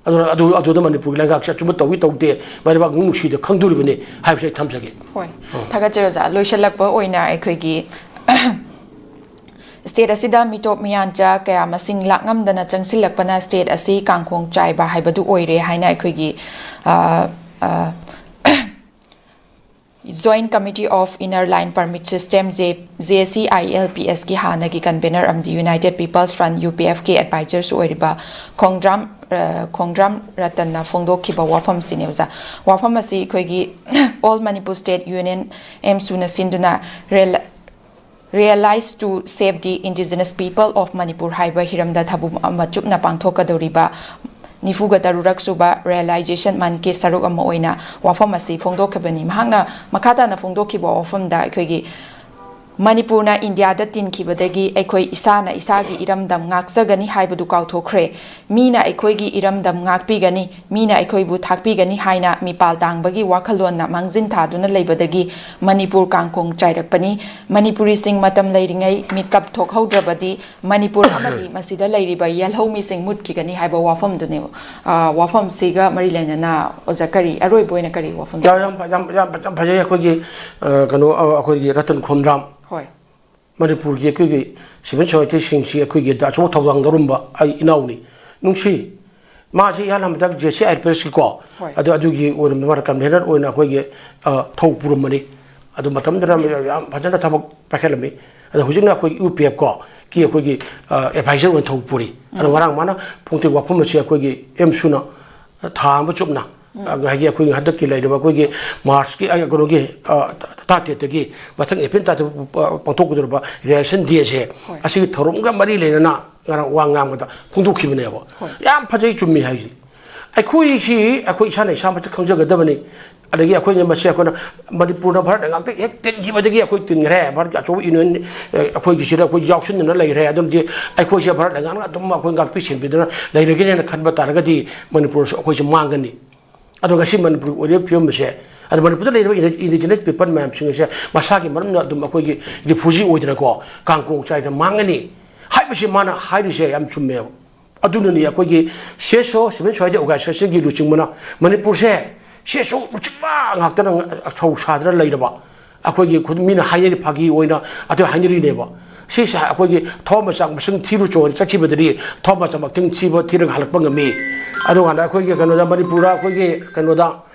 ꯑꯗꯨꯅ ꯑꯗꯨ ꯑꯗꯨꯗ ꯃꯅꯤꯄꯨꯔꯒꯤ ꯂꯩꯉꯥꯛꯁꯦ ꯑꯆꯨꯝꯕ ꯇꯧꯏ ꯇꯧꯗꯦ, ꯃꯥꯏꯕꯥꯛ ꯅꯨꯡ ꯅꯨꯡꯁꯤꯗ ꯈꯪꯗꯣꯔꯤꯕꯅꯤ ꯍꯥꯏꯕꯁꯦ ꯑꯩ ꯊꯝꯖꯒꯦ꯫ ꯍꯣꯏ, ꯊꯥꯒꯠꯆꯔꯤ ꯑꯣꯖꯥ꯫ ꯂꯣꯏꯁꯤꯜꯂꯛꯄ ꯑꯣꯏꯅ ꯑꯩꯈꯣꯏꯒꯤ state ꯑꯁꯤꯗ ꯃꯤꯇꯣꯞ ꯃꯤꯌꯥꯟꯆꯥ ꯀꯌꯥ ꯃꯁꯤꯡ ꯂꯥꯛꯉꯝꯗꯅ ꯆꯪꯁꯤꯜꯂꯛꯄꯅ state ꯑꯁꯤ ꯀꯥꯡꯈꯣꯡ ꯆꯥꯏꯕ ꯍꯥꯏꯕꯗꯨ ꯑꯣꯏꯔꯦ ꯍꯥꯏꯅ ꯑꯩꯈꯣꯏꯒꯤ, ꯑ, ꯑ, Joint Committee of Inner Line Permit System, J-, JCILPS ꯀꯤ ꯍꯥꯟꯅꯒꯤ convener ꯑꯃꯗꯤ United People's Front, UPF ꯀꯤ advisor ꯁꯨ ꯑꯣꯏꯔꯤꯕ ꯈꯣꯡꯗ꯭ꯔꯥꯝ, ꯑ, ꯈꯣꯡꯗ꯭ꯔꯥꯝ ꯔꯇꯟꯅ ꯐꯣꯡꯗꯣꯛꯈꯤꯕ ꯋꯥꯐꯝꯁꯤꯅꯦ ꯑꯣꯖꯥ꯫ ꯋꯥꯐꯝ ꯑꯁꯤ ꯑꯩꯈꯣꯏꯒꯤ All Manipur State Union, AMSU ꯅ ꯁꯤꯟꯗꯨꯅ rail-, Rallies to Save the Indigenous People of Manipur ꯍꯥꯏꯕ ꯍꯤꯔꯝꯗ ꯊꯧꯕꯨꯝ ꯑꯃ ꯆꯨꯞꯅ ꯄꯥꯡꯊꯣꯛꯀꯗꯧꯔꯤꯕ ꯅꯤꯐꯨꯒ ꯇꯔꯨꯛꯔꯛ ꯁꯨꯕ rallyization month ꯀꯤ ꯁꯔꯨꯛ ꯑꯃ ꯑꯣꯏꯅ ꯋꯥꯐꯝ ꯑꯁꯤ ꯐꯣꯡꯗꯣꯛꯈꯤꯕꯅꯤ꯫ ꯃꯍꯥꯛꯅ ꯃꯈꯥ ꯇꯥꯅ ꯐꯣꯡꯗꯣꯛꯈꯤꯕ ꯋꯥꯐꯝꯗ ꯑꯩꯈꯣꯏꯒꯤ ꯃꯅꯤꯄꯨꯔꯅ ꯏꯟꯗꯤꯌꯥꯗ ꯇꯤꯟꯈꯤꯕꯗꯒꯤ ꯑꯩꯈꯣꯏ ꯏꯁꯥꯅ ꯏꯁꯥꯒꯤ ꯏꯔꯝꯗꯝ ꯉꯥꯛꯆꯒꯅꯤ ꯍꯥꯏꯕꯗꯨ ꯀꯥꯎꯊꯣꯛꯈ꯭ꯔꯦ꯫ ꯃꯤꯅ ꯑꯩꯈꯣꯏꯒꯤ ꯏꯔꯝꯗꯝ ꯉꯥꯛꯄꯤꯒꯅꯤ, ꯃꯤꯅ ꯑꯩꯈꯣꯏꯕꯨ ꯊꯥꯛꯄꯤꯒꯅꯤ ꯍꯥꯏꯅ ꯃꯤꯄꯥꯜ ꯇꯥꯡꯕꯒꯤ ꯋꯥꯈꯜꯂꯣꯟꯅ ꯃꯥꯡꯖꯤꯟ ꯊꯥꯗꯨꯅ ꯂꯩꯕꯗꯒꯤ ꯃꯅꯤꯄꯨꯔ ꯀꯥꯡꯈꯣꯡ ꯆꯥꯏꯔꯛꯄꯅꯤ꯫ ꯃꯅꯤꯄꯨꯔꯤꯁꯤꯡ ꯃꯇꯝ ꯂꯩꯔꯤꯉꯩ ꯃꯤꯀꯞ ꯊꯣꯛꯍꯧꯗ꯭ꯔꯕꯗꯤ ꯃꯅꯤꯄꯨꯔ ꯑꯃꯗꯤ ꯃꯁꯤꯗ ꯂꯩꯔꯤꯕ ꯌꯦꯜꯍꯧꯃꯤꯁꯤꯡ ꯃꯨꯠꯈꯤꯒꯅꯤ ꯍꯥꯏꯕ ꯋꯥꯐꯝꯗꯨꯅꯦꯕ꯫ ꯑ, ꯋꯥꯐꯝꯁꯤꯒ ꯃꯔꯤ ꯂꯩꯅꯅ ꯑꯣꯖꯥ ꯀꯔꯤ ꯑꯔꯣꯏꯕ ꯑꯣꯏꯅ ꯀꯔꯤ ꯋꯥꯐꯝ? ꯌꯥꯝ, ꯌꯥꯝ, ꯌꯥꯝ, ꯌꯥꯝ, ꯌꯥꯝ ꯐꯖꯩ꯫ ꯑꯩꯈꯣꯏꯒꯤ, ꯑ, ꯀꯩꯅꯣ, ꯑ, ꯑꯩꯈꯣꯏꯒꯤ ꯔꯇꯟ ꯈꯣꯝꯗ꯭ꯔꯥꯝ, ꯍꯣꯏ꯫ ꯃꯅꯤꯄꯨꯔꯒꯤ ꯑꯩꯈꯣꯏꯒꯤ civil society ꯁꯤꯡꯁꯤ ꯑꯩꯈꯣꯏꯒꯤ ꯑꯆꯧꯕ ꯊꯧꯗꯥꯡ ꯂꯧꯔꯝꯕ ꯑꯩ ꯏꯅꯥꯎꯅꯤ꯫ ꯅꯨꯡꯁꯤ꯫ ꯃꯥꯁꯤ ꯏꯍꯥꯟ ꯍꯥꯟꯕꯗ JCILPS ꯀꯤ ꯀꯣ, ꯍꯣꯏ꯫ ꯑꯗꯨ, ꯑꯗꯨꯒꯤ ꯑꯣꯏꯔꯝꯕ, ꯃꯥꯅ convener ꯑꯣꯏꯅ ꯑꯩꯈꯣꯏꯒꯤ, ꯑ, ꯊꯧ ꯄꯨꯔꯝꯕꯅꯤ꯫ ꯑꯗꯨ ꯃꯇꯝꯗꯨꯗ ꯌꯥꯝ ꯐꯖꯅ ꯊꯕꯛ ꯄꯥꯏꯈꯠꯂꯝꯃꯤ꯫ ꯑꯗꯣ ꯍꯧꯖꯤꯛꯅ ꯑꯩꯈꯣꯏ UPF ꯀꯣ ꯀꯤ ꯑꯩꯈꯣꯏꯒꯤ, ꯑ, advisor ꯑꯣꯏꯅ ꯊꯧ ꯄꯨꯔꯤ꯫ ꯑꯗꯣ ꯉꯔꯥꯡ ꯃꯥꯅ ꯐꯣꯡꯗꯣꯛꯄ ꯋꯥꯐꯝ ꯑꯁꯤ ꯑꯩꯈꯣꯏꯒꯤ AMSU ꯅ ꯊꯥ ꯑꯃ ꯆꯨꯞꯅ, ꯉꯁꯥꯏꯒꯤ ꯑꯩꯈꯣꯏꯒꯤ ꯍꯟꯗꯛꯀꯤ ꯂꯩꯔꯤꯕ ꯑꯩꯈꯣꯏꯒꯤ March ꯀꯤ, ꯑ, ꯀꯩꯅꯣꯒꯤ, ꯑ, ꯇꯔꯥꯇꯔꯦꯠꯇꯒꯤ ꯃꯊꯪ April ꯇꯔꯥꯇꯔꯦꯠ ꯐꯥꯎ ꯄꯥꯡꯊꯣꯛꯀꯗꯧꯔꯤꯕ rallyization day ꯁꯦ, ꯍꯣꯏ꯫ ꯑꯁꯤꯒꯤ ꯊꯧꯔꯝꯒ ꯃꯔꯤ ꯂꯩꯅꯅ ꯉꯔꯥꯡ ꯋꯥ ꯉꯥꯡꯕꯗ ꯐꯣꯡꯗꯣꯛꯈꯤꯕꯅꯦꯕ꯫ ꯍꯣꯏ꯫ ꯌꯥꯝ ꯐꯖꯩ, ꯆꯨꯝꯃꯤ ꯍꯥꯏꯁꯦ꯫ ꯑꯩꯈꯣꯏꯁꯤ ꯑꯩꯈꯣꯏ ꯏꯁꯥꯅ ꯏꯁꯥꯃꯛꯁꯨ ꯈꯪꯖꯒꯗꯕꯅꯤ꯫ ꯑꯗꯒꯤ ꯑꯩꯈꯣꯏꯅ ꯃꯁꯤ ꯑꯩꯈꯣꯏꯅ ꯃꯅꯤꯄꯨꯔꯅ ꯚꯥꯔꯠ ꯂꯩꯉꯥꯛꯇ ꯍꯦꯛ ꯇꯤꯟꯈꯤꯕꯗꯒꯤ ꯑꯩꯈꯣꯏ ꯇꯤꯟꯈ꯭ꯔꯦ, ꯚꯥꯔꯠꯀꯤ ꯑꯆꯧꯕ union, ꯑ, ꯑꯩꯈꯣꯏꯒꯤꯁꯤꯗ ꯑꯩꯈꯣꯏ ꯌꯥꯎꯁꯤꯟꯗꯅ ꯂꯩꯈ꯭ꯔꯦ꯫ ꯑꯗꯨꯅꯗꯤ ꯑꯩꯈꯣꯏꯁꯦ ꯚꯥꯔꯠ ꯂꯩꯉꯥꯛꯅ ꯑꯗꯨꯝ ꯑꯩꯈꯣꯏ ꯉꯥꯛꯄꯤ ꯁꯦꯟꯕꯤꯗꯨꯅ ꯂꯩꯔꯒꯦꯅ ꯈꯟꯕ ꯇꯥꯔꯒꯗꯤ ꯃꯅꯤꯄꯨꯔꯁꯨ ꯑꯩꯈꯣꯏꯁꯦ ꯃꯥꯡꯒꯅꯤ꯫ ꯑꯗꯣ ꯉꯁꯤ ꯃꯅꯤꯄꯨꯔꯒꯤ ꯑꯣꯏꯔꯤꯕ ꯐꯤꯕꯝ ꯑꯁꯦ, ꯑꯗꯣ ꯃꯅꯤꯄꯨꯔꯗ ꯂꯩꯔꯤꯕ ꯏꯟꯗꯤ-, indigenous people ꯃꯌꯥꯝꯁꯤꯡ ꯑꯁꯦ ꯃꯁꯥꯒꯤ ꯃꯔꯝꯅ ꯑꯗꯨꯝ ꯑꯩꯈꯣꯏꯒꯤ refugee ꯑꯣꯏꯗꯅꯀꯣ ꯀꯥꯡꯈꯣꯡ ꯆꯥꯏꯗꯅ ꯃꯥꯡꯒꯅꯤ꯫ ꯍꯥꯏꯕꯁꯤ ꯃꯥꯅ ꯍꯥꯏꯔꯤꯁꯦ ꯌꯥꯝ ꯆꯨꯝꯃꯦꯕ꯫ ꯑꯗꯨꯅꯅꯤ ꯑꯩꯈꯣꯏꯒꯤ ꯁꯤ ꯑꯦꯁ ꯑꯣ, ꯁꯤꯚꯤꯜ ꯁꯣꯁꯥꯏꯇꯤ ꯑꯣꯔꯒꯅꯥꯏꯖꯦꯁꯟꯒꯤ ꯂꯨꯆꯤꯡꯕꯅ ꯃꯅꯤꯄꯨꯔꯁꯦ ꯁꯤ ꯑꯦꯁ ꯑꯣ ꯂꯨꯆꯤꯡꯕ ꯉꯥꯛꯇꯅ ꯁꯧ ꯁꯥꯗꯅ ꯂꯩꯔꯕ꯫ ꯑꯩꯈꯣꯏꯒꯤ ꯈꯨ-, ꯃꯤꯅ ꯍꯥꯏꯅꯔꯤ, ꯐꯥꯒꯤ ꯑꯣꯏꯅ ꯑꯗꯨ ꯍꯥꯏꯅꯔꯤꯅꯦꯕ꯫ ꯁꯤꯁꯦ ꯑꯩꯈꯣꯏꯒꯤ ꯊꯋꯥꯟꯃꯤꯆꯥꯛ ꯃꯁꯤꯡ ꯊꯤꯔꯨ ꯆꯣꯅ ꯆꯠꯈꯤꯕꯗꯗꯤ ꯊꯋꯥꯟꯃꯤꯆꯥꯛ ꯃꯁꯤꯡ ꯊꯤꯕ ꯊꯤꯔꯒ ꯍꯜꯂꯛꯄ ꯉꯝꯃꯤ꯫ ꯑꯗꯨꯀꯥꯟꯗ ꯑꯩꯈꯣꯏꯒꯤ ꯀꯩꯅꯣꯗ, ꯃꯅꯤꯄꯨꯔꯗ ꯑꯩꯈꯣꯏꯒꯤ ꯀꯩꯅꯣꯗ,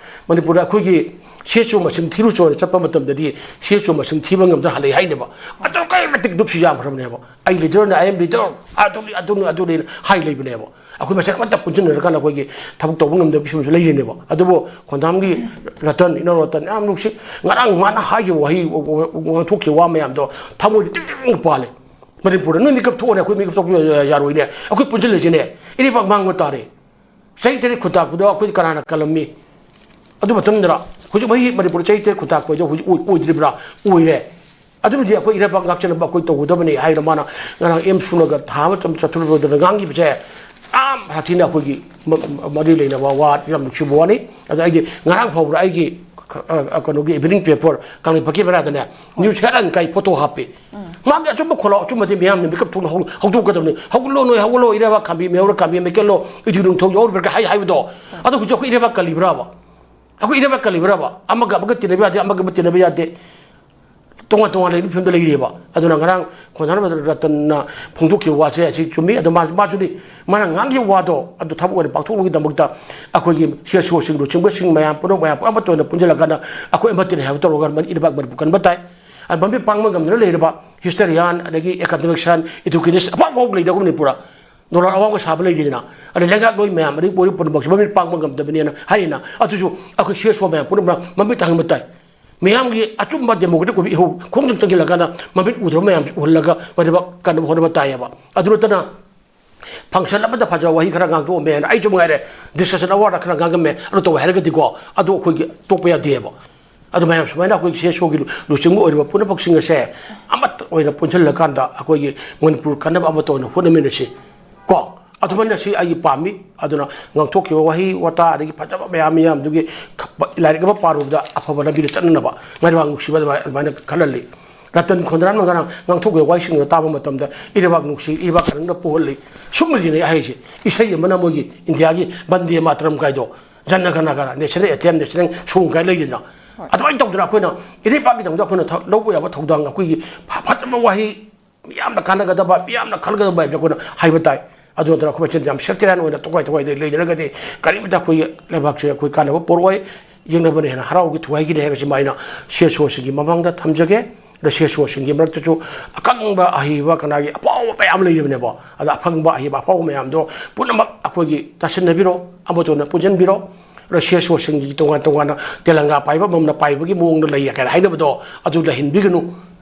ꯃꯅꯤꯄꯨꯔꯗ ꯑꯩꯈꯣꯏꯒꯤ ꯁꯤ ꯑꯦꯁ ꯑꯣ ꯃꯁꯤꯡ ꯊꯤꯔꯨ ꯆꯣꯅ ꯆꯠꯄ ꯃꯇꯝꯗꯗꯤ ꯁꯤ ꯑꯦꯁ ꯑꯣ ꯃꯁꯤꯡ ꯊꯤꯕ ꯉꯝꯗꯅ ꯍꯜꯂꯛꯏ ꯍꯥꯏꯅꯦꯕ꯫ ꯑꯗꯨꯛꯀꯤ ꯃꯇꯤꯛ ꯂꯨꯞꯁꯤ ꯌꯥꯝꯈ꯭ꯔꯕꯅꯦꯕ꯫ ꯑꯩ ꯂꯤꯗꯔꯅ, "ꯑꯥꯏ ꯑꯦꯝ ꯂꯤꯗꯔ", ꯑꯗꯨꯅꯤ, ꯑꯗꯨꯅꯤ, ꯑꯗꯨꯅꯤ ꯍꯥꯏ ꯂꯩꯕꯅꯦꯕ꯫ ꯑꯩꯈꯣꯏ ꯃꯁꯦꯟ ꯑꯃꯠꯇ ꯄꯨꯟꯁꯤꯟꯅꯔꯀꯥꯟꯗ ꯑꯩꯈꯣꯏꯒꯤ ꯊꯕꯛ ꯇꯧꯕ ꯉꯝꯗꯕ ꯐꯤꯕꯝꯁꯨ ꯂꯩꯔꯤꯅꯦꯕ꯫ ꯑꯗꯨꯕꯨ ꯈꯣꯟꯗꯥꯝꯒꯤ ꯔꯇꯟ, ꯏꯅꯥꯎ ꯔꯇꯟ, ꯌꯥꯝ ꯅꯨꯡꯁꯤ꯫ ꯉꯔꯥꯡ ꯃꯥꯅ ꯍꯥꯏꯈꯤꯕ ꯋꯥꯍꯩ, ꯉꯥꯡꯊꯣꯛꯈꯤꯕ ꯋꯥ ꯃꯌꯥꯝꯗꯣ ꯊꯃꯣꯏꯗ ꯇꯤꯡ ꯇꯤꯡ ꯄꯥꯜꯂꯦ꯫ ꯃꯅꯤꯄꯨꯔꯗ ꯅꯣꯏ ꯃꯤꯀꯞ ꯊꯣꯛꯑꯣꯅꯦ, ꯑꯩꯈꯣꯏ ꯃꯤꯀꯞ ꯊꯣꯛꯄ ꯌꯥꯔꯣꯏꯅꯦ, ꯑꯩꯈꯣꯏ ꯄꯨꯟꯁꯤꯜꯂꯁꯤꯅꯦ, ꯏꯔꯩꯄꯥꯛ ꯃꯥꯡꯕ ꯇꯥꯔꯦ꯫ ꯆꯍꯤ ꯇꯔꯦꯠ ꯈꯨꯟꯇꯥꯛꯄꯗꯣ ꯑꯩꯈꯣꯏ ꯀꯅꯥꯅ ꯀꯜꯂꯝꯃꯤ? ꯑꯗꯨ ꯃꯇꯝꯗꯨꯗ ꯍꯧꯖꯤꯛ ꯃꯍꯤ ꯃꯅꯤꯄꯨꯔ ꯆꯍꯤ ꯇꯔꯦꯠ ꯈꯨꯟꯇꯥꯛꯄ ꯍꯥꯏꯗꯣ ꯍꯧꯖꯤꯛ ꯑꯣꯏ-, ꯑꯣꯏꯗ꯭ꯔꯤꯕ꯭ꯔꯥ? ꯑꯣꯏꯔꯦ꯫ ꯑꯗꯨꯅꯗꯤ ꯑꯩꯈꯣꯏ ꯏꯔꯩꯄꯥꯛ ꯉꯥꯛꯆꯅꯕ ꯑꯩꯈꯣꯏ ꯇꯧꯒꯗꯕꯅꯤ ꯍꯥꯏꯅ ꯃꯥꯅ ꯉꯔꯥꯡ ꯑꯦꯝ ꯁꯨꯅꯒ ꯊꯥ ꯑꯃ ꯆꯠꯊꯣꯛꯂꯨꯕꯗꯨꯅ ꯉꯥꯡꯈꯤꯕꯁꯦ ꯌꯥꯝ ꯁꯥꯊꯤꯅ ꯑꯩꯈꯣꯏꯒꯤ ꯃ-, ꯃ-, ꯃꯔꯤ ꯂꯩꯅꯕ ꯋꯥ, ꯌꯥꯝ ꯅꯨꯡꯁꯤꯕ ꯋꯥꯅꯤ꯫ ꯑꯗ ꯑꯩꯗꯤ ꯉꯔꯥꯡ ꯐꯥꯎꯕꯗ ꯑꯩꯒꯤ ꯀ-, ꯑ, ꯀꯩꯅꯣꯒꯤ evening paper ꯀꯪꯂꯩ ꯐꯛꯀꯤ ꯃꯔꯥꯗꯅꯦ news headline ꯀꯥꯏ photo ꯍꯥꯞꯄꯤ꯫ ꯃꯥꯒꯤ ꯑꯆꯨꯝꯕ ꯈꯣꯜꯂꯥꯎ, ꯑꯆꯨꯝꯕꯗꯤ ꯃꯤꯌꯥꯝꯅ ꯃꯤꯀꯞ ꯊꯣꯛꯅ ꯍꯧ-, ꯍꯧꯗꯣꯛꯀꯗꯕꯅꯤ꯫ "ꯍꯧꯒꯠꯂꯣ ꯅꯣꯏ, ꯍꯧꯒꯠꯂꯣ, ꯏꯔꯩꯕꯥꯛ ꯈꯥꯝꯕꯤ ꯃꯩꯍꯧꯔ ꯈꯥꯝꯕꯤ ꯃꯩꯀꯠꯂꯣ, ꯏꯗꯨ ꯅꯨꯡꯊꯧ ꯌꯥꯎꯔꯤꯕ꯭ꯔꯥ?" ꯍꯥꯏ ꯍꯥꯏꯕꯗꯣ꯫ ꯑꯗꯣ ꯍꯧꯖꯤꯛ ꯑꯩꯈꯣꯏ ꯏꯔꯩꯕꯥꯛ ꯀꯜꯂꯤꯕ꯭ꯔꯥꯕ? ꯑꯩꯈꯣꯏ ꯏꯔꯩꯕꯥꯛ ꯀꯜꯂꯤꯕ꯭ꯔꯥꯕ? ꯑꯃꯒ ꯑꯃꯒ ꯇꯤꯟꯅꯕ ꯌꯥꯗꯦ, ꯑꯃꯒ ꯑꯃꯒ ꯇꯤꯟꯅꯕ ꯌꯥꯗꯦ꯫ ꯇꯣꯉꯥꯟ ꯇꯣꯉꯥꯟ ꯂꯩꯕ ꯐꯤꯕꯝꯗ ꯂꯩꯔꯤꯑꯕ꯫ ꯑꯗꯨꯅ ꯉꯔꯥꯡ ꯈꯣꯟꯊꯥꯅꯕ ꯔꯇꯟꯅ ꯐꯣꯡꯗꯣꯛꯈꯤꯕ ꯋꯥꯁꯦ ꯑꯁꯤ ꯆꯨꯝꯃꯤ꯫ ꯑꯗꯣ ꯃꯥ-, ꯃꯥꯁꯨꯅꯤ, ꯃꯥꯅ ꯉꯥꯡꯈꯤꯕ ꯋꯥꯗꯣ ꯑꯗꯨ ꯊꯕꯛ ꯑꯣꯏꯅ ꯄꯥꯡꯊꯣꯛꯅꯕꯒꯤꯗꯃꯛꯇ ꯑꯩꯈꯣꯏꯒꯤ ꯁꯤ ꯑꯦꯁ ꯑꯣꯁꯤꯡ, ꯂꯨꯆꯤꯡꯕꯁꯤꯡ ꯃꯌꯥꯝ ꯄꯨꯝꯅꯃꯛ ꯃꯌꯥꯝ ꯄꯨꯝꯅꯃꯛ ꯑꯃꯠꯇ ꯑꯣꯏꯅ ꯄꯨꯟꯁꯤꯜꯂꯀꯥꯟꯗ ꯑꯩꯈꯣꯏ ꯑꯃꯠꯇꯅꯤ ꯍꯥꯏꯕ ꯇꯧꯔꯒ ꯃꯅꯤ-, ꯏꯔꯩꯕꯥꯛ ꯃꯅꯤꯄꯨꯔ ꯀꯟꯕ ꯇꯥꯏ꯫ ꯑꯗ ꯃꯃꯤꯠ ꯄꯥꯡꯕ ꯉꯝꯗꯅ ꯂꯩꯔꯕ historian, ꯑꯗꯒꯤ academician, educationist ꯑꯐꯥꯎꯕ ꯐꯥꯎꯕ ꯂꯩꯗꯅ ꯃꯅꯤꯄꯨꯔꯗ꯫ ꯗꯣꯂꯔ ꯑꯋꯥꯡꯕ ꯁꯥꯕ ꯂꯩꯔꯤꯗꯅ, ꯑꯗꯩ ꯂꯩꯉꯥꯛꯂꯣꯏ ꯃꯌꯥꯝ, ꯑꯗꯩ ꯄꯨꯝꯅꯃꯛꯁꯦ ꯃꯃꯤꯠ ꯄꯥꯡꯕ ꯉꯝꯗꯕꯅꯦꯅ ꯍꯥꯏꯔꯤꯅ꯫ ꯑꯗꯨꯁꯨ ꯑꯩꯈꯣꯏ ꯁꯤ ꯑꯦꯁ ꯑꯣ ꯃꯌꯥꯝ ꯄꯨꯝꯅꯃꯛ ꯃꯃꯤꯠ ꯇꯥꯡꯍꯟꯕ ꯇꯥꯏ꯫ ꯃꯤꯌꯥꯝꯒꯤ ꯑꯆꯨꯝꯕ democratic ꯑꯣꯏꯕ ꯏꯍꯧ ꯈꯣꯡꯖꯪ ꯆꯪꯁꯤꯜꯂꯀꯥꯟꯗ ꯃꯃꯤꯠ ꯎꯗ꯭ꯔꯕ ꯃꯌꯥꯝꯁꯤ ꯎꯍꯜꯂꯒ ꯃꯗꯨꯃꯛ ꯀꯟꯅꯕ ꯍꯣꯠꯅꯕ ꯇꯥꯏꯌꯦꯕ꯫ ꯑꯗꯨ ꯅꯠꯇꯅ function ꯑꯃꯗ ꯐꯖꯕ ꯋꯥꯍꯩ ꯈꯔ ꯉꯥꯡꯊꯣꯛꯑꯝꯃꯦ ꯍꯥꯏꯅ ꯑꯩꯁꯨ ꯉꯥꯏꯔꯦ, discussion award ꯈꯔ ꯉꯥꯡꯉꯝꯃꯦ, ꯑꯗꯨ ꯇꯧꯋꯦ ꯍꯥꯏꯔꯒꯗꯤꯀꯣ, ꯑꯗꯨ ꯑꯩꯈꯣꯏꯒꯤ ꯇꯣꯛꯄ ꯌꯥꯗꯦꯕ꯫ ꯑꯗꯨ ꯃꯌꯥꯝ ꯁꯨꯃꯥꯏꯅ ꯑꯩꯈꯣꯏꯒꯤ ꯁꯤ ꯑꯦꯁ ꯑꯣꯒꯤ ꯂꯨꯆꯤꯡꯕ ꯑꯣꯏꯔꯤꯕ ꯄꯨꯝꯅꯃꯛꯁꯤꯡ ꯑꯁꯦ ꯑꯃꯠꯇ ꯑꯣꯏꯅ ꯄꯨꯟꯁꯤꯜꯂꯀꯥꯟꯗ ꯑꯩꯈꯣꯏꯒꯤ ꯃꯅꯤꯄꯨꯔ ꯀꯟꯅꯕ ꯑꯃꯠꯇ ꯑꯣꯏꯅ ꯍꯣꯠꯅꯃꯤꯟꯅꯁꯤ ꯀꯣ꯫ ꯑꯗꯨꯃꯥꯏꯅ ꯁꯤ ꯑꯩꯒꯤ ꯄꯥꯝꯃꯤ꯫ ꯑꯗꯨꯅ ꯉꯥꯡꯊꯣꯛꯈꯤꯕ ꯋꯥꯍꯩ ꯋꯥꯇꯥ ꯑꯗꯒꯤ ꯐꯖꯕ ꯃꯌꯥꯝ ꯃꯌꯥꯝꯗꯨꯒꯤ ꯈ-, ꯂꯥꯏꯔꯤꯛ ꯑꯃ ꯄꯥꯔꯨꯕꯗ ꯑꯐꯕ ꯂꯝꯕꯤꯗ ꯆꯠꯅꯅꯕ ꯃꯥꯏꯕꯥ ꯅꯨꯡꯁꯤꯕ ꯑꯗꯨꯃꯥꯏ-, ꯑꯗꯨꯃꯥꯏꯅ ꯈꯜꯍꯜꯂꯤ꯫ ꯔꯇꯟ ꯈꯣꯟꯗ꯭ꯔꯥꯟ ꯉꯔꯥꯡ ꯉꯥꯡꯊꯣꯛꯄꯒꯤ ꯋꯥꯍꯩꯁꯤꯡꯗꯣ ꯇꯥꯕ ꯃꯇꯝꯗ ꯏꯔꯩꯕꯥꯛ ꯅꯨꯡꯁꯤ, ꯏꯔꯩꯕꯥꯛ ꯀꯥꯅꯤꯡꯅ ꯄꯨꯍꯜꯂꯤ꯫ ꯁꯨꯝꯕꯒꯤꯅꯦ ꯑꯩ ꯍꯥꯏꯁꯦ꯫ ꯏꯁꯩ ꯑꯃꯅ ꯃꯣꯏꯒꯤ ꯏꯟꯗꯤꯌꯥꯒꯤ ꯕꯟꯗꯦ ꯃꯥꯇꯔꯝ ꯀꯥꯏꯗꯣ, ꯖꯅ ꯒꯅ ꯒꯅ, ꯅꯦꯁꯅꯦꯜ ꯑꯦꯟꯊꯦꯝ, ꯅꯦꯁꯅꯦꯜ ꯁꯣꯡ ꯀꯥꯏ ꯂꯩꯗꯅ꯫ ꯍꯣꯏ꯫ ꯑꯗꯨꯃꯥꯏꯅ ꯇꯧꯗꯅ ꯑꯩꯈꯣꯏꯅ ꯏꯔꯩꯕꯥꯛꯀꯤꯗꯃꯛꯇ ꯑꯩꯈꯣꯏꯅ ꯊ-, ꯂꯧꯕ ꯌꯥꯕ ꯊꯧꯗꯥꯡ, ꯑꯩꯈꯣꯏꯒꯤ ꯐ-, ꯐꯖꯕ ꯋꯥꯍꯩ, ꯃꯤꯌꯥꯝꯅ ꯀꯥꯟꯅꯒꯗꯕ, ꯃꯤꯌꯥꯝꯅ ꯈꯜꯂꯒꯗꯕ ꯍꯥꯏꯕꯁꯦ ꯑꯩꯈꯣꯏꯅ ꯍꯥꯏꯕ ꯇꯥꯏ꯫ ꯑꯗꯨ ꯅꯠꯇꯅ ꯑꯩꯈꯣꯏ ꯃꯁꯦꯟ ꯌꯥꯝ ꯁꯦꯛꯇꯔꯤꯌꯥꯟ ꯑꯣꯏꯅ ꯇꯣꯈꯥꯏ ꯇꯣꯈꯥꯏꯗ ꯂꯩꯅꯔꯒꯗꯤ ꯀꯔꯤꯃꯇ ꯑꯩꯈꯣꯏꯒꯤ ꯂꯩꯕꯥꯛꯁꯦ ꯑꯩꯈꯣꯏ ꯀꯥꯟꯅꯕ ꯄꯣꯔꯛꯑꯣꯏ꯫ ꯌꯦꯡꯅꯕꯅ ꯍꯦꯟꯅ ꯍꯔꯥꯎꯕꯒꯤ ꯊꯨꯒꯥꯏꯈꯤꯅꯤ ꯍꯥꯏꯕꯁꯤꯃ ꯑꯩꯅ ꯁꯤ ꯑꯦꯁ ꯑꯣꯁꯤꯡꯒꯤ ꯃꯃꯥꯡꯗ ꯊꯝꯖꯒꯦ꯫ ꯑꯗ ꯁꯤ ꯑꯦꯁ ꯑꯣꯁꯤꯡꯒꯤ ꯃꯔꯛꯇꯁꯨ ꯑꯈꯪꯕ ꯑꯍꯩꯕ ꯀꯅꯥꯒꯤ ꯑꯐꯥꯎꯕ ꯃꯌꯥꯝ ꯂꯩꯔꯤꯕꯅꯦꯕꯣ꯫ ꯑꯗ ꯑꯈꯪꯕ ꯑꯍꯩꯕ ꯑꯐꯥꯎꯕ ꯃꯌꯥꯝꯗꯣ ꯄꯨꯝꯅꯃꯛ ꯑꯩꯈꯣꯏꯒꯤ ꯇꯥꯁꯤꯟꯅꯕꯤꯔꯣ, ꯑꯃꯠꯇ ꯑꯣꯏꯅ ꯄꯨꯟꯁꯤꯟꯕꯤꯔꯣ꯫ ꯑꯗ ꯁꯤ ꯑꯦꯁ ꯑꯣꯁꯤꯡꯒꯤ ꯇꯣꯉꯥꯟ ꯇꯣꯉꯥꯟꯅ ꯇꯦꯂꯪꯒꯥ ꯄꯥꯏꯕ ꯑꯃꯅ ꯄꯥꯏꯕꯒꯤ ꯃꯑꯣꯡꯗ ꯂꯩ ꯀꯥꯏꯅ ꯍꯥꯏꯅꯕꯗꯣ ꯑꯗꯨ ꯂꯩꯍꯟꯕꯤꯒꯅꯨ꯫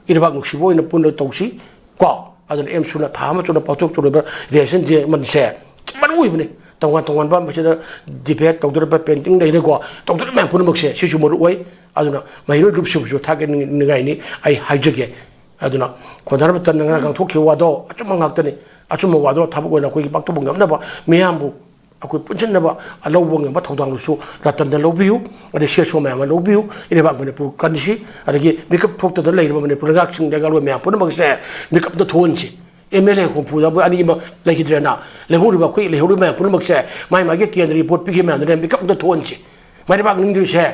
ꯏꯔꯩꯕꯥꯛ ꯅꯨꯡꯁꯤꯕ ꯑꯣꯏꯅ ꯄꯨꯟꯅ ꯇꯧꯁꯤ꯫ ꯀꯣ, ꯑꯗꯨꯅ ꯑꯦꯝ ꯁꯨꯅ ꯊꯥ ꯑꯃ ꯆꯨꯞꯅ ꯄꯥꯡꯊꯣꯛꯇꯧꯔꯤꯕ ꯔꯦꯁꯟ ꯗꯦ ꯑꯃꯅꯤꯁꯦ ꯃꯔꯨ ꯑꯣꯏꯕꯅꯤ꯫ ꯇꯣꯉꯥꯟ ꯇꯣꯉꯥꯟꯕ ꯃꯁꯤꯗ ꯗꯤꯕꯦꯠ ꯇꯧꯗꯣꯔꯤꯕ, ꯄꯦꯟꯇꯤꯡ ꯂꯩꯔꯦꯀꯣ, ꯇꯧꯗꯣꯔꯤꯕ ꯃꯌꯥꯝ ꯄꯨꯝꯅꯃꯛꯁꯦ ꯁꯤꯁꯨ ꯃꯔꯨ ꯑꯣꯏ꯫ ꯑꯗꯨꯅ ꯃꯍꯩꯔꯣꯏ ꯒ꯭ꯔꯨꯞꯁꯤꯕꯨꯁꯨ ꯊꯥꯒꯠꯅꯤꯡꯉꯥꯏꯅꯤ ꯑꯩ ꯍꯥꯏꯖꯒꯦ꯫ ꯑꯗꯨꯅ ꯈꯣꯟꯗꯥꯅꯕ ꯇꯟꯅ ꯉꯔꯥꯡ ꯉꯥꯡꯊꯣꯛꯈꯤꯕ ꯋꯥꯗꯣ ꯑꯆꯨꯝꯕ ꯉꯥꯛꯇꯅꯤ꯫ ꯑꯆꯨꯝꯕ ꯋꯥꯗꯣ ꯊꯕꯛ ꯑꯣꯏꯅ ꯑꯩꯈꯣꯏꯒꯤ ꯄꯥꯡꯊꯣꯛꯄ ꯉꯝꯅꯕ ꯃꯤꯌꯥꯝꯕꯨ ꯑꯩꯈꯣꯏ ꯄꯨꯟꯁꯤꯟꯅꯕ ꯂꯧꯕ ꯉꯝꯕ ꯊꯧꯗꯥꯡꯗꯨꯁꯨ ꯔꯇꯟꯅ ꯂꯧꯕꯤꯌꯨ, ꯑꯗꯩ ꯁꯤ ꯑꯦꯁ ꯑꯣ ꯃꯌꯥꯝꯅ ꯂꯧꯕꯤꯌꯨ꯫ ꯏꯔꯩꯕꯥꯛ ꯃꯅꯤꯄꯨꯔ ꯀꯟꯁꯤ, ꯑꯗꯒꯤ ꯃꯤꯀꯞ ꯊꯣꯛꯇꯗꯅ ꯂꯩꯔꯤꯕ ꯃꯅꯤꯄꯨꯔ ꯂꯩꯉꯥꯛꯁꯤꯡ, ꯂꯩꯉꯥꯛꯂꯣꯟ ꯃꯌꯥꯝ ꯄꯨꯝꯅꯃꯛꯁꯦ ꯃꯤꯀꯞꯇ ꯊꯣꯛꯍꯟꯁꯤ꯫ ꯑꯦꯝ ꯑꯦꯜ ꯑꯦ ꯍꯨꯝꯐꯨꯗ ꯃꯣꯏ ꯑꯅꯤ ꯑꯃ ꯂꯩꯈꯤꯗ꯭ꯔꯦꯅ, ꯂꯦꯝꯍꯧꯔꯤꯕ ꯑꯩꯈꯣꯏ ꯂꯩꯍꯧꯔꯤꯕ ꯃꯌꯥꯝ ꯄꯨꯝꯅꯃꯛꯁꯦ ꯃꯥꯏ ꯃꯥꯒꯤ ꯀꯦꯟꯗ꯭ꯔꯒꯤ ꯚꯣꯠ ꯄꯤꯈꯤꯕ ꯃꯌꯥꯝꯗꯨꯅ ꯃꯤꯀꯞꯇ ꯊꯣꯛꯍꯟꯁꯤ꯫ ꯃꯥꯏ ꯂꯩꯕꯥꯛ ꯅꯤꯡꯗꯣꯏꯁꯦ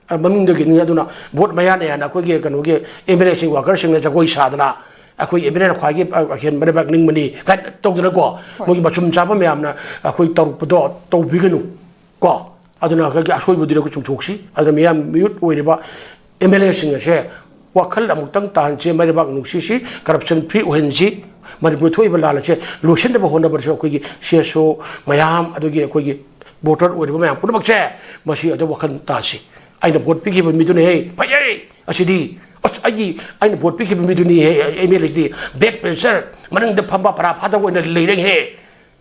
ꯑ, ꯃꯃꯤꯡꯗꯒꯤꯅꯤ꯫ ꯑꯗꯨꯅ ꯚꯣꯠ ꯃꯌꯥꯅꯦꯅ ꯑꯩꯈꯣꯏꯒꯤ ꯀꯩꯅꯣꯒꯤ ꯑꯦꯝ ꯑꯦꯜ ꯑꯦꯁꯤꯡ ꯋꯥꯀꯔꯁꯤꯡꯅ ꯖꯒꯣꯏ ꯁꯥꯗꯅ ꯑꯩꯈꯣꯏ ꯑꯦꯝ ꯑꯦꯜ ꯑꯦꯅ ꯈ꯭ꯋꯥꯏꯒꯤ, ꯑ, ꯍꯦꯟꯕ ꯂꯩꯕꯥꯛ ꯅꯤꯡꯕꯅꯤ ꯀꯥꯏꯅ ꯇꯧꯗꯅꯀꯣ, ꯍꯣꯏ꯫ ꯃꯣꯏꯒꯤ ꯃꯆꯨꯝ ꯆꯥꯕ ꯃꯌꯥꯝꯅ ꯑꯩꯈꯣꯏ ꯇꯧꯔꯛꯄꯗꯣ ꯇꯧꯕꯤꯒꯅꯨ ꯀꯣ꯫ ꯑꯗꯨꯅ ꯑꯩꯈꯣꯏꯒꯤ ꯑꯁꯣꯏꯕꯗꯨꯗꯤ ꯑꯩꯈꯣꯏ ꯆꯨꯝꯊꯣꯛꯁꯤ꯫ ꯑꯗꯨꯅ ꯃꯤꯌꯥꯝ ꯃꯤꯍꯨꯠ ꯑꯣꯏꯔꯤꯕ ꯑꯦꯝ ꯑꯦꯜ ꯑꯦꯁꯤꯡ ꯑꯁꯦ ꯋꯥꯈꯜ ꯑꯃꯨꯛꯇꯪ ꯇꯥꯍꯟꯁꯤ, ꯃꯥꯏ ꯂꯩꯕꯥꯛ ꯅꯨꯡꯁꯤꯁꯤ, ꯀꯔꯞꯁꯟ ꯐ꯭ꯔꯤ ꯑꯣꯏꯍꯟꯁꯤ, ꯃꯅꯤꯄꯨꯔ ꯊꯣꯛꯏꯕ ꯂꯥꯟ ꯑꯁꯦ ꯂꯣꯏꯁꯤꯟꯅꯕ ꯍꯣꯠꯅꯕꯗꯁꯨ ꯑꯩꯈꯣꯏꯒꯤ ꯁꯤ ꯑꯦꯁ ꯑꯣ ꯃꯌꯥꯝ, ꯑꯗꯨꯒꯤ ꯑꯩꯈꯣꯏꯒꯤ ꯚꯣꯇꯔ ꯑꯣꯏꯔꯤꯕ ꯃꯌꯥꯝ ꯄꯨꯝꯅꯃꯛꯁꯦ ꯃꯁꯤ ꯑꯗꯨ ꯋꯥꯈꯜ ꯇꯥꯁꯤ꯫ ꯑꯩꯅ ꯚꯣꯠ ꯄꯤꯈꯤꯕ ꯃꯤꯗꯨꯅ ꯍꯦ ꯐꯩꯌꯦ, ꯑꯁꯤꯗꯤ ꯑꯁ ꯑꯩꯒꯤ, ꯑꯩꯅ ꯚꯣꯠ ꯄꯤꯈꯤꯕ ꯃꯤꯗꯨꯅꯤ ꯍꯦ, ꯑꯦꯝ ꯑꯦꯜ ꯑꯦꯁꯤꯗꯤ ꯕꯦꯛ ꯄꯦꯟꯆꯔ, ꯃꯅꯤꯡꯗ ꯐꯝꯕ ꯄꯔꯥ ꯐꯥꯗꯕ ꯑꯣꯏꯅ ꯂꯩꯔꯦ ꯍꯦ,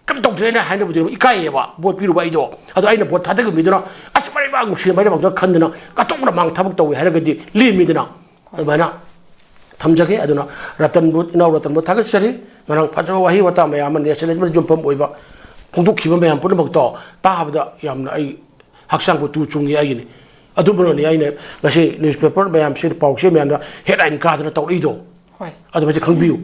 ꯀꯩꯝ ꯇꯧꯗ꯭ꯔꯦꯅ ꯍꯥꯏꯅꯕꯗꯨ ꯏꯀꯥꯏꯌꯦꯕ꯫ ꯚꯣꯠ ꯄꯤꯔꯨꯕ ꯑꯩꯗꯣ, ꯑꯗꯣ ꯑꯩꯅ ꯚꯣꯠ ꯊꯥꯗꯈꯤꯕ ꯃꯤꯗꯨꯅ ꯑꯁ ꯃꯔꯩꯕꯥꯛ ꯅꯨꯡꯁꯤꯅ ꯃꯔꯩꯕꯥꯛꯇ ꯈꯟꯗꯅ ꯀꯇꯣꯛꯅ ꯃꯥꯡ ꯊꯕꯛ ꯇꯧꯋꯦ ꯍꯥꯏꯔꯒꯗꯤ ꯂꯦꯝꯃꯤꯗꯅ꯫ ꯑꯗꯨꯃꯥꯏꯅ ꯊꯝꯖꯒꯦ꯫ ꯑꯗꯨꯅ ꯔꯇꯟꯕꯨ, ꯏꯅꯥꯎ ꯔꯇꯟꯕꯨ ꯊꯥꯒꯠꯆꯔꯤ꯫ ꯉꯔꯥꯡ ꯐꯖꯕ ꯋꯥꯍꯩ ꯋꯥꯇꯥ ꯃꯌꯥꯝ ꯑꯃ ꯅꯦꯁꯅꯦꯂꯤꯖꯝꯗ ꯌꯨꯝꯐꯝ ꯑꯣꯏꯕ ꯐꯣꯡꯗꯣꯛꯈꯤꯕ ꯃꯌꯥꯝ ꯄꯨꯝꯅꯃꯛꯇꯣ ꯇꯥꯕꯗ ꯌꯥꯝꯅ ꯑꯩ ꯍꯛꯆꯥꯡꯕꯨ ꯇꯨ ꯆꯨꯡꯉꯤ ꯑꯩꯒꯤꯅꯤ꯫ ꯑꯗꯨꯝꯕꯅꯅꯤ ꯑꯩꯅ ꯉꯁꯤ ꯅ꯭ꯌꯨꯁꯄꯦꯄꯔ ꯃꯌꯥꯝꯁꯤꯗ, ꯄꯥꯎꯆꯦ ꯃꯌꯥꯝꯗ ꯍꯦꯗꯂꯥꯏꯟ ꯀꯥꯗꯅ ꯇꯧꯔꯛꯏꯗꯣ꯫ ꯍꯣꯏ꯫ ꯑꯗꯨꯃꯁꯦ ꯈꯪꯕꯤꯌꯨ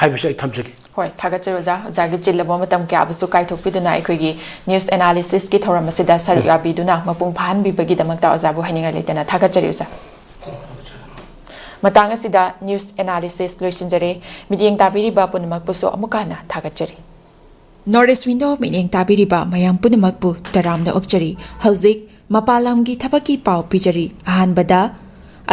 ꯍꯥꯏꯕꯁꯤ ꯑꯩ ꯊꯝꯖꯒꯦ꯫ ꯍꯣꯏ, ꯊꯥꯒꯠꯆꯔꯤ ꯑꯣꯖꯥ꯫ ꯑꯣꯖꯥꯒꯤ ꯆꯤꯜꯂꯕ ꯃꯇꯝ ꯀꯌꯥꯕꯨꯁꯨ ꯀꯥꯏꯊꯣꯛꯄꯤꯗꯨꯅ ꯑꯩꯈꯣꯏꯒꯤ ꯅ꯭ꯌꯨꯁ ꯑꯦꯅꯥꯂꯤꯁꯤꯁꯀꯤ ꯊꯧꯔꯝ ꯑꯁꯤꯗ ꯁꯔꯨꯛ ꯌꯥꯕꯤꯗꯨꯅ ꯃꯄꯨꯡ ꯐꯥꯍꯟꯕꯤꯕꯒꯤꯗꯃꯛꯇ ꯑꯣꯖꯥꯕꯨ ꯍꯥꯏꯅꯤꯡꯉꯥꯏ ꯂꯩꯇꯅ ꯊꯥꯒꯠꯆꯔꯤ ꯑꯣꯖꯥ꯫ ꯃꯇꯥꯡ ꯑꯁꯤꯗ ꯅ꯭ꯌꯨꯁ ꯑꯦꯅꯥꯂꯤꯁꯤꯁ ꯂꯣꯏꯁꯤꯟꯖꯔꯦ꯫ ꯃꯤꯠꯌꯦꯡ ꯇꯥꯕꯤꯔꯤꯕ ꯄꯨꯝꯅꯃꯛꯄꯨꯁꯨ ꯑꯃꯨꯛꯀ ꯍꯟꯅ ꯊꯥꯒꯠꯆꯔꯤ꯫ ꯅꯣꯔꯠ ꯏꯁ ꯋꯤꯟꯗꯣ ꯃꯤꯠꯌꯦꯡ ꯇꯥꯕꯤꯔꯤꯕ ꯃꯌꯥꯝ ꯄꯨꯝꯅꯃꯛꯄꯨ ꯇꯔꯥꯝꯅ ꯑꯣꯛꯆꯔꯤ꯫ ꯍꯧꯖꯤꯛ ꯃꯄꯥꯟ ꯂꯝꯒꯤ ꯊꯕꯛꯀꯤ ꯄꯥꯎ ꯄꯤꯖꯔꯤ꯫ ꯑꯍꯥꯟꯕꯗ,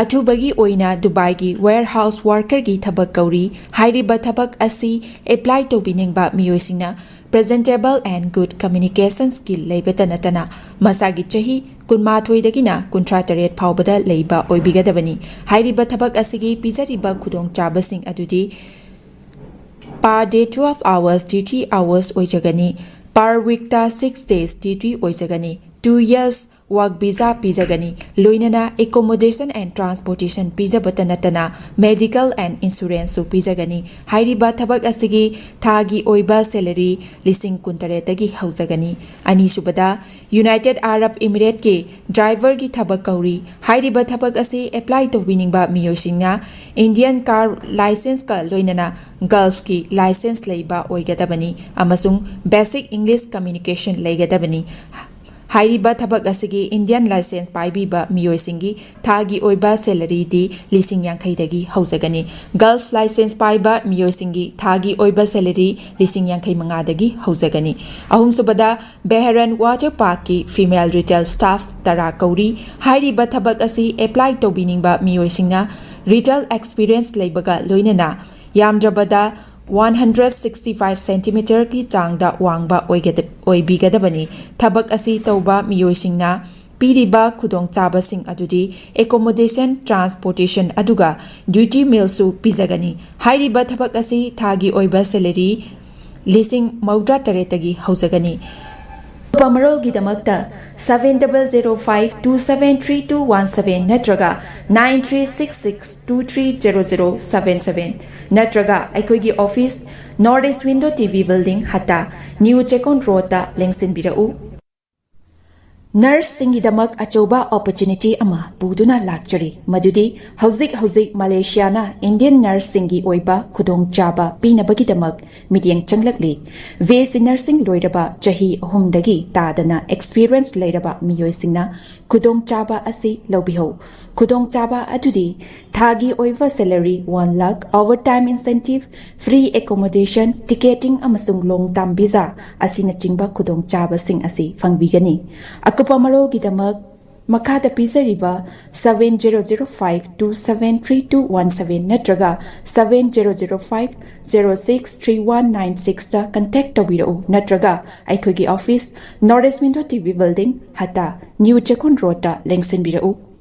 ꯑꯊꯨꯕꯒꯤ ꯑꯣꯏꯅ ꯗꯨꯕꯥꯏꯒꯤ ꯋꯦꯌꯔꯍꯥꯎꯁ ꯋꯥꯔꯀꯔꯒꯤ ꯊꯕꯛ ꯀꯧꯔꯤ꯫ ꯍꯥꯏꯔꯤꯕ ꯊꯕꯛ ꯑꯁꯤ ꯑꯦꯄ꯭ꯂꯥꯏ ꯇꯧꯕꯤꯅꯤꯡꯕ ꯃꯤꯑꯣꯏꯁꯤꯡꯅ presentable and good communication skill ꯂꯩꯕꯇ ꯅꯠꯇꯅ ꯃꯁꯥꯒꯤ ꯆꯍꯤ ꯀꯨꯟꯃꯥꯊꯣꯏꯗꯒꯤꯅ ꯀꯨꯟꯊ꯭ꯔꯥ ꯇꯔꯦꯠ ꯐꯥꯎꯕꯗ ꯂꯩꯕ ꯑꯣꯏꯕꯤꯒꯗꯕꯅꯤ꯫ ꯍꯥꯏꯔꯤꯕ ꯊꯕꯛ ꯑꯁꯤꯒꯤ ꯄꯤꯖꯔꯤꯕ ꯈꯨꯗꯣꯡꯆꯥꯕꯁꯤꯡ ꯑꯗꯨꯗꯤ per day twelve hours duty hours ꯑꯣꯏꯖꯒꯅꯤ꯫ Per weekꯇ six days duty ꯑꯣꯏꯖꯒꯅꯤ꯫ Two years work visa ꯄꯤꯖꯒꯅꯤ꯫ ꯂꯣꯏꯅꯅ accommodation and transportation ꯄꯤꯖꯕꯇ ꯅꯠꯇꯅ medical and insuranceꯁꯨ ꯄꯤꯖꯒꯅꯤ꯫ ꯍꯥꯏꯔꯤꯕ ꯊꯕꯛ ꯑꯁꯤꯒꯤ ꯊꯥꯒꯤ ꯑꯣꯏꯕ salary ꯂꯤꯁꯤꯡ ꯀꯨꯟꯇꯔꯦꯠꯇꯒꯤ ꯍꯧꯖꯒꯅꯤ꯫ ꯑꯅꯤꯁꯨꯕꯗ, ꯌꯨꯅꯥꯏꯇꯦꯗ ꯑꯔꯕ ꯏꯃꯤꯔꯦꯠꯀꯤ ꯗ꯭ꯔꯥꯏꯚꯔꯒꯤ ꯊꯕꯛ ꯀꯧꯔꯤ꯫ ꯍꯥꯏꯔꯤꯕ ꯊꯕꯛ ꯑꯁꯤ ꯑꯦꯄ꯭ꯂꯥꯏ ꯇꯧꯕꯤꯅꯤꯡꯕ ꯃꯤꯑꯣꯏꯁꯤꯡꯅ Indian car licenseꯀ ꯂꯣꯏꯅꯅ ꯒꯜꯐꯀꯤ ꯂꯥꯏꯁꯦꯟꯁ ꯂꯩꯕ ꯑꯣꯏꯒꯗꯕꯅꯤ ꯑꯃꯁꯨꯡ basic English communication ꯂꯩꯒꯗꯕꯅꯤ꯫ ꯍꯥꯏꯔꯤꯕ ꯊꯕꯛ ꯑꯁꯤꯒꯤ Indian license ꯄꯥꯏꯕꯤꯕ ꯃꯤꯑꯣꯏꯁꯤꯡꯒꯤ ꯊꯥꯒꯤ ꯑꯣꯏꯕ salaryꯗꯤ ꯂꯤꯁꯤꯡ ꯌꯥꯡꯈꯩꯗꯒꯤ ꯍꯧꯖꯒꯅꯤ꯫ ꯒꯜꯐ license ꯄꯥꯏꯕ ꯃꯤꯑꯣꯏꯁꯤꯡꯒꯤ ꯊꯥꯒꯤ ꯑꯣꯏꯕ salary ꯂꯤꯁꯤꯡ ꯌꯥꯡꯈꯩ ꯃꯉꯥꯗꯒꯤ ꯍꯧꯖꯒꯅꯤ꯫ ꯑꯍꯨꯝꯁꯨꯕꯗ, ꯕꯦꯍꯔꯟ ꯋꯥꯇꯔ ꯄꯥꯔꯛꯀꯤ female retail staff ꯇꯔꯥ ꯀꯧꯔꯤ꯫ ꯍꯥꯏꯔꯤꯕ ꯊꯕꯛ ꯑꯁꯤ ꯑꯦꯄ꯭ꯂꯥꯏ ꯇꯧꯕꯤꯅꯤꯡꯕ ꯃꯤꯑꯣꯏꯁꯤꯡꯅ retail experience ꯂꯩꯕꯒ ꯂꯣꯏꯅꯅ ꯌꯥꯝꯗ꯭ꯔꯕꯗ one hundred sixty five centimeterꯒꯤ ꯆꯥꯡꯗ ꯋꯥꯡꯕ ꯑꯣꯏꯒꯗ-, ꯑꯣꯏꯕꯤꯒꯗꯕꯅꯤ꯫ ꯊꯕꯛ ꯑꯁꯤ ꯇꯧꯕ ꯃꯤꯑꯣꯏꯁꯤꯡꯅ ꯄꯤꯔꯤꯕ ꯈꯨꯗꯣꯡꯆꯥꯕꯁꯤꯡ ꯑꯗꯨꯗꯤ accommodation, transportation ꯑꯗꯨꯒ duty mealꯁꯨ ꯄꯤꯖꯒꯅꯤ꯫ ꯍꯥꯏꯔꯤꯕ ꯊꯕꯛ ꯑꯁꯤ ꯊꯥꯒꯤ ꯑꯣꯏꯕ salary ꯂꯤꯁꯤꯡ ꯃꯧꯗ꯭ꯔꯥ ꯇꯔꯦꯠꯇꯒꯤ ꯍꯧꯖꯒꯅꯤ꯫ ꯑꯀꯨꯞꯄ ꯃꯔꯣꯜꯒꯤꯗꯃꯛꯇ seven double zero five two seven three two one seven ꯅꯠꯇ꯭ꯔꯒ nine three six six two three zero zero seven seven ꯅꯠꯇ꯭ꯔꯒ ꯑꯩꯈꯣꯏꯒꯤ office, North East Window T V Building, ꯍꯠꯇꯥ, New Chekon Roadꯇ ꯂꯦꯡꯁꯤꯟꯕꯤꯔꯛꯎ꯫ Nurseꯁꯤꯡꯒꯤꯗꯃꯛ ꯑꯆꯧꯕ opportunity ꯑꯃ ꯄꯨꯗꯨꯅ ꯂꯥꯛꯆꯔꯤ, ꯃꯗꯨꯗꯤ ꯍꯧꯖꯤꯛ ꯍꯧꯖꯤꯛ ꯃꯂꯦꯁꯤꯌꯥꯅ Indian nurseꯁꯤꯡꯒꯤ ꯑꯣꯏꯕ ꯈꯨꯗꯣꯡꯆꯥꯕ ꯄꯤꯅꯕꯒꯤꯗꯃꯛ ꯃꯤꯠꯌꯦꯡ ꯆꯪꯂꯛꯂꯤ꯫ ꯕꯤ ꯑꯦꯁ ꯁꯤ nursing ꯂꯣꯏꯔꯕ ꯆꯍꯤ ꯑꯍꯨꯝꯗꯒꯤ ꯇꯥꯗꯅ experience ꯂꯩꯔꯕ ꯃꯤꯑꯣꯏꯁꯤꯡꯅ ꯈꯨꯗꯣꯡꯆꯥꯕ ꯑꯁꯤ ꯂꯧꯕꯤꯍꯧ꯫ ꯈꯨꯗꯣꯡꯆꯥꯕ ꯑꯗꯨꯗꯤ ꯊꯥꯒꯤ ꯑꯣꯏꯕ salary one lakh, overtime incentive, free accommodation, ticketing ꯑꯃꯁꯨꯡ long term visa ꯑꯁꯤꯅꯆꯤꯡꯕ ꯈꯨꯗꯣꯡꯆꯥꯕꯁꯤꯡ ꯑꯁꯤ ꯐꯪꯕꯤꯒꯅꯤ꯫ ꯑꯀꯨꯞꯄ ꯃꯔꯣꯜꯒꯤꯗꯃꯛ ꯃꯈꯥꯗ ꯄꯤꯖꯔꯤꯕ seven zero zero five two seven three two one seven ꯅꯠꯇ꯭ꯔꯒ seven zero zero five zero six three one nine sixꯇ contact ꯇꯧꯕꯤꯔꯛꯎ, ꯅꯠꯇ꯭ꯔꯒ ꯑꯩꯈꯣꯏꯒꯤ office North East Window T V Building, ꯍꯇꯥ, New ꯆꯦꯛꯀꯣꯟ ꯔꯣꯗꯇ ꯂꯦꯡꯁꯤꯟꯕꯤꯔꯛꯎ꯫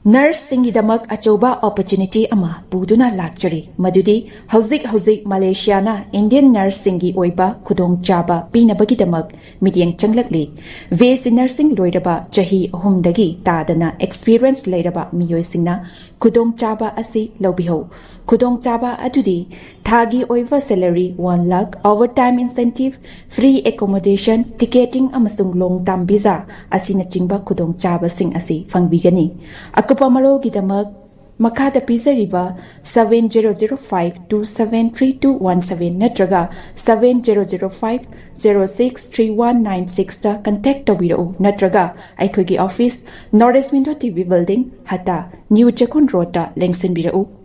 Nurseꯁꯤꯡꯒꯤꯗꯃꯛ ꯑꯆꯧꯕ opportunity ꯑꯃ ꯄꯨꯗꯨꯅ ꯂꯥꯛꯆꯔꯤ, ꯃꯗꯨꯗꯤ ꯍꯧꯖꯤꯛ ꯍꯧꯖꯤꯛ ꯃꯂꯦꯁꯤꯌꯥꯅ Indian nurseꯁꯤꯡꯒꯤ ꯑꯣꯏꯕ ꯈꯨꯗꯣꯡꯆꯥꯕ ꯄꯤꯅꯕꯒꯤꯗꯃꯛ ꯃꯤꯠꯌꯦꯡ ꯆꯪꯂꯛꯂꯤ꯫ ꯕꯤ ꯑꯦꯁ ꯁꯤ nursing ꯂꯣꯏꯔꯕ ꯆꯍꯤ ꯑꯍꯨꯝꯗꯒꯤ ꯇꯥꯗꯅ experience ꯂꯩꯔꯕ ꯃꯤꯑꯣꯏꯁꯤꯡꯅ ꯈꯨꯗꯣꯡꯆꯥꯕ ꯑꯁꯤ ꯂꯧꯕꯤꯍꯧ꯫ ꯈꯨꯗꯣꯡꯆꯥꯕ ꯑꯗꯨꯗꯤ ꯊꯥꯒꯤ ꯑꯣꯏꯕ salary one lakh, overtime incentive, free accommodation, ticketing ꯑꯃꯁꯨꯡ long term visa ꯑꯁꯤꯅꯆꯤꯡꯕ ꯈꯨꯗꯣꯡꯆꯥꯕꯁꯤꯡ ꯑꯁꯤ ꯐꯪꯕꯤꯒꯅꯤ꯫ ꯑꯀꯨꯞꯄ ꯃꯔꯣꯜꯒꯤꯗꯃꯛ ꯃꯈꯥꯗ ꯄꯤꯖꯔꯤꯕ seven zero zero five two seven three two one seven ꯅꯠꯇ꯭ꯔꯒ seven zero zero five zero six three one nine sixꯇ contact ꯇꯧꯕꯤꯔꯛꯎ, ꯅꯠꯇ꯭ꯔꯒ ꯑꯩꯈꯣꯏꯒꯤ office North East Window T V Building, ꯍꯇꯥ, New ꯆꯦꯛꯀꯣꯟ Roadꯇ ꯂꯦꯡꯁꯤꯟꯕꯤꯔꯛꯎ꯫